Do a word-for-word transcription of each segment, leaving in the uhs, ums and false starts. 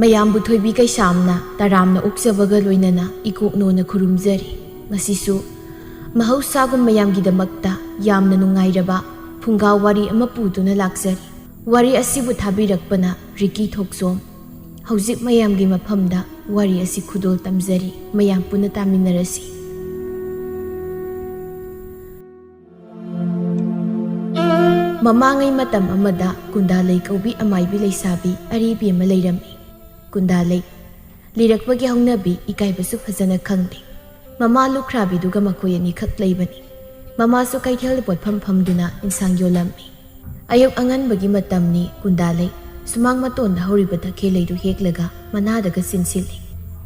ꯃꯌꯥꯝꯕꯨ ꯊꯣꯏꯕꯤ ꯀꯩꯁꯥꯝꯅ ꯇꯔꯥꯝꯅ ꯑꯣꯛꯆꯕꯒ ꯂꯣꯏꯅꯅ ꯏꯀꯣꯛꯅꯣꯅ ꯈꯨꯔꯨꯝꯖꯔꯤ꯫ ꯉꯁꯤꯁꯨ ꯃꯍꯧꯁꯥꯒꯨꯝ ꯃꯌꯥꯝꯒꯤꯗꯃꯛꯇ ꯌꯥꯝꯅ ꯅꯨꯡꯉꯥꯏꯔꯕ ꯐꯨꯡꯒꯥ ꯋꯥꯔꯤ ꯑꯃ ꯄꯨꯗꯨꯅ ꯂꯥꯛꯆꯔꯤ꯫ ꯋꯥꯔꯤ ꯑꯁꯤꯕꯨ ꯊꯥꯕꯤꯔꯛꯄꯅ ꯔꯤꯀꯤ ꯊꯣꯛꯆꯣꯝ꯫ ꯍꯧꯖꯤꯛ ꯃꯌꯥꯝꯒꯤ ꯃꯐꯝꯗ ꯋꯥꯔꯤ ꯑꯁꯤ ꯈꯨꯗꯣꯜ ꯇꯝꯖꯔꯤ꯫ ꯃꯌꯥꯝ ꯄꯨꯟꯅ ꯇꯥꯃꯤꯟꯅꯔꯁꯤ꯫ ꯃꯃꯥꯡꯉꯩ ꯃꯇꯝ ꯑꯃꯗ ꯀꯨꯟꯗꯥꯂꯩ ꯀꯧꯕꯤ ꯑꯃꯥꯏꯕꯤ ꯂꯩꯁꯥꯕꯤ ꯑꯔꯤꯕꯤ ꯑꯃ ꯂꯩꯔꯝꯃꯤ꯫ ꯀꯨꯟꯗꯥꯂꯩ ꯂꯤꯔꯛꯄꯒꯤ ꯍꯧꯅꯕꯤ ꯏꯀꯥꯏꯕꯁꯨ ꯐꯖꯅ ꯈꯪꯗꯦ꯫ ꯃꯃꯥ ꯂꯨꯈ꯭ꯔꯥꯕꯤꯗꯨꯒ ꯃꯈꯣꯏ ꯑꯅꯤꯈꯛ ꯂꯩꯕꯅꯤ꯫ ꯃꯃꯥꯁꯨ ꯀꯩꯊꯦꯜꯗ ꯄꯣꯠꯐꯝ ꯐꯝꯗꯨꯅ ꯏꯟꯁꯥꯡ ꯌꯣꯜꯂꯝꯃꯤ꯫ ꯑꯌꯨꯛ ꯑꯉꯟꯕꯒꯤ ꯃꯇꯝꯅꯤ꯫ ꯀꯨꯟꯗꯥꯂꯩ ꯁꯨꯃꯥꯡ ꯃꯇꯣꯟꯗ ꯍꯧꯔꯤꯕ ꯇꯈꯦꯜꯂꯩꯗꯨ ꯍꯦꯛꯂꯒ ꯃꯅꯥꯗꯒ ꯆꯤꯟꯁꯤꯜꯂꯤ꯫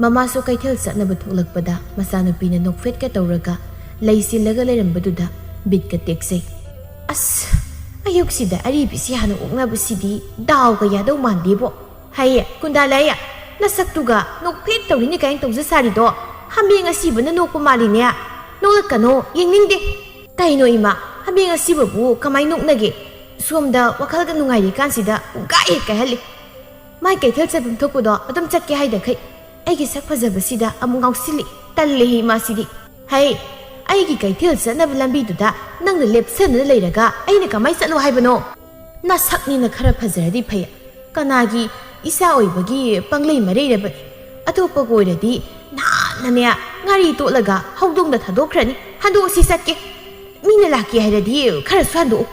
ꯃꯃꯥꯁꯨ ꯀꯩꯊꯦꯜ ꯆꯠꯅꯕ ꯊꯣꯛꯂꯛꯄꯗ ꯃꯆꯥꯅꯨꯄꯤꯅ ꯅꯣꯛꯐꯦꯠꯀ ꯇꯧꯔꯒ ꯂꯩ ꯆꯤꯜꯂꯒ ꯂꯩꯔꯝꯕꯗꯨꯗ ꯕꯤꯠꯀ ꯇꯦꯛꯆꯩ꯫ "ꯑꯁ, ꯑꯌꯨꯛꯁꯤꯗ ꯑꯔꯤꯕꯤꯁꯤ ꯍꯥꯟꯅ ꯑꯣꯛꯅꯕꯁꯤꯗꯤ ꯗꯥꯎꯒ ꯌꯥꯗꯧ ꯃꯥꯟꯗꯦꯕꯣ꯫ ꯍꯩ, ꯀꯨꯟꯗꯥꯂꯩ, ꯅꯁꯛꯇꯨꯒ ꯅꯣꯛꯐꯦꯠ ꯇꯧꯔꯤꯅꯤ ꯀꯥꯏꯅ ꯇꯧꯖ ꯁꯥꯔꯤꯗꯣ ꯍꯥꯃꯦꯡ ꯑꯁꯤꯕꯅ ꯅꯣꯛꯄ ꯃꯥꯜꯂꯤꯅꯦ꯫ ꯅꯣꯛꯂꯛꯀꯅꯣ, ꯌꯦꯡꯅꯤꯡꯗꯦ꯫ ꯀꯩꯅꯣ ꯏꯃꯥ, ꯍꯥꯃꯦꯡ ꯑꯁꯤꯕꯕꯨ ꯀꯃꯥꯏ ꯅꯣꯛꯅꯒꯦ? ꯁꯣꯝꯗ ꯋꯥꯈꯜꯒ ꯅꯨꯡꯉꯥꯏꯔꯤꯀꯥꯟꯁꯤꯗ ꯄꯨꯡꯀꯥꯏ ꯍꯦꯛ ꯀꯥꯏꯍꯜꯂꯤ꯫ ꯃꯥꯏ ꯀꯩꯊꯦꯜ ꯆꯠꯐꯝ ꯊꯣꯛꯄꯗꯣ ꯑꯗꯨꯝ ꯆꯠꯀꯦ ꯍꯥꯏꯗꯈꯩ ꯑꯩꯒꯤ ꯁꯛ ꯐꯖꯕꯁꯤꯗ ꯑꯃꯨꯛ ꯉꯥꯎꯁꯤꯜꯂꯤ꯫ ꯇꯜꯂꯦꯍꯦ ꯏꯃꯥꯁꯤꯗꯤ꯫ ꯍꯩ, ꯑꯩꯒꯤ ꯀꯩꯊꯦꯜ ꯆꯠꯅꯕ ꯂꯝꯕꯤꯗꯨꯗ ꯅꯪꯅ ꯂꯦꯞꯁꯟꯗꯨꯅ ꯂꯩꯔꯒ ꯑꯩꯅ ꯀꯃꯥꯏ ꯆꯠꯂꯣ ꯍꯥꯏꯕꯅꯣ? ꯅꯁꯛꯅꯤꯅ ꯈꯔ ꯐꯖꯔꯗꯤ ꯐꯩ꯫ ꯀꯅꯥꯒꯤ ꯏꯆꯥ ꯑꯣꯏꯕꯒꯤ ꯄꯪꯂꯩ ꯃꯔꯩꯔꯕꯅꯤ꯫ ꯑꯇꯣꯞꯄꯒ ꯑꯣꯏꯔꯗꯤ ꯅꯍꯥꯟꯅꯅꯦ ꯉꯥꯔꯤ ꯇꯣꯠꯂꯒ ꯍꯧꯗꯣꯡꯗ ꯊꯥꯗꯣꯛꯈ꯭ꯔꯅꯤ꯫ ꯍꯟꯗꯣꯛꯑꯁꯤ ꯆꯠꯀꯦ꯫ ꯃꯤꯅ ꯂꯥꯛꯀꯦ ꯍꯥꯏꯔꯗꯤ ꯈꯔꯁꯨ ꯍꯟꯗꯣꯛꯎ꯫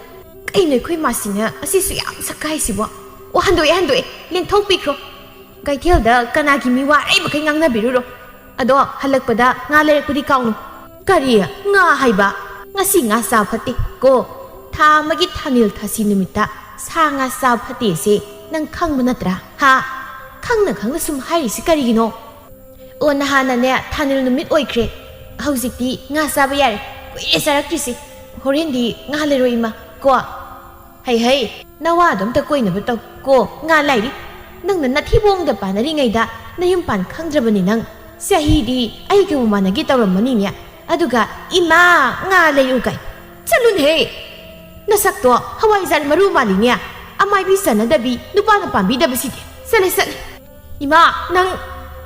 ꯀꯩꯅꯣ ꯑꯩꯈꯣꯏ ꯃꯥꯁꯤꯅ ꯑꯁꯤꯁꯨ ꯌꯥꯝ ꯁꯛꯀꯥꯏꯁꯤꯕꯣ? ꯑꯣ, ꯍꯟꯗꯣꯛꯑꯦ, ꯍꯟꯗꯣꯛꯑꯦ꯫ ꯂꯦꯡꯊꯣꯛꯄꯤꯈ꯭ꯔꯣ꯫ ꯀꯩꯊꯦꯜꯗ ꯀꯅꯥꯒꯤ ꯃꯤꯋꯥ ꯑꯔꯩꯕꯈꯩ ꯉꯥꯡꯅꯕꯤꯔꯨꯔꯣ꯫ ꯑꯗꯣ ꯍꯜꯂꯛꯄꯗ ꯉꯥ ꯂꯩꯔꯛꯄꯗꯤ ꯀꯥꯎꯅꯨ꯫ ꯀꯔꯤ? ꯉꯥ ꯍꯥꯏꯕ? ꯉꯁꯤ ꯉꯥ ꯆꯥ ꯐꯠꯇꯦ ꯀꯣ꯫ ꯊꯥ ꯑꯃꯒꯤ ꯊꯥꯅꯤꯜ ꯊꯥꯁꯤ ꯅꯨꯃꯤꯠꯇ ꯁꯥ ꯉꯥ ꯆꯥ ꯐꯠꯇꯦꯁꯦ ꯅꯪ ꯈꯪꯕ ꯅꯠꯇ꯭ꯔꯥ? ꯍꯥ? ꯈꯪꯅ ꯈꯪꯅ ꯁꯨꯝ ꯍꯥꯏꯔꯤꯁꯤ ꯀꯔꯤꯒꯤꯅꯣ? ꯑꯣ, ꯅꯍꯥꯟꯅꯅꯦ ꯊꯥꯅꯤꯜ ꯅꯨꯃꯤꯠ ꯑꯣꯏꯈ꯭ꯔꯦ꯫ ꯍꯧꯖꯤꯛꯇꯤ ꯉꯥ ꯆꯥꯕ ꯌꯥꯔꯦ꯫ ꯀꯨꯏꯔꯦ ꯆꯥꯔꯛꯇ꯭ꯔꯤꯁꯤ꯫ ꯍꯣꯔꯦꯟꯗꯤ ꯉꯥ ꯂꯩꯔꯣ ꯏꯃꯥ ꯀꯣ꯫ ꯍꯩ ꯍꯩ, ꯅꯋꯥꯗꯣ ꯑꯝꯇ ꯀꯣꯏꯅꯕ ꯇꯧ ꯀꯣ, ꯉꯥ ꯂꯥꯏꯔꯤ꯫ ꯅꯪꯅ ꯅꯊꯤꯕꯣꯡꯗ ꯄꯥꯟꯅꯔꯤꯉꯩꯗ ꯅꯌꯨꯝ ꯄꯥꯟ ꯈꯪꯗ꯭ꯔꯕꯅꯤ ꯅꯪ꯫ ꯆꯍꯤꯗꯤ ꯑꯩꯒꯕꯨ ꯃꯥꯟꯅꯒꯦ ꯇꯧꯔꯝꯃꯅꯤꯅꯦ꯫ ꯑꯗꯨꯒ "ꯏꯃꯥ, ꯉꯥ ꯂꯩꯔꯨ" ꯀꯥꯏ꯫ ꯆꯠꯂꯨꯅꯦꯍꯦ! ꯅꯁꯛꯇꯣ ꯍꯋꯥꯏꯖꯥꯔ ꯃꯔꯨ ꯃꯥꯜꯂꯤꯅꯦ꯫ ꯑꯃꯥꯏꯕꯤ ꯆꯟꯅꯗꯕꯤ, ꯅꯨꯄꯥꯅ ꯄꯥꯝꯕꯤꯗꯕꯁꯤꯗꯤ꯫ ꯆꯠꯂꯦ, ꯆꯠꯂꯦ꯫ ꯏꯃꯥ, ꯅꯪ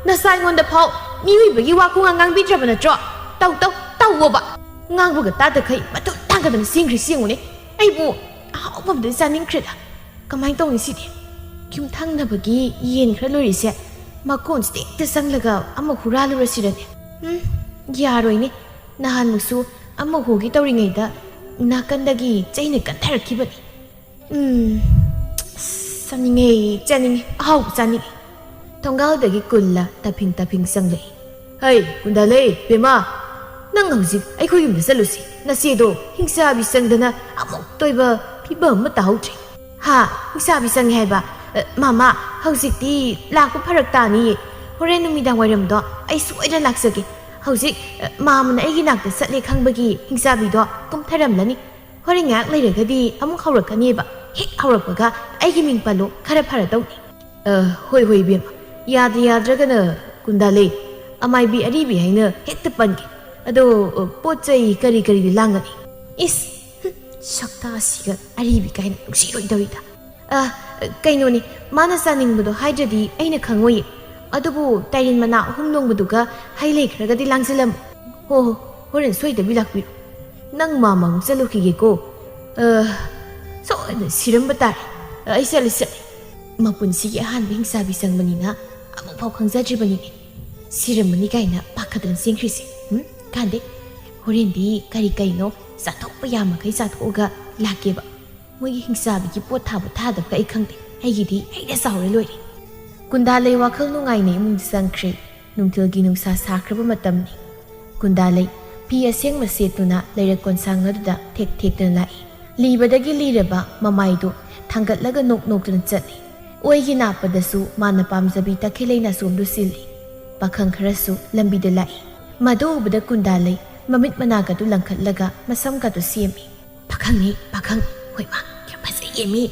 ꯅꯁꯥ ꯑꯩꯉꯣꯟꯗ ꯐꯥꯎ ꯃꯤꯑꯣꯏꯕꯒꯤ ꯋꯥ ꯈꯨꯉꯥꯡ ꯉꯥꯡꯕꯤꯗ꯭ꯔꯕ ꯅꯠꯇ꯭ꯔꯣ? ꯇꯧ, ꯇꯧ, ꯇꯧꯋꯣꯕ꯫ ꯉꯥꯡꯕꯒ ꯇꯥꯗꯈꯩ ꯃꯇꯨ ꯇꯥꯡꯒꯗꯅ ꯆꯦꯟꯈ꯭ꯔꯤꯁꯤ ꯌꯦꯡꯉꯨꯅꯦ꯫ ꯑꯩꯕꯨ ꯑꯍꯥꯎꯕ ꯑꯝꯗ ꯆꯥꯅꯤꯡꯈ꯭ꯔꯦꯗ꯫ ꯀꯃꯥꯏꯅ ꯇꯧꯅꯤ ꯁꯤꯗꯤ? ꯌꯨꯝꯊꯪꯅꯕꯒꯤ ꯌꯦꯟ ꯈꯔ ꯂꯣꯏꯔꯤꯁꯦ ꯃꯀꯣꯟꯁꯤꯗ ꯍꯦꯛꯇ ꯆꯪꯂꯒ ꯑꯃ ꯍꯨꯔꯥꯜꯂꯨꯔꯁꯤꯔꯅꯦ? ꯎꯝ, ꯌꯥꯔꯣꯏꯅꯦ꯫ ꯅꯍꯥꯟꯃꯨꯛꯁꯨ ꯑꯃ ꯍꯨꯒꯦ ꯇꯧꯔꯤꯉꯩꯗ ꯅꯥꯀꯟꯗꯒꯤ ꯆꯩꯅ ꯀꯟꯊꯔꯛꯈꯤꯕꯅꯤ꯫ ꯎꯝ, ꯑꯁ, ꯆꯥꯅꯤꯡꯉꯦ, ꯆꯥꯅꯤꯡꯉꯦ, ꯑꯍꯥꯎꯕ ꯆꯥꯅꯤꯡꯉꯦ꯫ ꯊꯣꯡꯒꯥꯜꯗꯒꯤ ꯀꯨꯜꯂ ꯇꯞꯐꯤꯡ ꯇꯞꯐꯤꯡ ꯆꯪꯂꯛꯏ꯫ ꯍꯩ, ꯀꯨꯟꯗꯥꯂꯩ, ꯕꯦꯝꯃ, ꯅꯪ ꯍꯧꯖꯤꯛ ꯑꯩꯈꯣꯏ ꯌꯨꯝꯗ ꯆꯠꯂꯨꯁꯤ꯫ ꯅꯆꯦꯗꯣ ꯍꯤꯡꯆꯥꯕꯤ ꯆꯪꯗꯅ ꯑꯃꯨꯛꯇ ꯑꯣꯏꯕ ꯐꯤꯕꯝ ꯑꯃ ꯇꯥꯍꯧꯗ꯭ꯔꯦ꯫ ꯍꯥ, ꯍꯤꯡꯆꯥꯕꯤ ꯆꯪꯉꯦ ꯍꯥꯏꯕ? ꯑ, ꯃꯥꯃꯥ, ꯍꯧꯖꯤꯛꯇꯤ ꯂꯥꯛꯄ ꯐꯔꯛ ꯇꯥꯅꯤꯌꯦ꯫ ꯍꯣꯔꯦꯟ ꯅꯨꯃꯤꯗꯥꯡ ꯋꯥꯏꯔꯝꯗꯣ ꯑꯩ ꯁꯣꯏꯗꯅ ꯂꯥꯛꯆꯒꯦ꯫ ꯍꯧꯖꯤꯛ, ꯑ, ꯃꯥꯃꯅ ꯑꯩꯒꯤ ꯅꯥꯛꯇ ꯆꯠꯂꯦ ꯈꯪꯕꯒꯤ ꯍꯤꯡꯆꯥꯕꯤꯗꯣ ꯀꯨꯝꯊꯔꯝꯂꯅꯤ꯫ ꯍꯣꯔꯦꯟ ꯉꯥꯏꯍꯥꯛ ꯂꯩꯔꯒꯗꯤ ꯑꯃꯨꯛ ꯍꯧꯔꯛꯀꯅꯦꯕ꯫ ꯍꯦꯛ ꯍꯧꯔꯛꯄꯒ ꯑꯩꯒꯤ ꯃꯤꯡ ꯄꯜꯂꯣ, ꯈꯔ ꯐꯔꯗꯧꯅꯤ꯫ ꯑ, ꯍꯣꯏ, ꯍꯣꯏ, ꯏꯕꯦꯝꯃ꯫ ꯌꯥꯗ ꯌꯥꯗ꯭ꯔꯒꯅ ꯀꯨꯟꯗꯥꯂꯩ, ꯑꯃꯥꯏꯕꯤ ꯑꯔꯤꯕꯤ ꯍꯥꯏꯅ ꯍꯦꯛꯇ ꯄꯟꯒꯦ꯫ ꯑꯗꯣ, ꯑ, ꯄꯣꯠ ꯆꯩ ꯀꯔꯤ ꯀꯔꯤꯗꯤ ꯂꯥꯡꯒꯅꯤ? ꯏꯁ, ꯍꯨꯝ, ꯁꯛꯇꯥꯁꯤꯒ ꯑꯔꯤꯕꯤ ꯀꯥꯏꯅ ꯅꯨꯡꯁꯤꯔꯣꯏꯗꯧꯔꯤꯗ꯫ ꯑ, ꯀꯩꯅꯣꯅꯦ, ꯃꯥꯅ ꯆꯥꯅꯤꯡꯕꯗꯣ ꯍꯥꯏꯗ꯭ꯔꯗꯤ ꯑꯩꯅ ꯈꯪꯉꯣꯏꯌꯦ꯫ ꯑꯗꯨꯕꯨ ꯇꯥꯏꯔꯤꯟ ꯃꯅꯥ ꯑꯍꯨꯝ ꯂꯣꯡꯕꯗꯨꯒ ꯍꯩ ꯂꯩ ꯈꯔꯒꯗꯤ ꯂꯥꯡꯁꯤꯜꯂꯝꯃꯨ꯫ ꯍꯣ ꯍꯣ, ꯍꯣꯔꯦꯟ ꯁꯣꯏꯗꯕꯤ ꯂꯥꯛꯄꯤꯔꯣ꯫ ꯅꯪ ꯃꯥꯃ ꯑꯃꯨꯛ ꯆꯠꯂꯨꯈꯤꯒꯦꯀꯣ꯫ ꯑ, ꯁꯣꯏꯗꯅ ꯁꯤꯔꯝꯕ ꯇꯥꯔꯦ꯫ ꯑ, ꯑꯩ ꯆꯠꯂꯦ, ꯆꯠꯂꯦ꯫ ꯃꯄꯨꯟꯁꯤꯒꯤ ꯑꯍꯥꯟꯕ ꯍꯤꯡꯆꯥꯕꯤ ꯆꯪꯕꯅꯤꯅ ꯑꯃꯨꯛꯐꯥꯎ ꯈꯪꯖꯗ꯭ꯔꯤꯕꯅꯤꯅꯦ꯫ ꯁꯤꯔꯝꯃꯅꯤ ꯀꯥꯏꯅ ꯄꯥꯈꯠꯇꯅ ꯆꯦꯟꯈ꯭ꯔꯤꯁꯦ꯫ ꯎꯝ, ꯀꯥꯟꯗꯦ꯫ ꯍꯣꯔꯦꯟꯗꯤ ꯀꯔꯤ ꯀꯩꯅꯣ ꯆꯥꯊꯣꯛꯄ ꯌꯥꯃꯈꯩ ꯆꯥꯊꯣꯛꯑꯒ ꯂꯥꯛꯀꯦꯕ꯫ ꯃꯣꯏꯒꯤ ꯍꯤꯡꯆꯥꯕꯤꯒꯤ ꯄꯣꯠ ꯊꯥꯕ ꯊꯥꯗꯕꯒ ꯑꯩ ꯈꯪꯗꯦ꯫ ꯑꯩꯒꯤꯗꯤ ꯍꯦꯛꯇ ꯆꯥꯎꯔ ꯂꯣꯏꯔꯦ꯫ ꯀꯨꯟꯗꯥꯂꯩ ꯋꯥꯈꯜ ꯅꯨꯡꯉꯥꯏꯅ ꯏꯃꯨꯡꯗ ꯆꯪꯈ꯭ꯔꯦ꯫ ꯅꯨꯡꯊꯤꯜꯒꯤ ꯅꯨꯡꯁꯥ ꯁꯥꯈ꯭ꯔꯕ ꯃꯇꯝꯅꯤ꯫ ꯀꯨꯟꯗꯥꯂꯩ ꯐꯤ ꯑꯁꯦꯡꯕ ꯁꯦꯠꯇꯨꯅ ꯂꯩꯔꯛ ꯀꯣꯟꯁꯥꯡ ꯑꯗꯨꯗ ꯊꯦꯛ ꯊꯦꯛꯇꯨꯅ ꯂꯥꯛꯏ꯫ ꯂꯤꯕꯗꯒꯤ ꯂꯤꯔꯕ ꯃꯃꯥꯏꯗꯨ ꯊꯥꯡꯒꯠꯂꯒ ꯅꯣꯛ ꯅꯣꯛꯇꯨꯅ ꯆꯠꯂꯤ꯫ ꯑꯣꯏꯒꯤ ꯅꯥꯞꯄꯗꯁꯨ ꯃꯥꯅ ꯄꯥꯝꯖꯕꯤ ꯇꯈꯦꯜꯂꯩ ꯅꯥꯆꯣꯝꯗꯨ ꯁꯤꯜꯂꯤ꯫ ꯄꯥꯈꯪ ꯈꯔꯁꯨ ꯂꯝꯕꯤꯗ ꯂꯥꯛꯏ꯫ ꯃꯗꯨ ꯎꯕꯗ ꯀꯨꯟꯗꯥꯂꯩ ꯃꯃꯤꯠ ꯃꯅꯥꯒꯗꯨ ꯂꯪꯈꯠꯂꯒ ꯃꯁꯝꯒꯗꯨ ꯁꯦꯝꯃꯤ꯫ "ꯄꯥꯈꯪꯅꯤ, ꯄꯥꯈꯪ꯫ ꯍꯣꯏ ꯃꯥ, ꯌꯥꯝ ꯐꯖꯩꯌꯦ ꯃꯤ꯫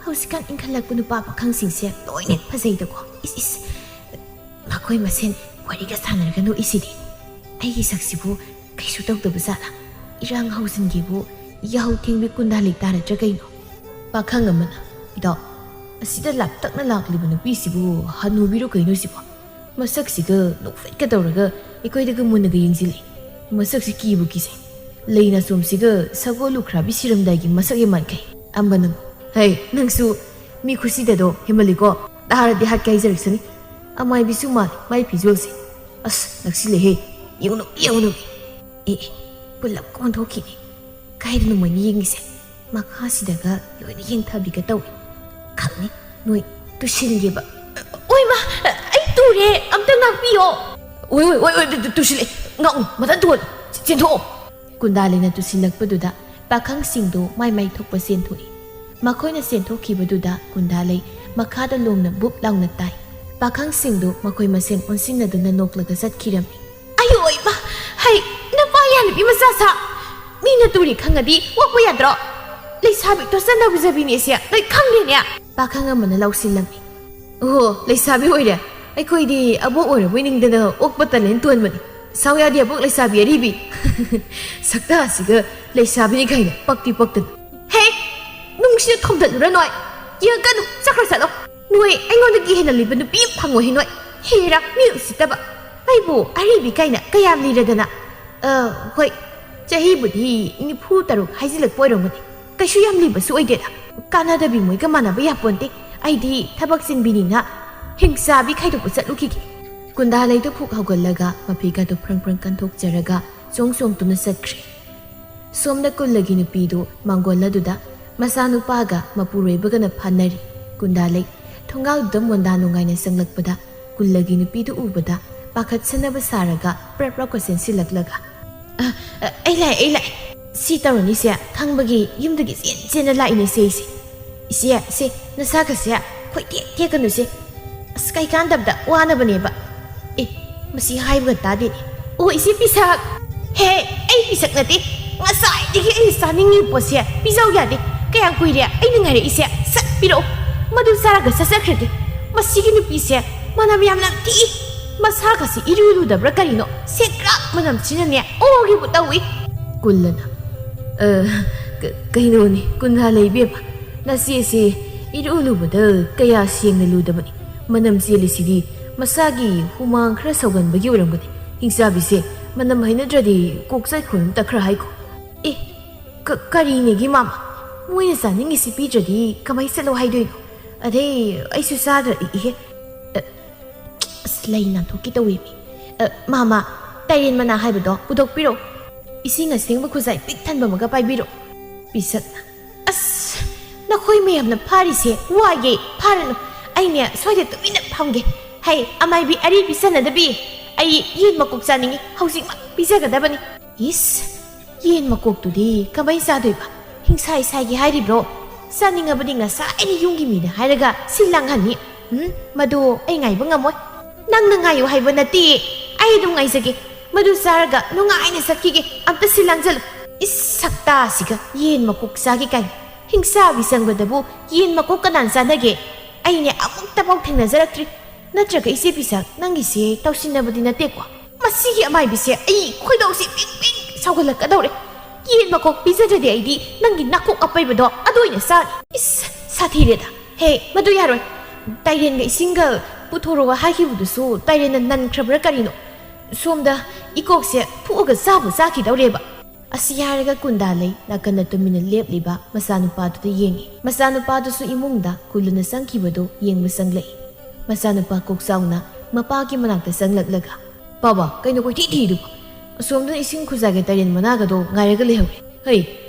ꯍꯧꯖꯤꯛꯀꯥꯟ ꯏꯟꯈꯠꯂꯛꯄ ꯅꯨꯄꯥ ꯄꯥꯈꯪꯁꯤꯡꯁꯦ ꯂꯣꯏꯅ ꯐꯖꯩꯗꯀꯣ꯫ ꯏꯁ, ꯏꯁ꯫ ꯃꯈꯣꯏ ꯃꯁꯦꯟ ꯋꯥꯔꯤꯒ ꯁꯥꯟꯅꯔꯒ ꯅꯣꯛꯏꯁꯤꯗꯤ꯫ ꯑꯩꯒꯤ ꯁꯛꯁꯤꯕꯨ ꯀꯩꯁꯨ ꯇꯧꯗꯕ ꯖꯥꯠꯂꯥ? ꯏꯔꯥꯡ ꯍꯧꯖꯤꯟꯒꯦꯕꯨ ꯌꯥꯍꯧ ꯊꯦꯡꯕꯤ ꯀꯨꯟꯗꯥ ꯂꯩ ꯇꯥꯔꯗ꯭ꯔꯥ ꯀꯩꯅꯣ?" ꯄꯥꯈꯪ ꯑꯃꯅ, "ꯏꯇꯥꯎ, ꯑꯁꯤꯗ ꯂꯥꯞꯇꯛꯅ ꯂꯥꯛꯂꯤꯕ ꯅꯨꯄꯤꯁꯤꯕꯨ ꯍꯅꯨꯕꯤꯔꯣ ꯀꯩꯅꯣ ꯁꯤꯕꯣ? ꯃꯁꯛꯁꯤꯒ ꯅꯣꯛꯐꯦꯠꯀ ꯇꯧꯔꯒ ꯑꯩꯈꯣꯏꯗꯒ ꯃꯨꯟꯅꯒ ꯌꯦꯡꯁꯤꯜꯂꯤ꯫ ꯃꯁꯛꯁꯤ ꯀꯤꯕꯨ ꯀꯤꯖꯩ꯫ ꯂꯩ ꯅꯥꯆꯣꯝꯁꯤꯒ ꯁꯒꯣꯜ ꯂꯨꯈ꯭ꯔꯥꯕꯤ ꯁꯤꯔꯝꯗꯥꯏꯒꯤ ꯃꯁꯛ ꯍꯦ ꯃꯥꯟꯈꯩ꯫ ꯑꯝꯕꯅꯪ, ꯍꯩ, ꯅꯪꯁꯨ ꯃꯤ ꯈꯨꯁꯤꯗꯗꯣ ꯍꯦꯃꯜꯂꯤꯀꯣ꯫ ꯇꯥꯔꯗꯤ ꯍꯥꯠꯀꯦ ꯍꯥꯏꯖꯔꯛꯁꯅꯤ꯫ ꯑꯃꯥꯏꯕꯤꯁꯨ ꯃꯥꯜꯂꯤ ꯃꯥꯏ ꯐꯤꯖꯣꯜꯁꯦ꯫ ꯑꯁ, ꯅꯛꯁꯤꯜꯂꯦꯍꯦ꯫ ꯌꯦꯡꯉꯨꯅꯨ, ꯌꯦꯡꯉꯨꯅꯨ꯫ ꯑꯦ, ꯑꯦ, ꯄꯨꯂꯞ ꯀꯣꯟꯊꯣꯛꯈꯤꯅꯦ꯫ ꯀꯥꯏꯗꯅꯣ ꯃꯣꯏꯅ ꯌꯦꯡꯉꯤꯁꯦ? ꯃꯈꯥꯁꯤꯗꯒ ꯂꯣꯏꯅ ꯌꯦꯡꯊꯕꯤꯒ ꯇꯧꯏ꯫ ꯈꯪꯅꯤ, ꯅꯣꯏ ꯇꯨꯁꯤꯟꯒꯦꯕ꯫ ꯑꯣꯏꯃ, ꯑꯩ ꯇꯨꯔꯦ, ꯑꯝꯇ ꯉꯥꯛꯄꯤꯌꯣ꯫ ꯑꯣꯏ, ꯑꯣꯏ, ꯑꯣꯏ, ꯑꯣꯏ, ꯇꯨ-, ꯇꯨꯁꯤꯜꯂꯦ꯫ ꯉꯥꯛꯎ, ꯃꯊꯟ ꯇꯨꯍꯜꯂꯨ꯫ ꯆꯦ-, ꯆꯦꯟꯊꯣꯛꯑꯣ꯫ ꯀꯨꯟꯗꯥꯂꯩꯅ ꯇꯨꯁꯤꯜꯂꯛꯄꯗꯨꯗ ꯄꯥꯈꯪꯁꯤꯡꯗꯨ ꯃꯥꯏ ꯃꯥꯏ ꯊꯣꯛꯄ ꯆꯦꯟꯊꯣꯛꯏ꯫ ꯃꯈꯣꯏꯅ ꯆꯦꯟꯊꯣꯛꯈꯤꯕꯗꯨꯗ ꯀꯨꯟꯗꯥꯂꯩ ꯃꯈꯥꯗ ꯂꯣꯡꯅ ꯕꯨꯞ ꯂꯥꯎꯅ ꯇꯥꯏ꯫ ꯄꯥꯈꯪꯁꯤꯡꯗꯨ ꯃꯈꯣꯏ ꯃꯁꯦꯟ ꯑꯣꯟꯁꯤꯟꯅꯗꯨꯅ ꯅꯣꯛꯂꯒ ꯆꯠꯈꯤꯔꯝꯃꯤ꯫ ꯑꯌꯣ ꯏꯃꯥ! ꯍꯩ, ꯅꯄꯥ ꯌꯥ ꯅꯨꯄꯤ ꯃꯆꯥ ꯁꯥ! ꯃꯤꯅ ꯇꯨꯔꯤ ꯈꯪꯉꯗꯤ ꯑꯣꯛꯄ ꯌꯥꯗ꯭ꯔꯣ? ꯂꯩꯁꯥꯕꯤ ꯇꯣꯁꯟꯅꯕ ꯖꯕꯤꯅꯦꯁꯦ ꯂꯣꯏ ꯈꯪꯗꯦꯅꯦ꯫ ꯄꯥꯈꯪ ꯑꯃꯅ ꯂꯥꯎꯁꯤꯜꯂꯝꯃꯤ꯫ ꯑꯣꯍꯣ, ꯂꯩꯁꯥꯕꯤ ꯑꯣꯏꯔꯦ꯫ ꯑꯩꯈꯣꯏꯗꯤ ꯑꯕꯣꯛ ꯑꯣꯏꯔꯕꯣꯏ ꯅꯤꯡꯗꯅ ꯑꯣꯛꯄ ꯇꯂꯦꯟ ꯇꯣꯟꯕꯅꯤ꯫ ꯁꯥꯎ ꯌꯥꯗꯦ ꯑꯕꯣꯛ ꯂꯩꯁꯥꯕꯤ ꯑꯔꯤꯕꯤ꯫ ꯁꯛꯇꯥꯁꯤꯒ ꯂꯩꯁꯥꯕꯤꯅꯤ ꯀꯥꯏꯅ ꯄꯛꯇꯤ ꯄꯛꯇꯅ꯫ ꯍꯦ! ꯅꯨꯡꯁꯤꯅ ꯊꯣꯝꯗꯠꯂꯨꯔ ꯅꯣꯏ? ꯌꯦꯡꯉꯛꯀꯅꯨ, ꯆꯠꯈ꯭ꯔ ꯆꯠꯂꯣ꯫ ꯅꯣꯏ ꯑꯩꯉꯣꯟꯗꯒꯤ ꯍꯦꯟꯅ ꯂꯤꯕ ꯅꯨꯄꯤ ꯑꯃ ꯐꯪꯉꯣꯏꯍꯦ ꯅꯣꯏ꯫ ꯍꯦꯔꯥ, ꯃꯤ ꯎꯁꯤꯠꯇꯕ꯫ ꯑꯩꯕꯨ ꯑꯔꯤꯕꯤ ꯀꯥꯏꯅ ꯀꯌꯥꯝ ꯂꯤꯔꯗꯅ? ꯑ, ꯍꯣꯏ, ꯆꯍꯤꯕꯨꯗꯤ ꯅꯤꯐꯨ ꯇꯔꯨꯛ ꯍꯥꯏꯖꯤꯜꯂꯛꯄ ꯑꯣꯏꯔꯝꯒꯅꯤ꯫ ꯀꯩꯁꯨ ꯌꯥꯝ ꯂꯤꯕꯁꯨ ꯑꯣꯏꯗꯦꯗ꯫ ꯀꯥꯟꯅꯗꯕꯤ ꯃꯣꯏꯒ ꯃꯥꯟꯅꯕ ꯌꯥꯄꯣꯟꯇꯦ꯫ ꯑꯩꯗꯤ ꯊꯕꯛ ꯆꯤꯟꯕꯤꯅꯤꯅ ꯍꯤꯡꯆꯥꯕꯤ ꯈꯥꯏꯗꯣꯛꯄ ꯆꯠꯂꯨꯈꯤꯒꯦ꯫ ꯀꯨꯟꯗꯥꯂꯩꯗꯨ ꯐꯨꯛ ꯍꯧꯒꯠꯂꯒ ꯃꯐꯤ ꯀꯥꯗꯨ ꯐ꯭ꯔꯪ ꯐ꯭ꯔꯪ ꯀꯟꯊꯣꯛꯆꯔꯒ ꯆꯣꯡ ꯆꯣꯡꯗꯨꯅ ꯆꯠꯈ꯭ꯔꯦ꯫ ꯁꯣꯝꯗ ꯀꯨꯜꯂꯒꯤ ꯅꯨꯄꯤꯗꯨ ꯃꯥꯡꯒꯣꯜ ꯑꯗꯨꯗ ꯃꯆꯥꯅꯨꯄꯥꯒ ꯃꯄꯨꯔꯣꯏꯕꯒꯅ ꯐꯥꯅꯔꯤ꯫ ꯀꯨꯟꯗꯥꯂꯩ ꯊꯣꯡꯒꯥꯜꯗꯨꯗ ꯃꯣꯟꯗꯥ ꯅꯨꯡꯉꯥꯏꯅ ꯆꯪꯂꯛꯄꯗ ꯀꯨꯜꯂꯒꯤ ꯅꯨꯄꯤꯗꯨ ꯎꯕꯗ ꯄꯥꯈꯠꯁꯟꯅꯕ ꯁꯥꯔꯒ ꯄ꯭ꯔꯞ ꯄ꯭ꯔꯞꯀ ꯆꯦꯟꯁꯤꯜꯂꯛꯂꯒ, "ꯑ, ꯑ, ꯑꯩ ꯂꯥꯛꯑꯦ, ꯑꯩ ꯂꯥꯛꯑꯦ꯫ ꯁꯤ ꯇꯧꯔꯅꯤꯁꯦ, ꯈꯪꯕꯒꯤ ꯌꯨꯝꯗꯒꯤ ꯆꯦꯟ ꯆꯦꯟꯅ ꯂꯥꯛꯏꯅꯦ ꯁꯦ ꯑꯩꯁꯦ꯫ ꯏꯆꯦ, ꯁꯦ, ꯅꯁꯥꯒꯁꯦ ꯈꯣꯏ ꯇꯦꯛ ꯇꯦꯛꯀꯅꯨꯁꯦ꯫ ꯑꯁ, ꯀꯩ ꯀꯥꯟꯗꯕꯗ ꯋꯥꯅꯕꯅꯦꯕ꯫ ꯑꯦ, ꯃꯁꯤ ꯍꯥꯏꯕꯒ ꯇꯥꯗꯦꯅꯦ꯫ ꯑꯣ, ꯏꯆꯦ ꯄꯤꯁꯛ꯫ ꯍꯦ, ꯑꯩ ꯄꯤꯁꯛ ꯅꯠꯇꯦ꯫ ꯉꯁꯥꯏꯗꯒꯤ ꯑꯩ ꯆꯥꯅꯤꯡꯉꯤ ꯄꯣꯠꯁꯦ ꯄꯤꯖꯧ ꯌꯥꯗꯦ꯫ ꯀꯌꯥꯝ ꯀꯨꯏꯔꯦ ꯑꯩꯅ ꯉꯥꯏꯔꯛꯏꯁꯦ? ꯁꯠ ꯄꯤꯔꯛꯑꯣ꯫ ꯃꯗꯨ ꯆꯥꯔꯒ ꯆꯠꯆꯈ꯭ꯔꯒꯦ꯫ ꯃꯁꯤꯒꯤ ꯅꯨꯄꯤꯁꯦ ꯃꯅꯝ ꯌꯥꯝ ꯅꯝꯊꯤ꯫ ꯃꯁꯥꯒꯁꯤ ꯏꯔꯨ ꯂꯨꯗꯕ꯭ꯔꯥ ꯀꯔꯤꯅꯣ? ꯁꯦꯡꯀ꯭ꯔꯥꯛ ꯃꯅꯝꯁꯤꯅꯅꯦ ꯑꯣꯒꯦꯕꯨ ꯇꯧꯏ꯫" ꯀꯨꯜꯂꯅ, "ꯑ, ꯀ-, ꯀꯩꯅꯣꯅꯦ, ꯀꯨꯟꯗꯥꯂꯩ ꯏꯕꯦꯝꯃ, ꯅꯆꯦꯁꯦ ꯏꯔꯨ ꯂꯨꯕꯗ ꯀꯌꯥ ꯁꯦꯡꯅ ꯂꯨꯗꯕꯅꯤ꯫ ꯃꯅꯝ ꯆꯦꯜꯂꯤꯁꯤꯗꯤ ꯃꯁꯥꯒꯤ ꯍꯨꯃꯥꯡ ꯈꯔ ꯁꯧꯒꯟꯕꯒꯤ ꯑꯣꯏꯔꯝꯒꯅꯤ꯫ ꯍꯤꯡꯆꯥꯕꯤꯁꯦ ꯃꯅꯝ ꯍꯩꯅꯗ꯭ꯔꯗꯤ ꯀꯣꯛ ꯆꯠꯈꯣ ꯑꯝꯇ ꯈꯔ ꯍꯥꯏꯈꯣ꯫ ꯑꯦ, ꯀ-, ꯀꯔꯤꯅꯦꯒꯤ ꯃꯥꯃ? ꯃꯣꯏꯅ ꯆꯥꯅꯤꯡꯉꯤꯁꯤ ꯄꯤꯗ꯭ꯔꯗꯤ ꯀꯃꯥꯏ ꯆꯠꯂꯣ ꯍꯥꯏꯗꯣꯏꯅꯣ? ꯑꯗꯩ ꯑꯩꯁꯨ ꯆꯥꯗ꯭ꯔ ꯏꯍꯦ꯫ ꯑ, ꯑꯁ, ꯂꯩ ꯅꯥꯟꯊꯣꯛꯀꯦ ꯇꯧꯋꯦꯃꯤ꯫ ꯑ, ꯃꯥꯃ, ꯇꯥꯏꯔꯦꯟ ꯃꯅꯥ ꯍꯥꯏꯕꯗꯣ ꯄꯨꯊꯣꯛꯄꯤꯔꯛꯑꯣ꯫ ꯏꯁꯤꯡ ꯑꯁꯦꯡꯕ ꯈꯨꯖꯥꯏ ꯄꯤꯛ ꯊꯟꯕ ꯑꯃꯒ ꯄꯥꯏꯕꯤꯔꯛꯑꯣ꯫ ꯄꯤꯁꯛꯅ, "ꯑꯁ, ꯅꯈꯣꯏ ꯃꯌꯥꯝꯅ ꯐꯥꯔꯤꯁꯦ ꯋꯥꯏꯌꯦ, ꯐꯥꯔꯅꯨ꯫ ꯑꯩꯅꯦ ꯁ꯭ꯋꯥꯏꯗ ꯇꯨꯃꯤꯟꯅ ꯐꯝꯒꯦ꯫ ꯍꯩ, ꯑꯃꯥꯏꯕꯤ ꯑꯔꯤꯕꯤ ꯆꯟꯅꯗꯕꯤ, ꯑꯩ ꯌꯦꯟ ꯃꯀꯣꯛ ꯆꯥꯅꯤꯡꯉꯤ, ꯍꯧꯖꯤꯛꯃꯛ ꯄꯤꯖꯒꯗꯕꯅꯤ꯫" ꯏꯁ, ꯌꯦꯟ ꯃꯀꯣꯛꯇꯨꯗꯤ ꯀꯃꯥꯏ ꯆꯥꯗꯣꯏꯕ? ꯍꯤꯡꯁꯥꯏ ꯁꯥꯏꯒꯦ ꯍꯥꯏꯔꯤꯕ꯭ꯔꯣ? ꯆꯥꯅꯤꯡꯉꯕꯗꯤ ꯉꯁꯥꯏꯅ ꯌꯨꯝꯒꯤ ꯃꯤꯗ ꯍꯥꯏꯔꯒ ꯁꯤꯜ ꯂꯥꯡꯍꯟꯅꯤ꯫ ꯎꯝ, ꯃꯗꯨ ꯑꯩ ꯉꯥꯏꯕ ꯉꯝꯃꯣꯏ꯫ ꯅꯪꯅ ꯉꯥꯏꯌꯨ ꯍꯥꯏꯕ ꯅꯠꯇꯦ, ꯑꯩ ꯑꯗꯨꯝ ꯉꯥꯏꯖꯒꯦ꯫ ꯃꯗꯨ ꯆꯥꯔꯒ ꯅꯨꯡꯉꯥꯏꯅ ꯆꯠꯈꯤꯒꯦ꯫ ꯑꯝꯇ ꯁꯤꯜ ꯂꯥꯡꯖꯜꯂꯨ꯫ ꯏꯁ, ꯁꯛꯇꯥꯁꯤꯒ ꯌꯦꯟ ꯃꯀꯣꯛ ꯆꯥꯒꯦ ꯀꯥꯏꯅ꯫ ꯍꯤꯡꯆꯥꯕꯤ ꯆꯪꯕꯗꯕꯨ ꯌꯦꯟ ꯃꯀꯣꯛ ꯀꯅꯥꯅ ꯆꯥꯅꯒꯦ? ꯑꯩꯅꯦ ꯑꯃꯨꯛꯇꯐꯥꯎ ꯊꯦꯡꯅꯖꯔꯛꯇ꯭ꯔꯤ꯫ ꯅꯠꯇ꯭ꯔꯒ ꯏꯆꯦ ꯄꯤꯁꯛ, ꯅꯪꯒꯤꯁꯦ ꯇꯧꯁꯤꯟꯅꯕꯗꯤ ꯅꯠꯇꯦꯀꯣ? ꯃꯁꯤꯒꯤ ꯑꯃꯥꯏꯕꯤꯁꯦ ꯑꯩ ꯈꯣꯏꯗꯧꯁꯦ ꯄꯤꯡ ꯄꯤꯡ ꯁꯥꯎꯒꯠꯂꯛꯀꯗꯧꯔꯦ꯫ ꯌꯦꯟ ꯃꯀꯣꯛ ꯄꯤꯖꯗ꯭ꯔꯗꯤ ꯑꯩꯗꯤ ꯅꯪꯒꯤ ꯅꯥꯀꯣꯛ ꯑꯄꯩꯕꯗꯣ ꯑꯗꯨ ꯑꯣꯏꯅ ꯆꯥꯅꯤ꯫ ꯏꯁ, ꯁꯥꯊꯤꯔꯦꯗ꯫ ꯍꯦ, ꯃꯗꯨ ꯌꯥꯔꯣꯏ꯫ ꯇꯥꯏꯔꯦꯟꯒ ꯏꯁꯤꯡꯒ ꯄꯨꯊꯣꯔꯛꯑꯣ ꯍꯥꯏꯈꯤꯕꯗꯨꯁꯨ ꯇꯥꯏꯔꯦꯟꯅ ꯅꯟꯈ꯭ꯔꯕ꯭ꯔꯥ ꯀꯔꯤꯅꯣ? ꯁꯣꯝꯗ ꯏꯀꯣꯛꯁꯦ ꯐꯨꯛꯑꯒ ꯆꯥꯕꯨ ꯆꯥꯈꯤꯗꯧꯔꯦꯕ꯫ ꯑꯁꯤ ꯍꯥꯏꯔꯒ ꯀꯨꯟꯗꯥ ꯂꯩ ꯅꯥꯀꯟꯗ ꯇꯨꯃꯤꯟꯅ ꯂꯦꯞꯂꯤꯕ ꯃꯆꯥꯅꯨꯄꯥꯗꯨꯗ ꯌꯦꯡꯉꯤ꯫ ꯃꯆꯥꯅꯨꯄꯥꯗꯨꯁꯨ ꯏꯃꯨꯡꯗ ꯀꯨꯜꯂꯨꯅ ꯆꯪꯈꯤꯕꯗꯨ ꯌꯦꯡꯕ ꯆꯪꯂꯛꯏ꯫ ꯃꯆꯥꯅꯨꯄꯥ ꯀꯣꯛꯆꯥꯎꯅ ꯃꯄꯥꯒꯤ ꯃꯅꯥꯛꯇ ꯆꯪꯂꯛꯂꯒ, "ꯕꯥꯕꯥ, ꯀꯩꯅꯣ ꯀꯣꯏꯊꯤ ꯊꯤꯗꯨꯕꯣ? ꯑꯁꯣꯝꯗ ꯏꯁꯤꯡ ꯈꯨꯖꯥꯏꯒ ꯇꯥꯏꯔꯦꯟ ꯃꯅꯥꯒꯗꯣ ꯉꯥꯏꯔꯒ ꯂꯩꯍꯧꯔꯦ꯫ ꯍꯩ,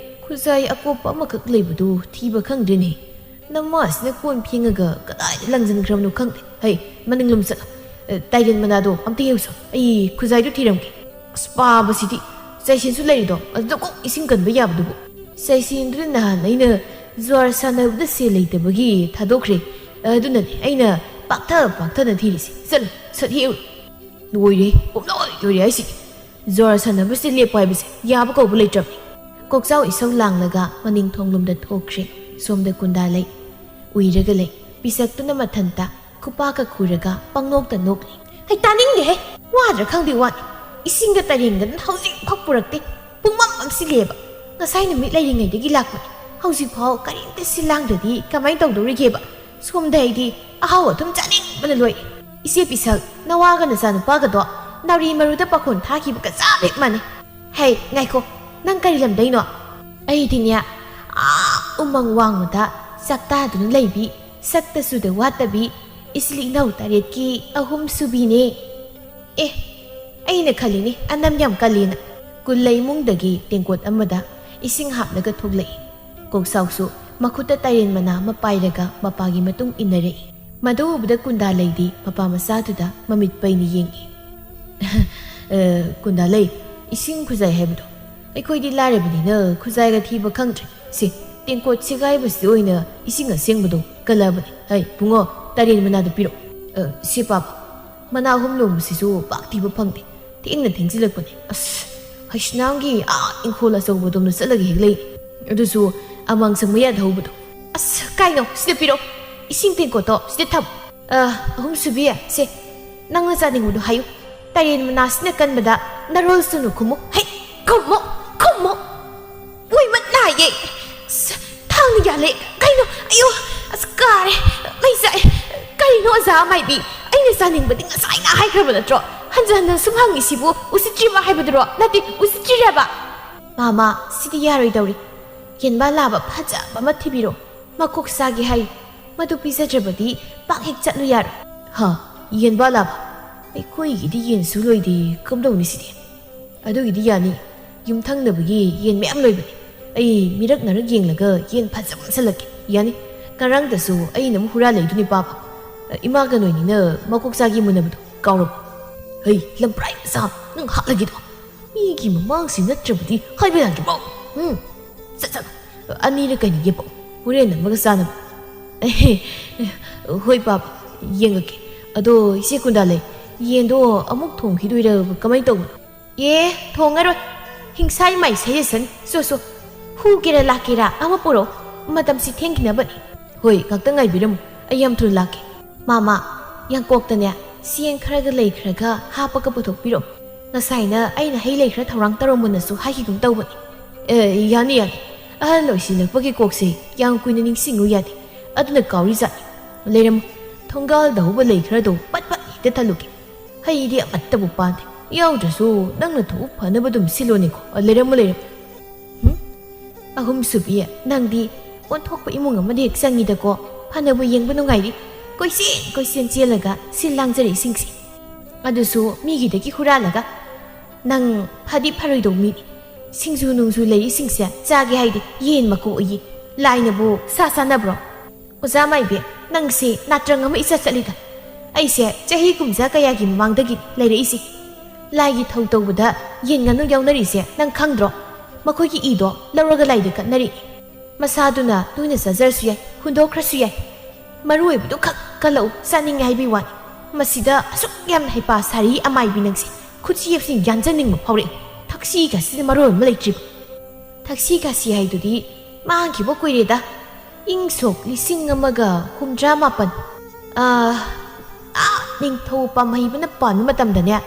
ꯈꯨꯖꯥꯏ ꯑꯀꯣꯞꯄ ꯑꯃꯈꯛ ꯂꯩꯕꯗꯨ ꯊꯤꯕ ꯈꯪꯗ꯭ꯔꯦꯅꯦ꯫ ꯅꯃꯥꯁꯤꯅ ꯀꯣꯟ ꯐꯦꯡꯉꯒ ꯀꯗꯥꯏꯗ ꯂꯪꯁꯤꯟꯈ꯭ꯔꯕꯅꯣ ꯈꯪꯗꯦ꯫ ꯍꯩ, ꯃꯅꯤꯡꯂꯣꯝ ꯆꯠꯂꯣ꯫ ꯑ, ꯇꯥꯏꯔꯦꯟ ꯃꯅꯥꯗꯣ ꯑꯝꯇ ꯍꯦꯛꯎꯁꯣ꯫ ꯑꯩ ꯈꯨꯖꯥꯏꯗꯨ ꯊꯤꯔꯝꯒꯦ꯫ ꯑꯁ, ꯄꯥꯕꯁꯤꯗꯤ! ꯆꯥꯏꯁꯦꯟꯁꯨ ꯂꯩꯔꯤꯗꯣ, ꯑꯗꯨꯗ ꯀꯣꯛ ꯏꯁꯤꯡ ꯀꯟꯕ ꯌꯥꯕꯗꯨꯕꯨ꯫ ꯆꯥꯏꯁꯦꯟꯗꯨꯅ ꯅꯍꯥꯟ ꯑꯩꯅ ꯖ꯭ꯋꯥꯔ ꯁꯥꯟꯅꯕꯗ ꯁꯦꯜ ꯂꯩꯇꯕꯒꯤ ꯊꯥꯗꯣꯛꯈ꯭ꯔꯦ꯫ ꯑꯗꯨꯅꯅꯦ ꯑꯩꯅ ꯄꯥꯛꯊ ꯄꯥꯛꯊꯅ ꯊꯤꯔꯤꯁꯦ꯫ ꯆꯠꯂꯨ, ꯁꯠ ꯍꯦꯛꯎꯔꯣ꯫ ꯂꯣꯏꯔꯦ, ꯄꯨꯝꯂꯣꯏ ꯂꯣꯏꯔꯦ ꯍꯥꯏꯁꯤꯅꯤ꯫ ꯖ꯭ꯋꯥꯔ ꯁꯥꯟꯅꯕꯁꯦ ꯂꯦꯞꯄꯣ ꯍꯥꯏꯕꯁꯦ ꯌꯥꯕ ꯀꯧꯕ ꯂꯩꯇ꯭ꯔꯕꯅꯤ꯫ ꯀꯣꯛꯆꯥꯎ ꯏꯁꯧ ꯂꯥꯡꯂꯒ ꯃꯅꯤꯡ ꯊꯣꯡꯂꯣꯝꯗ ꯊꯣꯛꯈ꯭ꯔꯦ꯫ ꯁꯣꯝꯗ ꯀꯨꯟꯗꯥ ꯂꯩ꯫ ꯎꯏꯔꯒ ꯂꯩ꯫ ꯄꯤꯁꯛꯇꯨꯅ ꯃꯊꯟꯇ ꯈꯨꯄꯥꯛꯀ ꯈꯨꯔꯒ ꯄꯪꯅꯣꯛꯇ ꯅꯣꯛꯂꯤ꯫ "ꯍꯩ, ꯇꯥꯅꯤꯡꯗꯦꯍꯦ! ꯋꯥꯗ꯭ꯔꯥ ꯈꯪꯗꯦ ꯋꯥꯅꯤ꯫ ꯏꯁꯤꯡꯒ ꯇꯥꯏꯔꯦꯟꯒꯗꯨꯅ ꯍꯧꯖꯤꯛ ꯐꯥꯎ ꯄꯨꯔꯛꯇꯦ꯫ ꯄꯨꯡꯃꯝ ꯃꯝꯁꯤꯜꯂꯦꯕ꯫ ꯉꯁꯥꯏ ꯅꯨꯃꯤꯠ ꯂꯩꯔꯤꯉꯩꯗꯒꯤ ꯂꯥꯛꯄꯅꯤ꯫ ꯍꯧꯖꯤꯛꯐꯥꯎ ꯀꯔꯤꯝꯇ ꯁꯤꯜ ꯂꯥꯡꯗ꯭ꯔꯗꯤ ꯀꯃꯥꯏꯅ ꯇꯧꯗꯧꯔꯤꯒꯦꯕ? ꯁꯣꯝꯗ ꯑꯩꯗꯤ ꯑꯍꯥꯎ ꯑꯊꯨꯝ ꯆꯥꯅꯤꯡꯕꯅ ꯂꯣꯏꯔꯦ꯫ ꯏꯆꯦ ꯄꯤꯁꯛ, ꯅꯋꯥꯒ ꯅꯆꯥꯅꯨꯄꯥꯒꯗꯣ ꯅꯥꯎꯔꯤ ꯃꯔꯨꯗ ꯄꯥꯈꯣꯟ ꯊꯥꯈꯤꯕꯒ ꯆꯞ ꯍꯦꯛ ꯃꯥꯟꯅꯩ꯫ ꯍꯩ, ꯉꯥꯏꯈꯣ, ꯅꯪ ꯀꯔꯤ ꯂꯝꯗꯩꯅꯣ? ꯑꯩꯗꯤꯅꯦ, ꯑꯥ, ꯎꯃꯪ ꯋꯥꯡꯃꯗ ꯆꯥꯛꯇꯥꯗꯨꯅ ꯂꯩꯕꯤ, ꯁꯛꯇ ꯆꯨꯗ ꯋꯥꯠꯇꯕꯤ, ꯏꯆꯤꯜ ꯏꯅꯥꯎ ꯇꯔꯦꯠꯀꯤ ꯑꯍꯨꯝ ꯁꯨꯕꯤꯅꯦ꯫ ꯑꯦ, ꯑꯩꯅ ꯈꯜꯂꯤꯅꯤ ꯑꯅꯝ ꯌꯥꯝ ꯀꯜꯂꯤꯅ꯫ ꯀꯨꯜꯂꯩ ꯏꯃꯨꯡꯗꯒꯤ ꯇꯦꯡꯀꯣꯠ ꯑꯃꯗ ꯏꯁꯤꯡ ꯍꯥꯞꯂꯒ ꯊꯣꯛꯂꯛꯏ꯫ ꯀꯣꯛꯁꯥꯎꯁꯨ ꯃꯈꯨꯠꯇ ꯇꯥꯏꯔꯦꯟ ꯃꯅꯥ ꯑꯃ ꯄꯥꯏꯔꯒ ꯃꯄꯥꯒꯤ ꯃꯇꯨꯡ ꯏꯟꯅꯔꯛꯏ꯫ ꯃꯗꯨ ꯎꯕꯗ ꯀꯨꯟꯗꯥꯂꯩꯗꯤ ꯃꯄꯥ ꯃꯆꯥꯗꯨꯗ ꯃꯃꯤꯠ ꯄꯩꯅ ꯌꯦꯡꯏ꯫ "ꯑ, ꯀꯨꯟꯗꯥꯂꯩ, ꯏꯁꯤꯡ ꯈꯨꯖꯥꯏ ꯍꯥꯏꯕꯗꯣ, ꯑꯩꯈꯣꯏꯗꯤ ꯂꯥꯏꯔꯕꯅꯤꯅ ꯈꯨꯖꯥꯏꯒ ꯊꯤꯕ ꯈꯪꯗ꯭ꯔꯦ꯫ ꯁꯤ, ꯇꯦꯡꯀꯣꯠ ꯁꯦꯒꯥꯏꯕꯁꯤꯗ ꯑꯣꯏꯅ ꯏꯁꯤꯡ ꯑꯁꯦꯡꯕꯗꯣ ꯀꯜꯂꯕꯅꯤ꯫ ꯍꯩ, ꯕꯨꯡꯉꯣ, ꯇꯥꯏꯔꯦꯟ ꯃꯅꯥꯗꯣ ꯄꯤꯔꯛꯑꯣ꯫ ꯑ, ꯁꯤ ꯄꯥꯕ, ꯃꯅꯥ ꯑꯍꯨꯝ ꯂꯣꯡꯕꯁꯤꯁꯨ ꯄꯥꯛ ꯊꯤꯕ ꯐꯪꯗꯦ꯫ ꯊꯦꯡꯅ ꯊꯦꯡꯖꯤꯜꯂꯛꯄꯅꯦ꯫ ꯑꯁ, ꯍꯩꯁꯅꯥꯝꯒꯤ ꯑꯥ ꯏꯪꯈꯣꯜ ꯑꯆꯧꯕꯗꯣꯝꯗ ꯆꯠꯂꯒ ꯍꯦꯛ ꯂꯩ꯫ ꯑꯗꯨꯁꯨ ꯑꯃꯥꯡ ꯁꯪꯕ ꯌꯥꯗ ꯍꯧꯕꯗꯣ꯫ ꯑꯁ, ꯀꯥꯏꯅꯣ? ꯁꯤꯗ ꯄꯤꯔꯛꯑꯣ꯫ ꯏꯁꯤꯡ ꯇꯦꯡꯀꯣꯠꯇꯣ ꯁꯤꯗ ꯊꯝꯃꯣ꯫ ꯑ, ꯑꯍꯨꯝ ꯁꯨꯕꯤ, ꯁꯦ, ꯅꯪꯅ ꯆꯥꯅꯤꯡꯕꯗꯣ ꯍꯥꯏꯌꯨ꯫ ꯇꯥꯏꯔꯦꯟ ꯃꯅꯥꯁꯤꯅ ꯀꯟꯕꯗ ꯅꯔꯣꯜ ꯁꯨꯅꯨ ꯈꯨꯝꯃꯨ꯫ ꯍꯩ, ꯈꯨꯝꯃꯨ, ꯈꯨꯝꯃꯨ꯫ ꯃꯣꯏ ꯃꯠ ꯅꯥꯏꯌꯦ꯫ ꯑꯁ, ꯊꯥꯡꯅ ꯌꯥꯜꯂꯦ꯫ ꯀꯩꯅꯣ? ꯑꯌꯣ! ꯑꯁ, ꯀꯥꯔꯦ꯫ ꯃꯩ ꯆꯥꯛꯑꯦ꯫ ꯀꯔꯤꯅꯣ, ꯑꯣꯖꯥ ꯑꯃꯥꯏꯕꯤ? ꯑꯩꯅ ꯆꯥꯅꯤꯡꯕꯗꯤ ꯉꯁꯥꯏꯅ ꯍꯥꯏꯈ꯭ꯔꯕ ꯅꯠꯇ꯭ꯔꯣ? ꯍꯟꯖꯟ ꯍꯟꯖꯟ ꯁꯨꯝ ꯍꯪꯉꯤꯁꯤꯕꯨ ꯎꯁꯤꯠꯇ꯭ꯔꯤꯕ ꯍꯥꯏꯕꯗꯨꯔꯣ? ꯅꯠꯇꯦ, ꯎꯁꯤꯠꯇ꯭ꯔꯤꯔꯕ? ꯃꯥꯃ, ꯁꯤꯗꯤ ꯌꯥꯔꯣꯏꯗꯧꯔꯤ꯫ ꯌꯦꯟꯕꯥ ꯂꯥꯕ ꯐꯖꯕ ꯑꯃ ꯊꯤꯕꯤꯔꯣ꯫ ꯃꯀꯣꯛ ꯆꯥꯒꯦ ꯍꯥꯏ꯫ ꯃꯗꯨ ꯄꯤꯖꯗ꯭ꯔꯕꯗꯤ ꯄꯥꯛ ꯍꯦꯛ ꯆꯠꯂꯨ ꯌꯥꯔꯣꯏ꯫ ꯍꯥ? ꯌꯦꯟꯕꯥ ꯂꯥꯕ? ꯑꯩꯈꯣꯏꯒꯤꯗꯤ ꯌꯦꯟꯁꯨ ꯂꯣꯏꯗꯦ, ꯀꯝꯗꯧꯅꯤ ꯁꯤꯗꯤ? ꯑꯗꯨꯒꯤꯗꯤ ꯌꯥꯅꯤ꯫ ꯌꯨꯝꯊꯪꯅꯕꯒꯤ ꯌꯦꯟ ꯃꯌꯥꯝ ꯂꯣꯏꯕꯅꯤ꯫ ꯑꯩ ꯃꯤꯔꯛ ꯅꯔꯛ ꯌꯦꯡꯂꯒ ꯌꯦꯟ ꯐꯖꯕ ꯑꯃ ꯁꯜꯂꯛꯀꯦ꯫ ꯌꯥꯅꯤ꯫ ꯉꯔꯥꯡꯗꯁꯨ ꯑꯩꯅ ꯑꯃꯨꯛ ꯍꯨꯔꯥꯜꯂꯛꯏꯗꯨꯅꯤ, ꯄꯥꯕ꯫ ꯏꯃꯥꯒ ꯅꯣꯏꯅꯤꯅ ꯃꯀꯣꯛ ꯆꯥꯒꯤ ꯃꯨꯟꯅꯕꯗꯣ ꯀꯥꯎꯔꯕꯣ? ꯍꯩ, ꯂꯝꯄ꯭ꯔꯥꯏ ꯃꯆꯥ, ꯅꯪ ꯍꯥꯠꯂꯒꯦꯗꯣ꯫ ꯃꯤꯒꯤ ꯃꯃꯥꯡꯁꯤ ꯅꯠꯇ꯭ꯔꯕꯗꯤ ꯍꯥꯏꯕ ꯌꯥꯗ꯭ꯔꯤꯕꯣ? ꯎꯝ, ꯆꯠ, ꯆꯠ꯫ ꯑꯅꯤꯔ ꯀꯩꯅꯣ ꯌꯦꯞꯄꯛꯑꯣ, ꯍꯣꯔꯦꯟ ꯑꯃꯒ ꯆꯥꯅꯕ꯫ ꯑꯦꯍꯦ, ꯍꯣꯏ, ꯄꯥꯕ, ꯌꯦꯡꯉꯛꯀꯦ꯫ ꯑꯗꯣ, ꯏꯆꯦ ꯀꯨꯟꯗꯥꯂꯩ, ꯌꯦꯟꯗꯣ ꯑꯃꯨꯛ ꯊꯣꯡꯈꯤꯗꯣꯏꯔ, ꯀꯃꯥꯏꯅ ꯇꯧꯕꯅꯣ? ꯑꯦ, ꯊꯣꯡꯉꯔꯣꯏ꯫ ꯍꯤꯡꯁꯥꯏ ꯃꯥꯏ ꯁꯩꯖꯁꯅꯤ꯫ ꯁꯣ, ꯁꯣ꯫ ꯍꯨꯒꯦꯔꯥ ꯂꯥꯛꯀꯦꯔꯥ ꯑꯃ ꯄꯨꯔꯛꯑꯣ꯫ ꯃꯇꯝꯁꯤ ꯊꯦꯡꯈꯤꯅꯕꯅꯤ꯫ ꯍꯣꯏ, ꯉꯥꯛꯇꯪ ꯉꯥꯏꯕꯤꯔꯝꯃꯨ꯫ ꯑꯩ ꯌꯥꯝ ꯊꯨꯅ ꯂꯥꯛꯀꯦ꯫ ꯃꯥꯃ, ꯌꯥꯡꯀꯣꯛꯇꯅꯦ, ꯆꯦꯡ ꯈꯔꯒ ꯂꯩ ꯈꯔꯒ ꯍꯥꯞꯄꯒ ꯄꯨꯊꯣꯛꯄꯤꯔꯛꯑꯣ꯫ ꯉꯁꯥꯏꯅ ꯑꯩꯅ ꯍꯩ ꯂꯩ ꯈꯔ ꯊꯧꯔꯥꯡ ꯇꯧꯔꯝꯃꯣꯅꯁꯨ ꯍꯥꯏꯈꯤꯒꯨꯝ ꯇꯧꯕꯅꯤ꯫ ꯑꯦ, ꯌꯥꯅꯤ, ꯌꯥꯅꯤ꯫ ꯑꯍꯜ ꯑꯣꯏꯁꯤꯜꯂꯛꯄꯒꯤ ꯀꯣꯛꯁꯦ ꯌꯥꯝ ꯀꯨꯏꯅ ꯅꯤꯡꯁꯤꯡꯉꯨ ꯌꯥꯗꯦ꯫ ꯑꯗꯨꯅ ꯀꯥꯎꯔꯤꯖꯥꯠꯅꯤ꯫ ꯂꯩꯔꯝꯃꯨ, ꯊꯣꯡꯒꯥꯜꯗ ꯍꯧꯕ ꯂꯩ ꯈꯔꯗꯣ ꯄꯠ ꯄꯠ ꯍꯦꯛꯇ ꯊꯠꯂꯨꯒꯦ꯫ ꯍꯩꯗꯤ ꯑꯃꯠꯇꯕꯨ ꯄꯥꯟꯗꯦ꯫ ꯌꯥꯎꯗ꯭ꯔꯁꯨ ꯅꯪꯅ ꯊꯣꯛꯎ ꯐꯅꯕ ꯑꯗꯨꯝ ꯁꯤꯜꯂꯣꯅꯦꯀꯣ꯫ ꯑ, ꯂꯩꯔꯝꯃꯨ, ꯂꯩꯔꯝꯃꯨ꯫ ꯍꯨꯝ? ꯑꯍꯨꯝꯁꯨꯕꯤ, ꯅꯪꯗꯤ ꯑꯣꯟꯊꯣꯛꯄ ꯏꯃꯨꯡ ꯑꯃꯗ ꯍꯦꯛ ꯆꯪꯉꯤꯗꯀꯣ꯫ ꯐꯅꯕꯨ ꯌꯦꯡꯕ ꯅꯨꯡꯉꯥꯏꯔꯤ꯫ ꯀꯣꯏꯆꯦꯟ ꯀꯣꯏꯆꯦꯟ ꯆꯦꯜꯂꯒ ꯁꯤꯜ ꯂꯥꯡꯖꯔꯛꯏꯁꯤꯡꯁꯦ꯫ ꯑꯗꯨꯁꯨ ꯃꯤꯒꯤꯗꯒꯤ ꯍꯨꯔꯥꯜꯂꯒ꯫ ꯅꯪ ꯐꯗꯤ ꯐꯔꯣꯏꯗꯧ ꯃꯤꯅꯤ꯫ ꯁꯤꯡꯖꯨ ꯅꯨꯡꯖꯨ ꯂꯩꯔꯤꯁꯤꯡꯁꯦ ꯆꯥꯒꯦ ꯍꯥꯏꯗꯤ ꯌꯦꯟ ꯃꯀꯣꯛ ꯑꯣꯏꯌꯦ꯫ ꯂꯥꯏꯅꯕꯨ ꯁꯥ ꯆꯥꯅꯕ꯭ꯔꯣ? ꯑꯣꯖꯥ ꯃꯥꯏꯕꯤ, ꯅꯪꯁꯦ ꯅꯥꯇ꯭ꯔꯪ ꯑꯃ ꯏꯆꯠ ꯆꯠꯂꯤꯗ꯫ ꯑꯩꯁꯦ ꯆꯍꯤ ꯀꯨꯝꯖꯥ ꯀꯌꯥꯒꯤ ꯃꯃꯥꯡꯗꯒꯤ ꯂꯩꯔꯛꯏꯁꯦ꯫ ꯂꯥꯏꯒꯤ ꯊꯧ ꯇꯧꯕꯗ ꯌꯦꯟ ꯉꯥꯅꯨ ꯌꯥꯎꯅꯔꯤꯁꯦ ꯅꯪ ꯈꯪꯗ꯭ꯔꯣ? ꯃꯈꯣꯏꯒꯤ ꯏꯗꯣ ꯂꯧꯔꯒ ꯂꯥꯏꯗ ꯀꯠꯅꯔꯤ꯫ ꯃꯁꯥꯗꯨꯅ ꯅꯣꯏꯅ ꯆꯥꯖꯔꯁꯨ ꯌꯥꯏ, ꯍꯨꯟꯗꯣꯛꯈ꯭ꯔꯁꯨ ꯌꯥꯏ꯫ ꯃꯔꯨ ꯑꯣꯏꯕꯗꯨ ꯈꯛ ꯀꯜꯂꯛꯎ, ꯆꯥꯅꯤꯡꯉꯦ ꯍꯥꯏꯕꯒꯤ ꯋꯥꯅꯤ꯫ ꯃꯁꯤꯗ ꯑꯁꯨꯛ ꯌꯥꯝꯅ ꯍꯩꯄꯥ ꯁꯥꯔꯤ ꯑꯃꯥꯏꯕꯤ ꯅꯪꯁꯦ꯫ ꯈꯨꯠꯁꯤ ꯌꯦꯞꯁꯤ ꯌꯥꯟꯖꯅꯤꯡꯕ ꯐꯥꯎꯔꯛꯏ꯫ ꯊꯛꯁꯤꯒꯁꯤꯅ ꯃꯔꯣꯜ ꯑꯃ ꯂꯩꯇ꯭ꯔꯤꯕ꯫ ꯊꯛꯁꯤꯒꯁꯤ ꯍꯥꯏꯗꯨꯗꯤ ꯃꯥꯡꯈꯤꯕ ꯀꯨꯏꯔꯦꯗ꯫ ꯏꯪ ꯁꯣꯛ ꯂꯤꯁꯤꯡ ꯑꯃꯒ ꯍꯨꯝꯗ꯭ꯔꯥ ꯃꯥꯄꯟ, ꯑꯥ, ꯑꯥ, ꯅꯤꯡꯊꯧ ꯄꯥꯝꯍꯩꯕꯅ ꯄꯥꯟꯕ ꯃꯇꯝꯗꯅꯦ,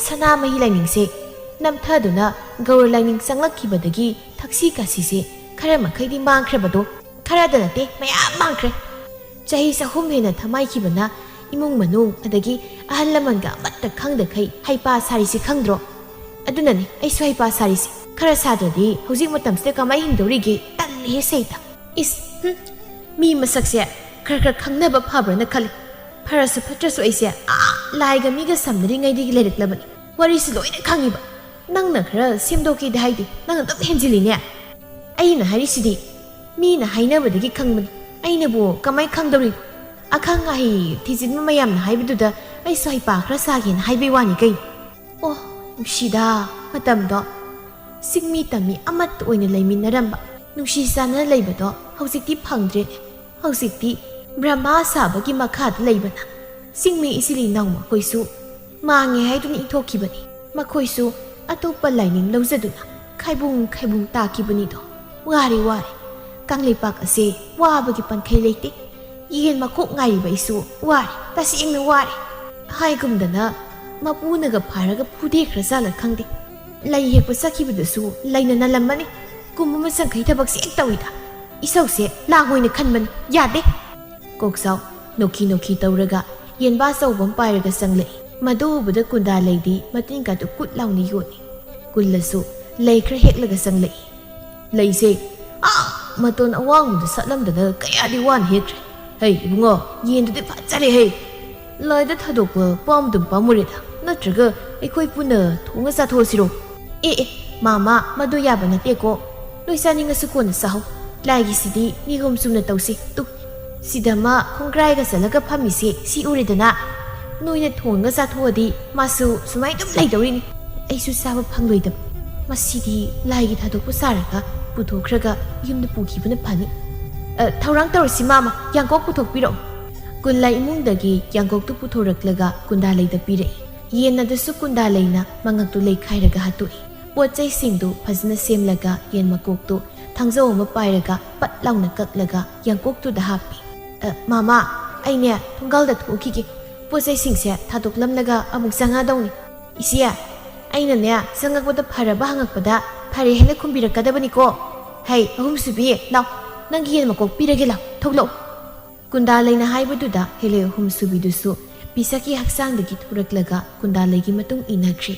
ꯁꯅꯥꯃꯍꯤ ꯂꯥꯏꯅꯤꯡꯁꯦ ꯅꯝꯊꯗꯨꯅ ꯒꯧꯔ ꯂꯥꯏꯅꯤꯡ ꯆꯪꯂꯛꯈꯤꯕꯗꯒꯤ ꯊꯛꯁꯤ ꯈꯥꯁꯤꯁꯦ ꯈꯔ ꯃꯈꯩꯗꯤ ꯃꯥꯡꯈ꯭ꯔꯕꯗꯣ, ꯈꯔꯗ ꯅꯠꯇꯦ, ꯃꯌꯥꯝ ꯃꯥꯡꯈ꯭ꯔꯦ꯫ ꯆꯍꯤ ꯆꯍꯨꯝ ꯍꯦꯟꯅ ꯊꯃꯥꯏꯈꯤꯕꯅ ꯏꯃꯨꯡ ꯃꯅꯨꯡ ꯑꯗꯒꯤ ꯑꯍꯜ ꯂꯃꯟꯒ ꯑꯃꯠꯇ ꯈꯪꯗꯈꯩ ꯍꯩꯄꯥ ꯁꯥꯔꯤꯁꯤ ꯈꯪꯗ꯭ꯔꯣ? ꯑꯗꯨꯅꯅꯤ ꯑꯩꯁꯨ ꯍꯩꯄꯥ ꯁꯥꯔꯤꯁꯦ꯫ ꯈꯔ ꯁꯥꯗ꯭ꯔꯗꯤ ꯍꯧꯖꯤꯛ ꯃꯇꯝꯁꯤꯗ ꯀꯃꯥꯏ ꯍꯤꯡꯗꯧꯔꯤꯒꯦ? ꯇꯜꯂꯤꯍꯦ ꯁꯩꯇ꯫ ꯏꯁ, ꯍꯨꯝ, ꯃꯤ ꯃꯁꯛꯁꯦ ꯈꯔ ꯈꯔ ꯈꯪꯅꯕ ꯐꯕ꯭ꯔꯅ ꯈꯜꯂꯤ꯫ ꯐꯔꯁꯨ ꯐꯠꯇ꯭ꯔꯁꯨ ꯑꯩꯁꯦ ꯑꯥ ꯂꯥꯏꯒ ꯃꯤꯒ ꯁꯝꯅꯔꯤꯉꯩꯗꯒꯤ ꯂꯩꯔꯛꯂꯕꯅꯤ꯫ ꯋꯥꯔꯤꯁꯤ ꯂꯣꯏꯅ ꯈꯪꯉꯤꯕ꯫ ꯅꯪꯅ ꯈꯔ ꯁꯦꯝꯗꯣꯛꯀꯦꯗꯤ ꯍꯥꯏꯗꯦ, ꯅꯪ ꯑꯗꯨꯝ ꯍꯦꯟꯖꯤꯜꯂꯤꯅꯦ꯫ ꯑꯩꯅ ꯍꯥꯏꯔꯤꯁꯤꯗꯤ ꯃꯤꯅ ꯍꯥꯏꯅꯕꯗꯒꯤ ꯈꯪꯕꯅꯤ, ꯑꯩꯅꯕꯨ ꯀꯃꯥꯏ ꯈꯪꯗꯧꯔꯤꯅꯣ? ꯑꯈꯪ ꯑꯍꯩ ꯊꯤꯖꯤꯟꯕ ꯃꯌꯥꯝꯅ ꯍꯥꯏꯕꯗꯨꯗ ꯑꯩꯁꯨ ꯍꯩꯄꯥ ꯈꯔ ꯁꯥꯒꯦꯅ ꯍꯥꯏꯕꯩ ꯋꯥꯅꯤ ꯀꯩꯅꯣ꯫ ꯑꯣ, ꯅꯨꯡꯁꯤꯗ ꯃꯇꯝꯗꯣ꯫ ꯆꯤꯡꯃꯤ ꯇꯝꯃꯤ ꯑꯃꯠꯇ ꯑꯣꯏꯅ ꯂꯩꯃꯤꯟꯅꯔꯝꯕ, ꯅꯨꯡꯁꯤ ꯆꯥꯟꯅꯅ ꯂꯩꯕꯗꯣ ꯍꯧꯖꯤꯛꯇꯤ ꯐꯪꯗ꯭ꯔꯦꯅꯦ꯫ ꯍꯧꯖꯤꯛꯇꯤ ꯕ꯭ꯔꯍꯃꯥ ꯁꯥꯕꯒꯤ ꯃꯈꯥꯗ ꯂꯩꯕꯅ ꯆꯤꯡꯃꯤ ꯏꯆꯤꯜ ꯏꯅꯥꯎ ꯃꯈꯣꯏꯁꯨ ꯃꯥꯡꯉꯦ ꯍꯥꯏꯗꯨꯅ ꯏꯟꯊꯣꯛꯈꯤꯕꯅꯤ꯫ ꯃꯈꯣꯏꯁꯨ ꯑꯇꯣꯞꯄ ꯂꯥꯏꯅꯤꯡ ꯂꯧꯖꯗꯨꯅ ꯈꯥꯏꯕꯨꯡ ꯈꯥꯏꯕꯨꯡ ꯇꯥꯈꯤꯕꯅꯤꯗꯣ꯫ ꯋꯥꯔꯦ, ꯋꯥꯔꯦ꯫ ꯀꯪꯂꯩꯄꯥꯛ ꯑꯁꯦ ꯋꯥꯕꯒꯤ ꯄꯟꯈꯩ ꯂꯩꯇꯦ꯫ ꯌꯦꯟ ꯃꯀꯣꯛ ꯉꯥꯏꯔꯤꯕ ꯑꯩꯁꯨ ꯋꯥꯔꯦ, ꯇꯁꯦꯡꯅ ꯋꯥꯔꯦ꯫ ꯍꯥꯏꯒꯨꯝꯗꯅ ꯃꯄꯨꯅꯒ ꯐꯥꯔꯒ ꯐꯨꯗꯦꯈ꯭ꯔꯖꯥꯠꯂ ꯈꯪꯗꯦ꯫ ꯂꯩ ꯍꯦꯛꯄ ꯆꯠꯈꯤꯕꯗꯁꯨ ꯂꯩꯅ ꯅꯜꯂꯝꯃꯅꯤ꯫ ꯀꯨꯝꯕ ꯃꯆꯪꯈꯩ ꯊꯕꯛꯁꯦ ꯍꯦꯛ ꯇꯧꯏꯗ꯫ ꯏꯁꯧꯁꯦ ꯂꯥꯡ ꯑꯣꯏꯅ ꯈꯟꯕꯅꯤ, ꯌꯥꯗꯦ꯫ ꯀꯣꯛꯆꯥꯎ ꯅꯣꯛꯈꯤ ꯅꯣꯛꯈꯤ ꯇꯧꯔꯒ ꯌꯦꯟꯕꯥ ꯑꯆꯧꯕ ꯑꯃ ꯄꯥꯏꯔꯒ ꯆꯪꯂꯛꯏ꯫ ꯃꯗꯨ ꯎꯕꯗ ꯀꯨꯟꯗꯥ ꯂꯩꯗꯤ ꯃꯇꯤꯟ ꯀꯥꯗꯨ ꯀꯨꯠ ꯂꯥꯎꯅ ꯌꯣꯠꯂꯤ꯫ ꯀꯨꯜꯂꯁꯨ ꯂꯩ ꯈꯔ ꯍꯦꯛꯂꯒ ꯆꯪꯂꯛꯏ꯫ ꯂꯩꯁꯦ ꯑꯥ ꯃꯇꯣꯟ ꯑꯋꯥꯡꯕꯗ ꯁꯥꯠꯂꯝꯗꯅ ꯀꯌꯥꯗꯤ ꯋꯥꯅ ꯍꯦꯛꯈ꯭ꯔꯦ꯫ ꯍꯩ ꯏꯕꯨꯡꯉꯣ, ꯌꯦꯟꯗꯨꯗꯤ ꯐꯖꯔꯦ ꯍꯩ꯫ ꯂꯥꯏꯗ ꯊꯥꯗꯣꯛꯄ ꯄꯥꯝꯗꯨꯝ ꯄꯥꯝꯃꯨꯔꯦꯗ꯫ ꯅꯠꯇ꯭ꯔꯒ ꯑꯩꯈꯣꯏ ꯄꯨꯟꯅ ꯊꯣꯡꯉ ꯆꯥꯊꯣꯛꯑꯁꯤꯔꯣ? ꯑꯦ ꯑꯦ, ꯃꯥꯃꯥ, ꯃꯗꯨ ꯌꯥꯕ ꯅꯠꯇꯦꯀꯣ꯫ ꯅꯣꯏ ꯆꯥꯅꯤꯡꯉꯁꯨ ꯀꯣꯟꯅ ꯆꯥꯍꯧ꯫ ꯂꯥꯏꯒꯤꯁꯤꯗꯤ ꯅꯤꯒꯨꯝ ꯆꯨꯝꯅ ꯇꯧꯁꯤ꯫ ꯇꯨ, ꯁꯤꯗ ꯑꯃ ꯈꯣꯡꯒ꯭ꯔꯥꯏꯒ ꯆꯠꯂꯒ ꯐꯝꯃꯤꯁꯦ ꯁꯤ ꯎꯔꯦꯗꯅ? ꯅꯣꯏꯅ ꯊꯣꯡꯉ ꯆꯥꯊꯣꯛꯑꯗꯤ ꯃꯥꯁꯨ ꯁꯨꯃꯥꯏ ꯑꯗꯨꯝ ꯂꯩꯗꯧꯔꯤꯅꯤ꯫ ꯑꯩꯁꯨ ꯆꯥꯕ ꯐꯪꯂꯣꯏꯗꯕ꯫ ꯃꯁꯤꯗꯤ ꯂꯥꯏꯒꯤ ꯊꯥꯗꯣꯛꯄ ꯁꯥꯔꯒ ꯄꯨꯊꯣꯛꯈ꯭ꯔꯒ ꯌꯨꯝꯗ ꯄꯨꯈꯤꯕꯅ ꯐꯅꯤ꯫ ꯑ, ꯊꯧꯔꯥꯡ ꯇꯧꯔꯁꯤ ꯃꯥꯃ, ꯌꯥꯡꯀꯣꯛ ꯄꯨꯊꯣꯛꯄꯤꯔꯛꯑꯣ꯫ ꯀꯨꯟꯂꯥ ꯏꯃꯨꯡꯗꯒꯤ ꯌꯥꯡꯀꯣꯛꯇꯨ ꯄꯨꯊꯣꯔꯛꯂꯒ ꯀꯨꯟꯗꯥ ꯂꯩꯗ ꯄꯤꯔꯛꯏ꯫ ꯌꯦꯟ ꯑꯗꯨꯁꯨ ꯀꯨꯟꯗꯥ ꯂꯩꯅ ꯃꯉꯛꯇꯨ ꯂꯩꯈꯥꯏꯔꯒ ꯍꯥꯠꯇꯣꯛꯏ꯫ ꯄꯣꯠ ꯆꯩꯁꯤꯡꯗꯨ ꯐꯖꯅ ꯁꯦꯝꯂꯒ ꯌꯦꯟ ꯃꯀꯣꯛꯇꯨ ꯊꯥꯡꯖꯧ ꯑꯃ ꯄꯥꯏꯔꯒ ꯄꯠ ꯂꯥꯎꯅ ꯀꯛꯂꯒ ꯌꯥꯡꯀꯣꯛꯇꯨꯗ ꯍꯥꯞꯄꯤ꯫ "ꯑ, ꯃꯥꯃꯥ, ꯑꯩꯅꯦ ꯊꯣꯡꯒꯥꯜꯗ ꯊꯣꯛꯈꯤꯒꯦ꯫ ꯄꯣꯠ ꯆꯩꯁꯤꯡꯁꯦ ꯊꯥꯗꯣꯛꯂꯝꯂꯒ ꯑꯃꯨꯛ ꯆꯪꯉꯛꯑꯗꯧꯅꯤ꯫" "ꯏꯆꯦ, ꯑꯩꯅꯅꯦ ꯆꯪꯉꯛꯄꯗ ꯐꯔꯕ ꯍꯪꯉꯛꯄꯗ ꯐꯔꯦ ꯍꯥꯏꯅ ꯈꯨꯝꯕꯤꯔꯛꯀꯗꯕꯅꯤꯀꯣ꯫ ꯍꯩ, ꯑꯍꯨꯝꯁꯨꯕꯤ, ꯂꯥꯎ, ꯅꯪꯒꯤ ꯌꯦꯟ ꯃꯀꯣꯛ ꯄꯤꯔꯒꯦ, ꯂꯥꯎ, ꯊꯣꯛꯂꯛꯑꯣ꯫" ꯀꯨꯟꯗꯥꯂꯩꯅ ꯍꯥꯏꯕꯗꯨꯗ ꯍꯦꯂꯣꯏ ꯑꯍꯨꯝꯁꯨꯕꯤꯗꯨꯁꯨ ꯄꯤꯁꯛꯀꯤ ꯍꯛꯆꯥꯡꯗꯒꯤ ꯊꯣꯔꯛꯂꯒ ꯀꯨꯟꯗꯥꯂꯩꯒꯤ ꯃꯇꯨꯡ ꯏꯟꯅꯈ꯭ꯔꯦ꯫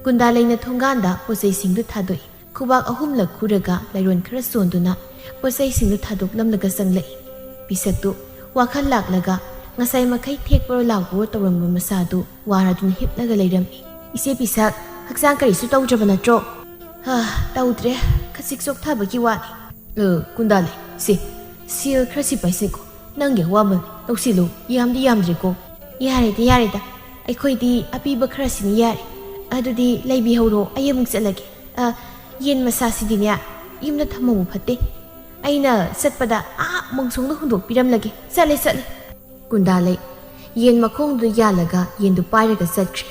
ꯀꯨꯟꯗꯥꯂꯩꯅ ꯊꯣꯡꯒꯥꯟꯗ ꯄꯣꯠꯆꯩꯁꯤꯡꯗꯨ ꯊꯥꯗꯣꯛꯏ꯫ ꯈꯨꯕꯥꯛ ꯑꯍꯨꯝꯂꯛ ꯈꯨꯔꯒ ꯂꯥꯏꯔꯣꯟ ꯈꯔ ꯁꯣꯟꯗꯨꯅ ꯄꯣꯠꯆꯩꯁꯤꯡꯗꯨ ꯊꯥꯗꯣꯛꯂꯝꯂꯒ ꯆꯪꯂꯛꯏ꯫ ꯄꯤꯁꯛꯇꯨ ꯋꯥꯈꯜ ꯂꯥꯛꯂꯒ ꯉꯁꯥꯏ ꯃꯈꯩ ꯊꯦꯛꯄ꯭ꯔꯣ ꯂꯥꯎꯕ꯭ꯔꯣ ꯇꯧꯔꯝꯕ ꯃꯁꯥꯗꯨ ꯋꯥꯔꯗꯨꯅ ꯍꯤꯞꯂꯒ ꯂꯩꯔꯝꯃꯤ꯫ "ꯏꯆꯦ ꯄꯤꯁꯛ, ꯍꯛꯆꯥꯡ ꯀꯔꯤꯁꯨ ꯇꯧꯗ꯭ꯔꯕ ꯅꯠꯇ꯭ꯔꯣ?" "ꯍꯥ, ꯇꯧꯗ꯭ꯔꯦ꯫ ꯈꯖꯤꯛ ꯆꯣꯛꯊꯕꯒꯤ ꯋꯥꯅꯤ꯫" "ꯑ, ꯀꯨꯟꯗꯥꯂꯩ, ꯁꯤ ꯁꯦꯜ ꯈꯔꯁꯤ ꯄꯥꯏꯁꯤꯟꯈꯣ꯫ ꯅꯪꯒꯤ ꯑꯋꯥꯃꯟ ꯂꯧꯁꯤꯜꯂꯨ꯫ ꯌꯥꯝꯗꯤ ꯌꯥꯝꯗ꯭ꯔꯦꯀꯣ꯫" "ꯌꯥꯔꯦꯗ, ꯌꯥꯔꯦꯗ꯫ ꯑꯩꯈꯣꯏꯗꯤ ꯑꯄꯤꯕ ꯈꯔꯁꯤꯅ ꯌꯥꯔꯦ꯫ ꯑꯗꯨꯗꯤ ꯂꯩꯕꯤꯍꯧꯔꯣ, ꯑꯩ ꯑꯃꯨꯛ ꯆꯠꯂꯒꯦ꯫ ꯑ, ꯌꯦꯟ ꯃꯁꯥꯁꯤꯗꯤꯅꯦ, ꯌꯨꯝꯗ ꯊꯝꯍꯧꯕ ꯐꯠꯇꯦ꯫ ꯑꯩꯅ ꯆꯠꯄꯗ ꯑꯥ ꯃꯣꯡꯁꯣꯡꯗ ꯍꯨꯟꯗꯣꯛꯄꯤꯔꯝꯂꯒꯦ꯫ ꯆꯠꯂꯦ, ꯆꯠꯂꯦ꯫" ꯀꯨꯟꯗꯥꯂꯩ ꯌꯦꯟ ꯃꯈꯣꯡꯗꯨ ꯌꯥꯜꯂꯒ ꯌꯦꯟꯗꯨ ꯄꯥꯏꯔꯒ ꯆꯠꯈ꯭ꯔꯦ꯫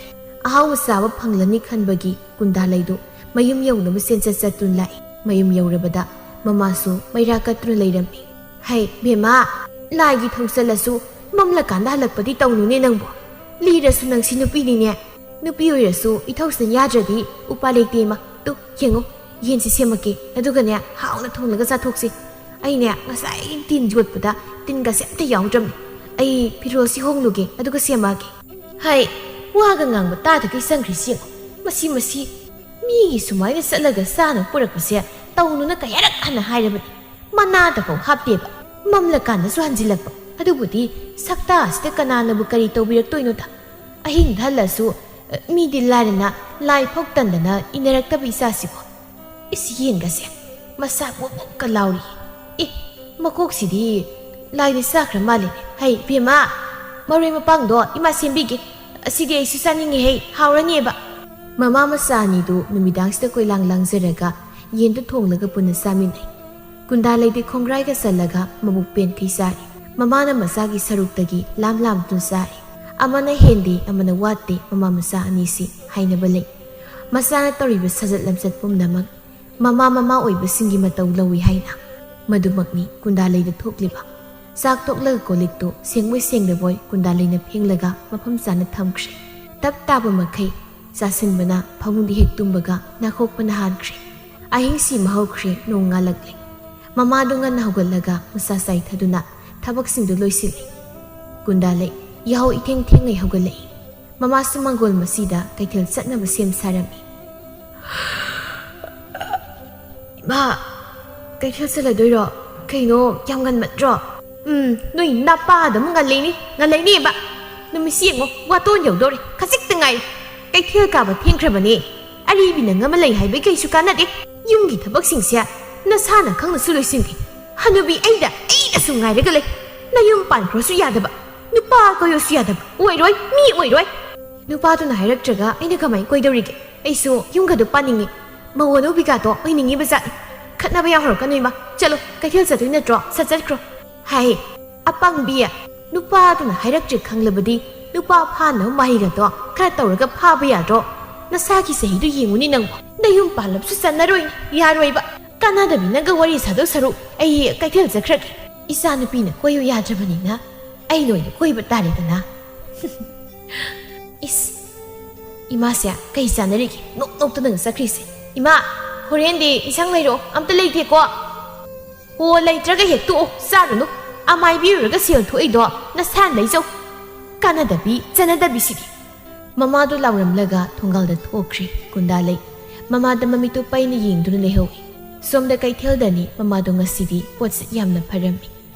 ꯑꯍꯥꯎꯕ ꯆꯥꯕ ꯐꯪꯂꯅꯤ ꯈꯟꯕꯒꯤ ꯀꯨꯟꯗꯥꯂꯩꯗꯨ ꯃꯌꯨꯝ ꯌꯧꯅꯕ ꯆꯦꯟꯆꯠ ꯆꯠꯇꯨꯅ ꯂꯥꯛꯏ꯫ ꯃꯌꯨꯝ ꯌꯧꯔꯕꯗ ꯃꯃꯥꯁꯨ ꯃꯩꯔꯥ ꯀꯠꯇꯨꯅ ꯂꯩꯔꯝꯃꯤ꯫ "ꯍꯩ ꯕꯦꯝꯃ, ꯂꯥꯏꯒꯤ ꯊꯧꯁꯜꯂꯁꯨ ꯃꯝꯂꯀꯥꯟꯗ ꯍꯜꯂꯛꯄꯗꯤ ꯇꯧꯅꯨꯅꯦ ꯅꯪꯕꯨ꯫ ꯂꯤꯔꯁꯨ ꯅꯪꯁꯤ ꯅꯨꯄꯤꯅꯤꯅꯦ꯫ ꯅꯨꯄꯤ ꯑꯣꯏꯔꯁꯨ ꯏꯊꯧꯁꯤꯅ ꯌꯥꯗ꯭ꯔꯗꯤ ꯎꯄꯥꯏ ꯂꯩꯇꯦ ꯏꯃꯥ꯫ ꯇꯨ, ꯌꯦꯡꯉꯨ, ꯌꯦꯟꯁꯤ ꯁꯦꯝꯃꯛꯀꯦ, ꯑꯗꯨꯒꯅꯦ, ꯍꯥꯎꯅ ꯊꯣꯡꯂꯒ ꯆꯥꯊꯣꯛꯁꯤ꯫ ꯑꯩꯅꯦ, ꯉꯁꯥꯏ ꯇꯤꯟ ꯌꯣꯠꯄꯗ ꯇꯤꯟꯒꯁꯦ ꯑꯝꯇ ꯌꯥꯎꯗ꯭ꯔꯕꯅꯤ꯫ ꯑꯩ ꯐꯤꯔꯣꯜꯁꯤ ꯍꯣꯡꯂꯨꯒꯦ, ꯑꯗꯨꯒ ꯁꯦꯝꯃꯛꯑꯒꯦ꯫ ꯍꯥꯏ, ꯋꯥꯒ ꯉꯥꯡꯕ ꯇꯥꯗꯈꯩ ꯆꯪꯈ꯭ꯔꯤꯁꯤ ꯌꯦꯡꯉꯣ꯫ ꯃꯁꯤ, ꯃꯁꯤ, ꯃꯤꯒꯤ ꯁꯨꯃꯥꯏꯅ ꯆꯠꯂꯒ ꯆꯥꯅꯕ ꯄꯨꯔꯛꯄꯁꯦ ꯇꯧꯅꯨꯅ ꯀꯌꯥꯔꯛ ꯍꯟꯅ ꯍꯥꯏꯔꯕꯅꯤ꯫ ꯃꯅꯥꯗꯐꯥꯎ ꯍꯥꯞꯇꯦꯕ꯫ ꯃꯝꯂꯀꯥꯟꯗꯁꯨ ꯍꯟꯖꯤꯜꯂꯛꯄ꯫ ꯑꯗꯨꯕꯨꯗꯤ ꯁꯛꯇꯥ ꯑꯁꯤꯗ ꯀꯅꯥꯅꯕꯨ ꯀꯔꯤ ꯇꯧꯕꯤꯔꯛꯇꯣꯏꯅꯣꯗ? ꯑꯍꯤꯡꯗ ꯍꯜꯂꯁꯨ, ꯑ, ꯃꯤꯗꯤ ꯂꯥꯏꯔꯅ ꯂꯥꯏ ꯐꯥꯎ ꯇꯟꯗꯅ ꯏꯟꯅꯔꯛꯇꯕ ꯏꯆꯥꯁꯤꯕꯨ꯫ ꯏꯁ, ꯌꯦꯟꯒꯁꯦ ꯃꯁꯥ ꯄꯣꯞ ꯄꯣꯞꯀ ꯂꯥꯎꯔꯤ꯫ ꯑꯦ, ꯃꯀꯣꯛꯁꯤꯗꯤ ꯂꯥꯏꯅ ꯆꯥꯈ꯭ꯔ ꯃꯥꯜꯂꯦꯅꯦ꯫ ꯍꯩ, ꯏꯕꯦꯝꯃ, ꯃꯔꯣꯏ ꯃꯄꯥꯡꯗꯣ ꯏꯃꯥ ꯁꯦꯝꯕꯤꯒꯦ꯫ ꯑꯁꯤꯗꯤ ꯑꯩꯁꯨ ꯆꯥꯅꯤꯡꯉꯦ ꯍꯩ, ꯍꯥꯎꯔꯅꯦꯕ꯫ ꯃꯃꯥ ꯃꯆꯥ ꯑꯅꯤꯗꯨ ꯅꯨꯃꯤꯗꯥꯡꯁꯤꯗ ꯀꯣꯏꯂꯥꯡ ꯂꯥꯡꯖꯔꯒ ꯌꯦꯟꯗꯨ ꯊꯣꯡꯂꯒ ꯄꯨꯟꯅ ꯆꯥꯃꯤꯟꯅꯩ꯫ ꯀꯨꯟꯗꯥꯂꯩꯗꯤ ꯈꯣꯡꯒ꯭ꯔꯥꯏꯒ ꯆꯜꯂꯒ ꯃꯕꯨꯛ ꯄꯦꯟꯈꯩ ꯆꯥꯔꯤ꯫ ꯃꯃꯥꯅ ꯃꯆꯥꯒꯤ ꯁꯔꯨꯛꯇꯒꯤ ꯂꯥꯝ ꯂꯥꯝꯗꯨꯅ ꯆꯥꯔꯤ꯫ ꯑꯃꯅ ꯍꯦꯟꯗꯦ, ꯑꯃꯅ ꯋꯥꯠꯇꯦ, ꯃꯃꯥ ꯃꯆꯥ ꯑꯅꯤꯁꯤ ꯍꯥꯏꯅꯕ ꯂꯩ꯫ ꯃꯆꯥꯅ ꯇꯧꯔꯤꯕ ꯁꯥꯖꯠ ꯂꯝꯆꯠ ꯄꯨꯝꯅꯃꯛ ꯃꯃꯥ ꯃꯃꯥ ꯑꯣꯏꯕꯁꯤꯡꯒꯤ ꯃꯇꯧ ꯂꯧꯏ ꯍꯥꯏꯅ꯫ ꯃꯗꯨꯃꯛꯅꯤ ꯀꯨꯟꯗꯥꯂꯩꯗ ꯊꯣꯛꯂꯤꯕ꯫ ꯆꯥꯛ ꯇꯣꯛꯂꯒ ꯀꯣꯜ ꯂꯤꯛꯇꯨ ꯁꯦꯡꯕꯣꯏ ꯁꯦꯡꯗꯕꯣꯏ ꯀꯨꯟꯗꯥꯂꯩꯅ ꯐꯦꯡꯂꯒ ꯃꯐꯝ ꯆꯥꯅ ꯊꯝꯈ꯭ꯔꯦ꯫ ꯇꯞ ꯇꯥꯕ ꯃꯈꯩ ꯆꯥꯁꯤꯟꯕꯅ ꯐꯃꯨꯡꯗ ꯍꯦꯛ ꯇꯨꯝꯕꯒ ꯅꯥꯈꯣꯛꯄꯅ ꯍꯥꯟꯈ꯭ꯔꯦ꯫ ꯑꯍꯤꯡꯁꯤ ꯃꯍꯧꯈ꯭ꯔꯦ, ꯅꯣꯡ ꯉꯥꯜꯂꯛꯂꯦ꯫ ꯃꯃꯥꯗꯨ ꯉꯟꯅ ꯍꯧꯒꯠꯂꯒ ꯃꯆꯥ ꯆꯥꯏꯊꯗꯨꯅ ꯊꯕꯛꯁꯤꯡꯗꯨ ꯂꯣꯏꯁꯤꯜꯂꯤ꯫ ꯀꯨꯟꯗꯥꯂꯩ ꯌꯥꯍꯧ ꯏꯊꯦꯡ ꯊꯦꯡꯉꯩ ꯍꯧꯒꯠꯂꯛꯏ꯫ ꯃꯃꯥꯁꯨ ꯃꯪꯒꯣꯜ ꯃꯁꯤꯗ ꯀꯩꯊꯦꯜ ꯆꯠꯅꯕ ꯁꯦꯝ ꯁꯥꯔꯝꯃꯤ꯫ "ꯏꯃꯥ, ꯀꯩꯊꯦꯜ ꯆꯠꯂꯗꯣꯏꯔꯣ? ꯀꯩꯅꯣ, ꯌꯥꯝ ꯉꯟꯃꯟꯗ꯭ꯔꯣ?" "ꯎꯝ, ꯅꯣꯏ ꯅꯄꯥꯗ ꯑꯃꯨꯛ ꯉꯜꯂꯤꯅꯤ, ꯉꯜꯂꯩꯅꯦꯕ꯫ ꯅꯨꯃꯤꯠꯁꯤ ꯌꯦꯡꯉꯣ, ꯋꯥꯇꯣꯟ ꯌꯧꯗꯧꯔꯦ, ꯈꯖꯤꯛꯇ ꯉꯥꯏꯔꯦ꯫ ꯀꯩꯊꯦꯜ ꯀꯥꯕ ꯊꯦꯡꯈ꯭ꯔꯕꯅꯦ꯫ ꯑꯔꯤꯕꯤ ꯅꯪ ꯑꯃ ꯂꯩ ꯍꯥꯏꯕꯩ ꯀꯩꯁꯨ ꯀꯥꯟꯅꯗꯦ꯫ ꯌꯨꯝꯒꯤ ꯊꯕꯛꯁꯤꯡꯁꯦ ꯅꯁꯥꯅ ꯈꯪꯅꯁꯨ ꯂꯣꯏꯁꯤꯟꯗꯦ꯫ ꯍꯅꯨꯕꯤ ꯑꯩꯗ, ꯑꯩꯗꯁꯨ ꯉꯥꯏꯔꯒ ꯂꯩ꯫ ꯅꯌꯨꯝ ꯄꯥꯟꯈ꯭ꯔꯣꯁꯨ ꯌꯥꯗꯕ, ꯅꯨꯄꯥ ꯀꯣꯏꯌꯣꯁꯨ ꯌꯥꯗꯕ꯫ ꯑꯣꯏꯔꯣꯏ, ꯃꯤ ꯑꯣꯏꯔꯣꯏ꯫ ꯅꯨꯄꯥꯗꯨꯅ ꯍꯥꯏꯔꯛꯇ꯭ꯔꯒ ꯑꯩꯅ ꯀꯃꯥꯏ ꯀꯣꯏꯗꯧꯔꯤꯒꯦ? ꯑꯩꯁꯨ ꯌꯨꯝꯒꯗꯨ ꯄꯥꯅꯤꯡꯉꯤ꯫ ꯃꯧ ꯑꯅꯧꯕꯤꯒꯥꯗꯣ ꯑꯣꯏꯅꯤꯡꯉꯤꯕ ꯖꯥꯠꯅꯤ꯫ ꯈꯠꯅꯕ ꯌꯥꯎꯍꯧꯔꯛꯀꯅꯨ ꯏꯃꯥ꯫ ꯆꯠꯂꯣ, ꯀꯩꯊꯦꯜ ꯆꯠꯇꯣꯏ ꯅꯠꯇ꯭ꯔꯣ? ꯁꯠ ꯆꯠꯈ꯭ꯔꯣ꯫" ꯍꯥꯏ꯫ ꯑꯄꯪꯕꯤ, ꯅꯨꯄꯥꯗꯨꯅ ꯍꯥꯏꯔꯛꯇ꯭ꯔꯦ ꯈꯪꯂꯕꯗꯤ ꯅꯨꯄꯥ ꯐꯥꯅꯕ ꯃꯍꯩꯒꯗꯣ ꯈꯔ ꯇꯧꯔꯒ ꯐꯥꯕ ꯌꯥꯗ꯭ꯔꯣ? ꯅꯁꯥꯒꯤ ꯆꯍꯤꯗꯣ ꯌꯦꯡꯉꯨꯅꯦ ꯅꯪꯕꯣ꯫ ꯅꯌꯨꯝ ꯄꯥꯜꯂꯕꯁꯨ ꯆꯟꯅꯔꯣꯏ, ꯌꯥꯔꯣꯏꯕ꯫ ꯀꯥꯟꯅꯗꯕꯤ ꯅꯪꯒ ꯋꯥꯔꯤ ꯁꯥꯗꯧ ꯁꯔꯨꯛ ꯑꯩ ꯀꯩꯊꯦꯜ ꯆꯠꯈ꯭ꯔꯒꯦ꯫ ꯏꯆꯥ ꯅꯨꯄꯤꯅ ꯀꯣꯏꯌꯨ ꯌꯥꯗ꯭ꯔꯕꯅꯤꯅ ꯑꯩꯅ ꯑꯣꯏꯅ ꯀꯣꯏꯕ ꯇꯥꯔꯦꯗꯅ꯫ ꯏꯁ, ꯏꯃꯥꯁꯦ ꯀꯩ ꯆꯥꯟꯅꯔꯤꯒꯦ ꯅꯣꯛ ꯅꯣꯛꯇꯅꯒ ꯆꯠꯈ꯭ꯔꯤꯁꯦ? ꯏꯃꯥ, "ꯍꯣꯔꯦꯟꯗꯤ ꯏꯟꯁꯥꯡ ꯂꯩꯔꯛꯑꯣ, ꯑꯝꯇ ꯂꯩꯇꯦꯀꯣ?" "ꯑꯣ, ꯂꯩꯇ꯭ꯔꯒ ꯍꯦꯛ ꯇꯣꯛꯑꯣ, ꯆꯥꯔꯨꯅꯨ꯫ ꯑꯃꯥꯏꯕꯤꯔꯨꯔꯒ ꯁꯦꯜ ꯊꯣꯛꯏꯗꯣ ꯅꯁꯥꯅ ꯂꯩꯖꯧ꯫ ꯀꯥꯟꯅꯗꯕꯤ, ꯆꯥꯟꯅꯗꯕꯤꯁꯤꯗꯤ꯫" ꯃꯃꯥꯗꯣ ꯂꯥꯎꯔꯝꯂꯒ ꯊꯣꯡꯒꯥꯜꯗ ꯊꯣꯛꯈ꯭ꯔꯦ ꯀꯨꯟꯗꯥꯂꯩ꯫ ꯃꯃꯥꯗ ꯃꯃꯤꯠꯇꯨ ꯄꯩꯅ ꯌꯦꯡꯗꯨꯅ ꯂꯩꯍꯧꯏ꯫ ꯁꯣꯝꯗ ꯀꯩꯊꯦꯜꯗꯅꯤ ꯃꯃꯥꯗꯣ ꯉꯁꯤꯗꯤ ꯄꯣꯠꯁꯛ ꯌꯥꯝꯅ ꯐꯔꯝꯃꯤ꯫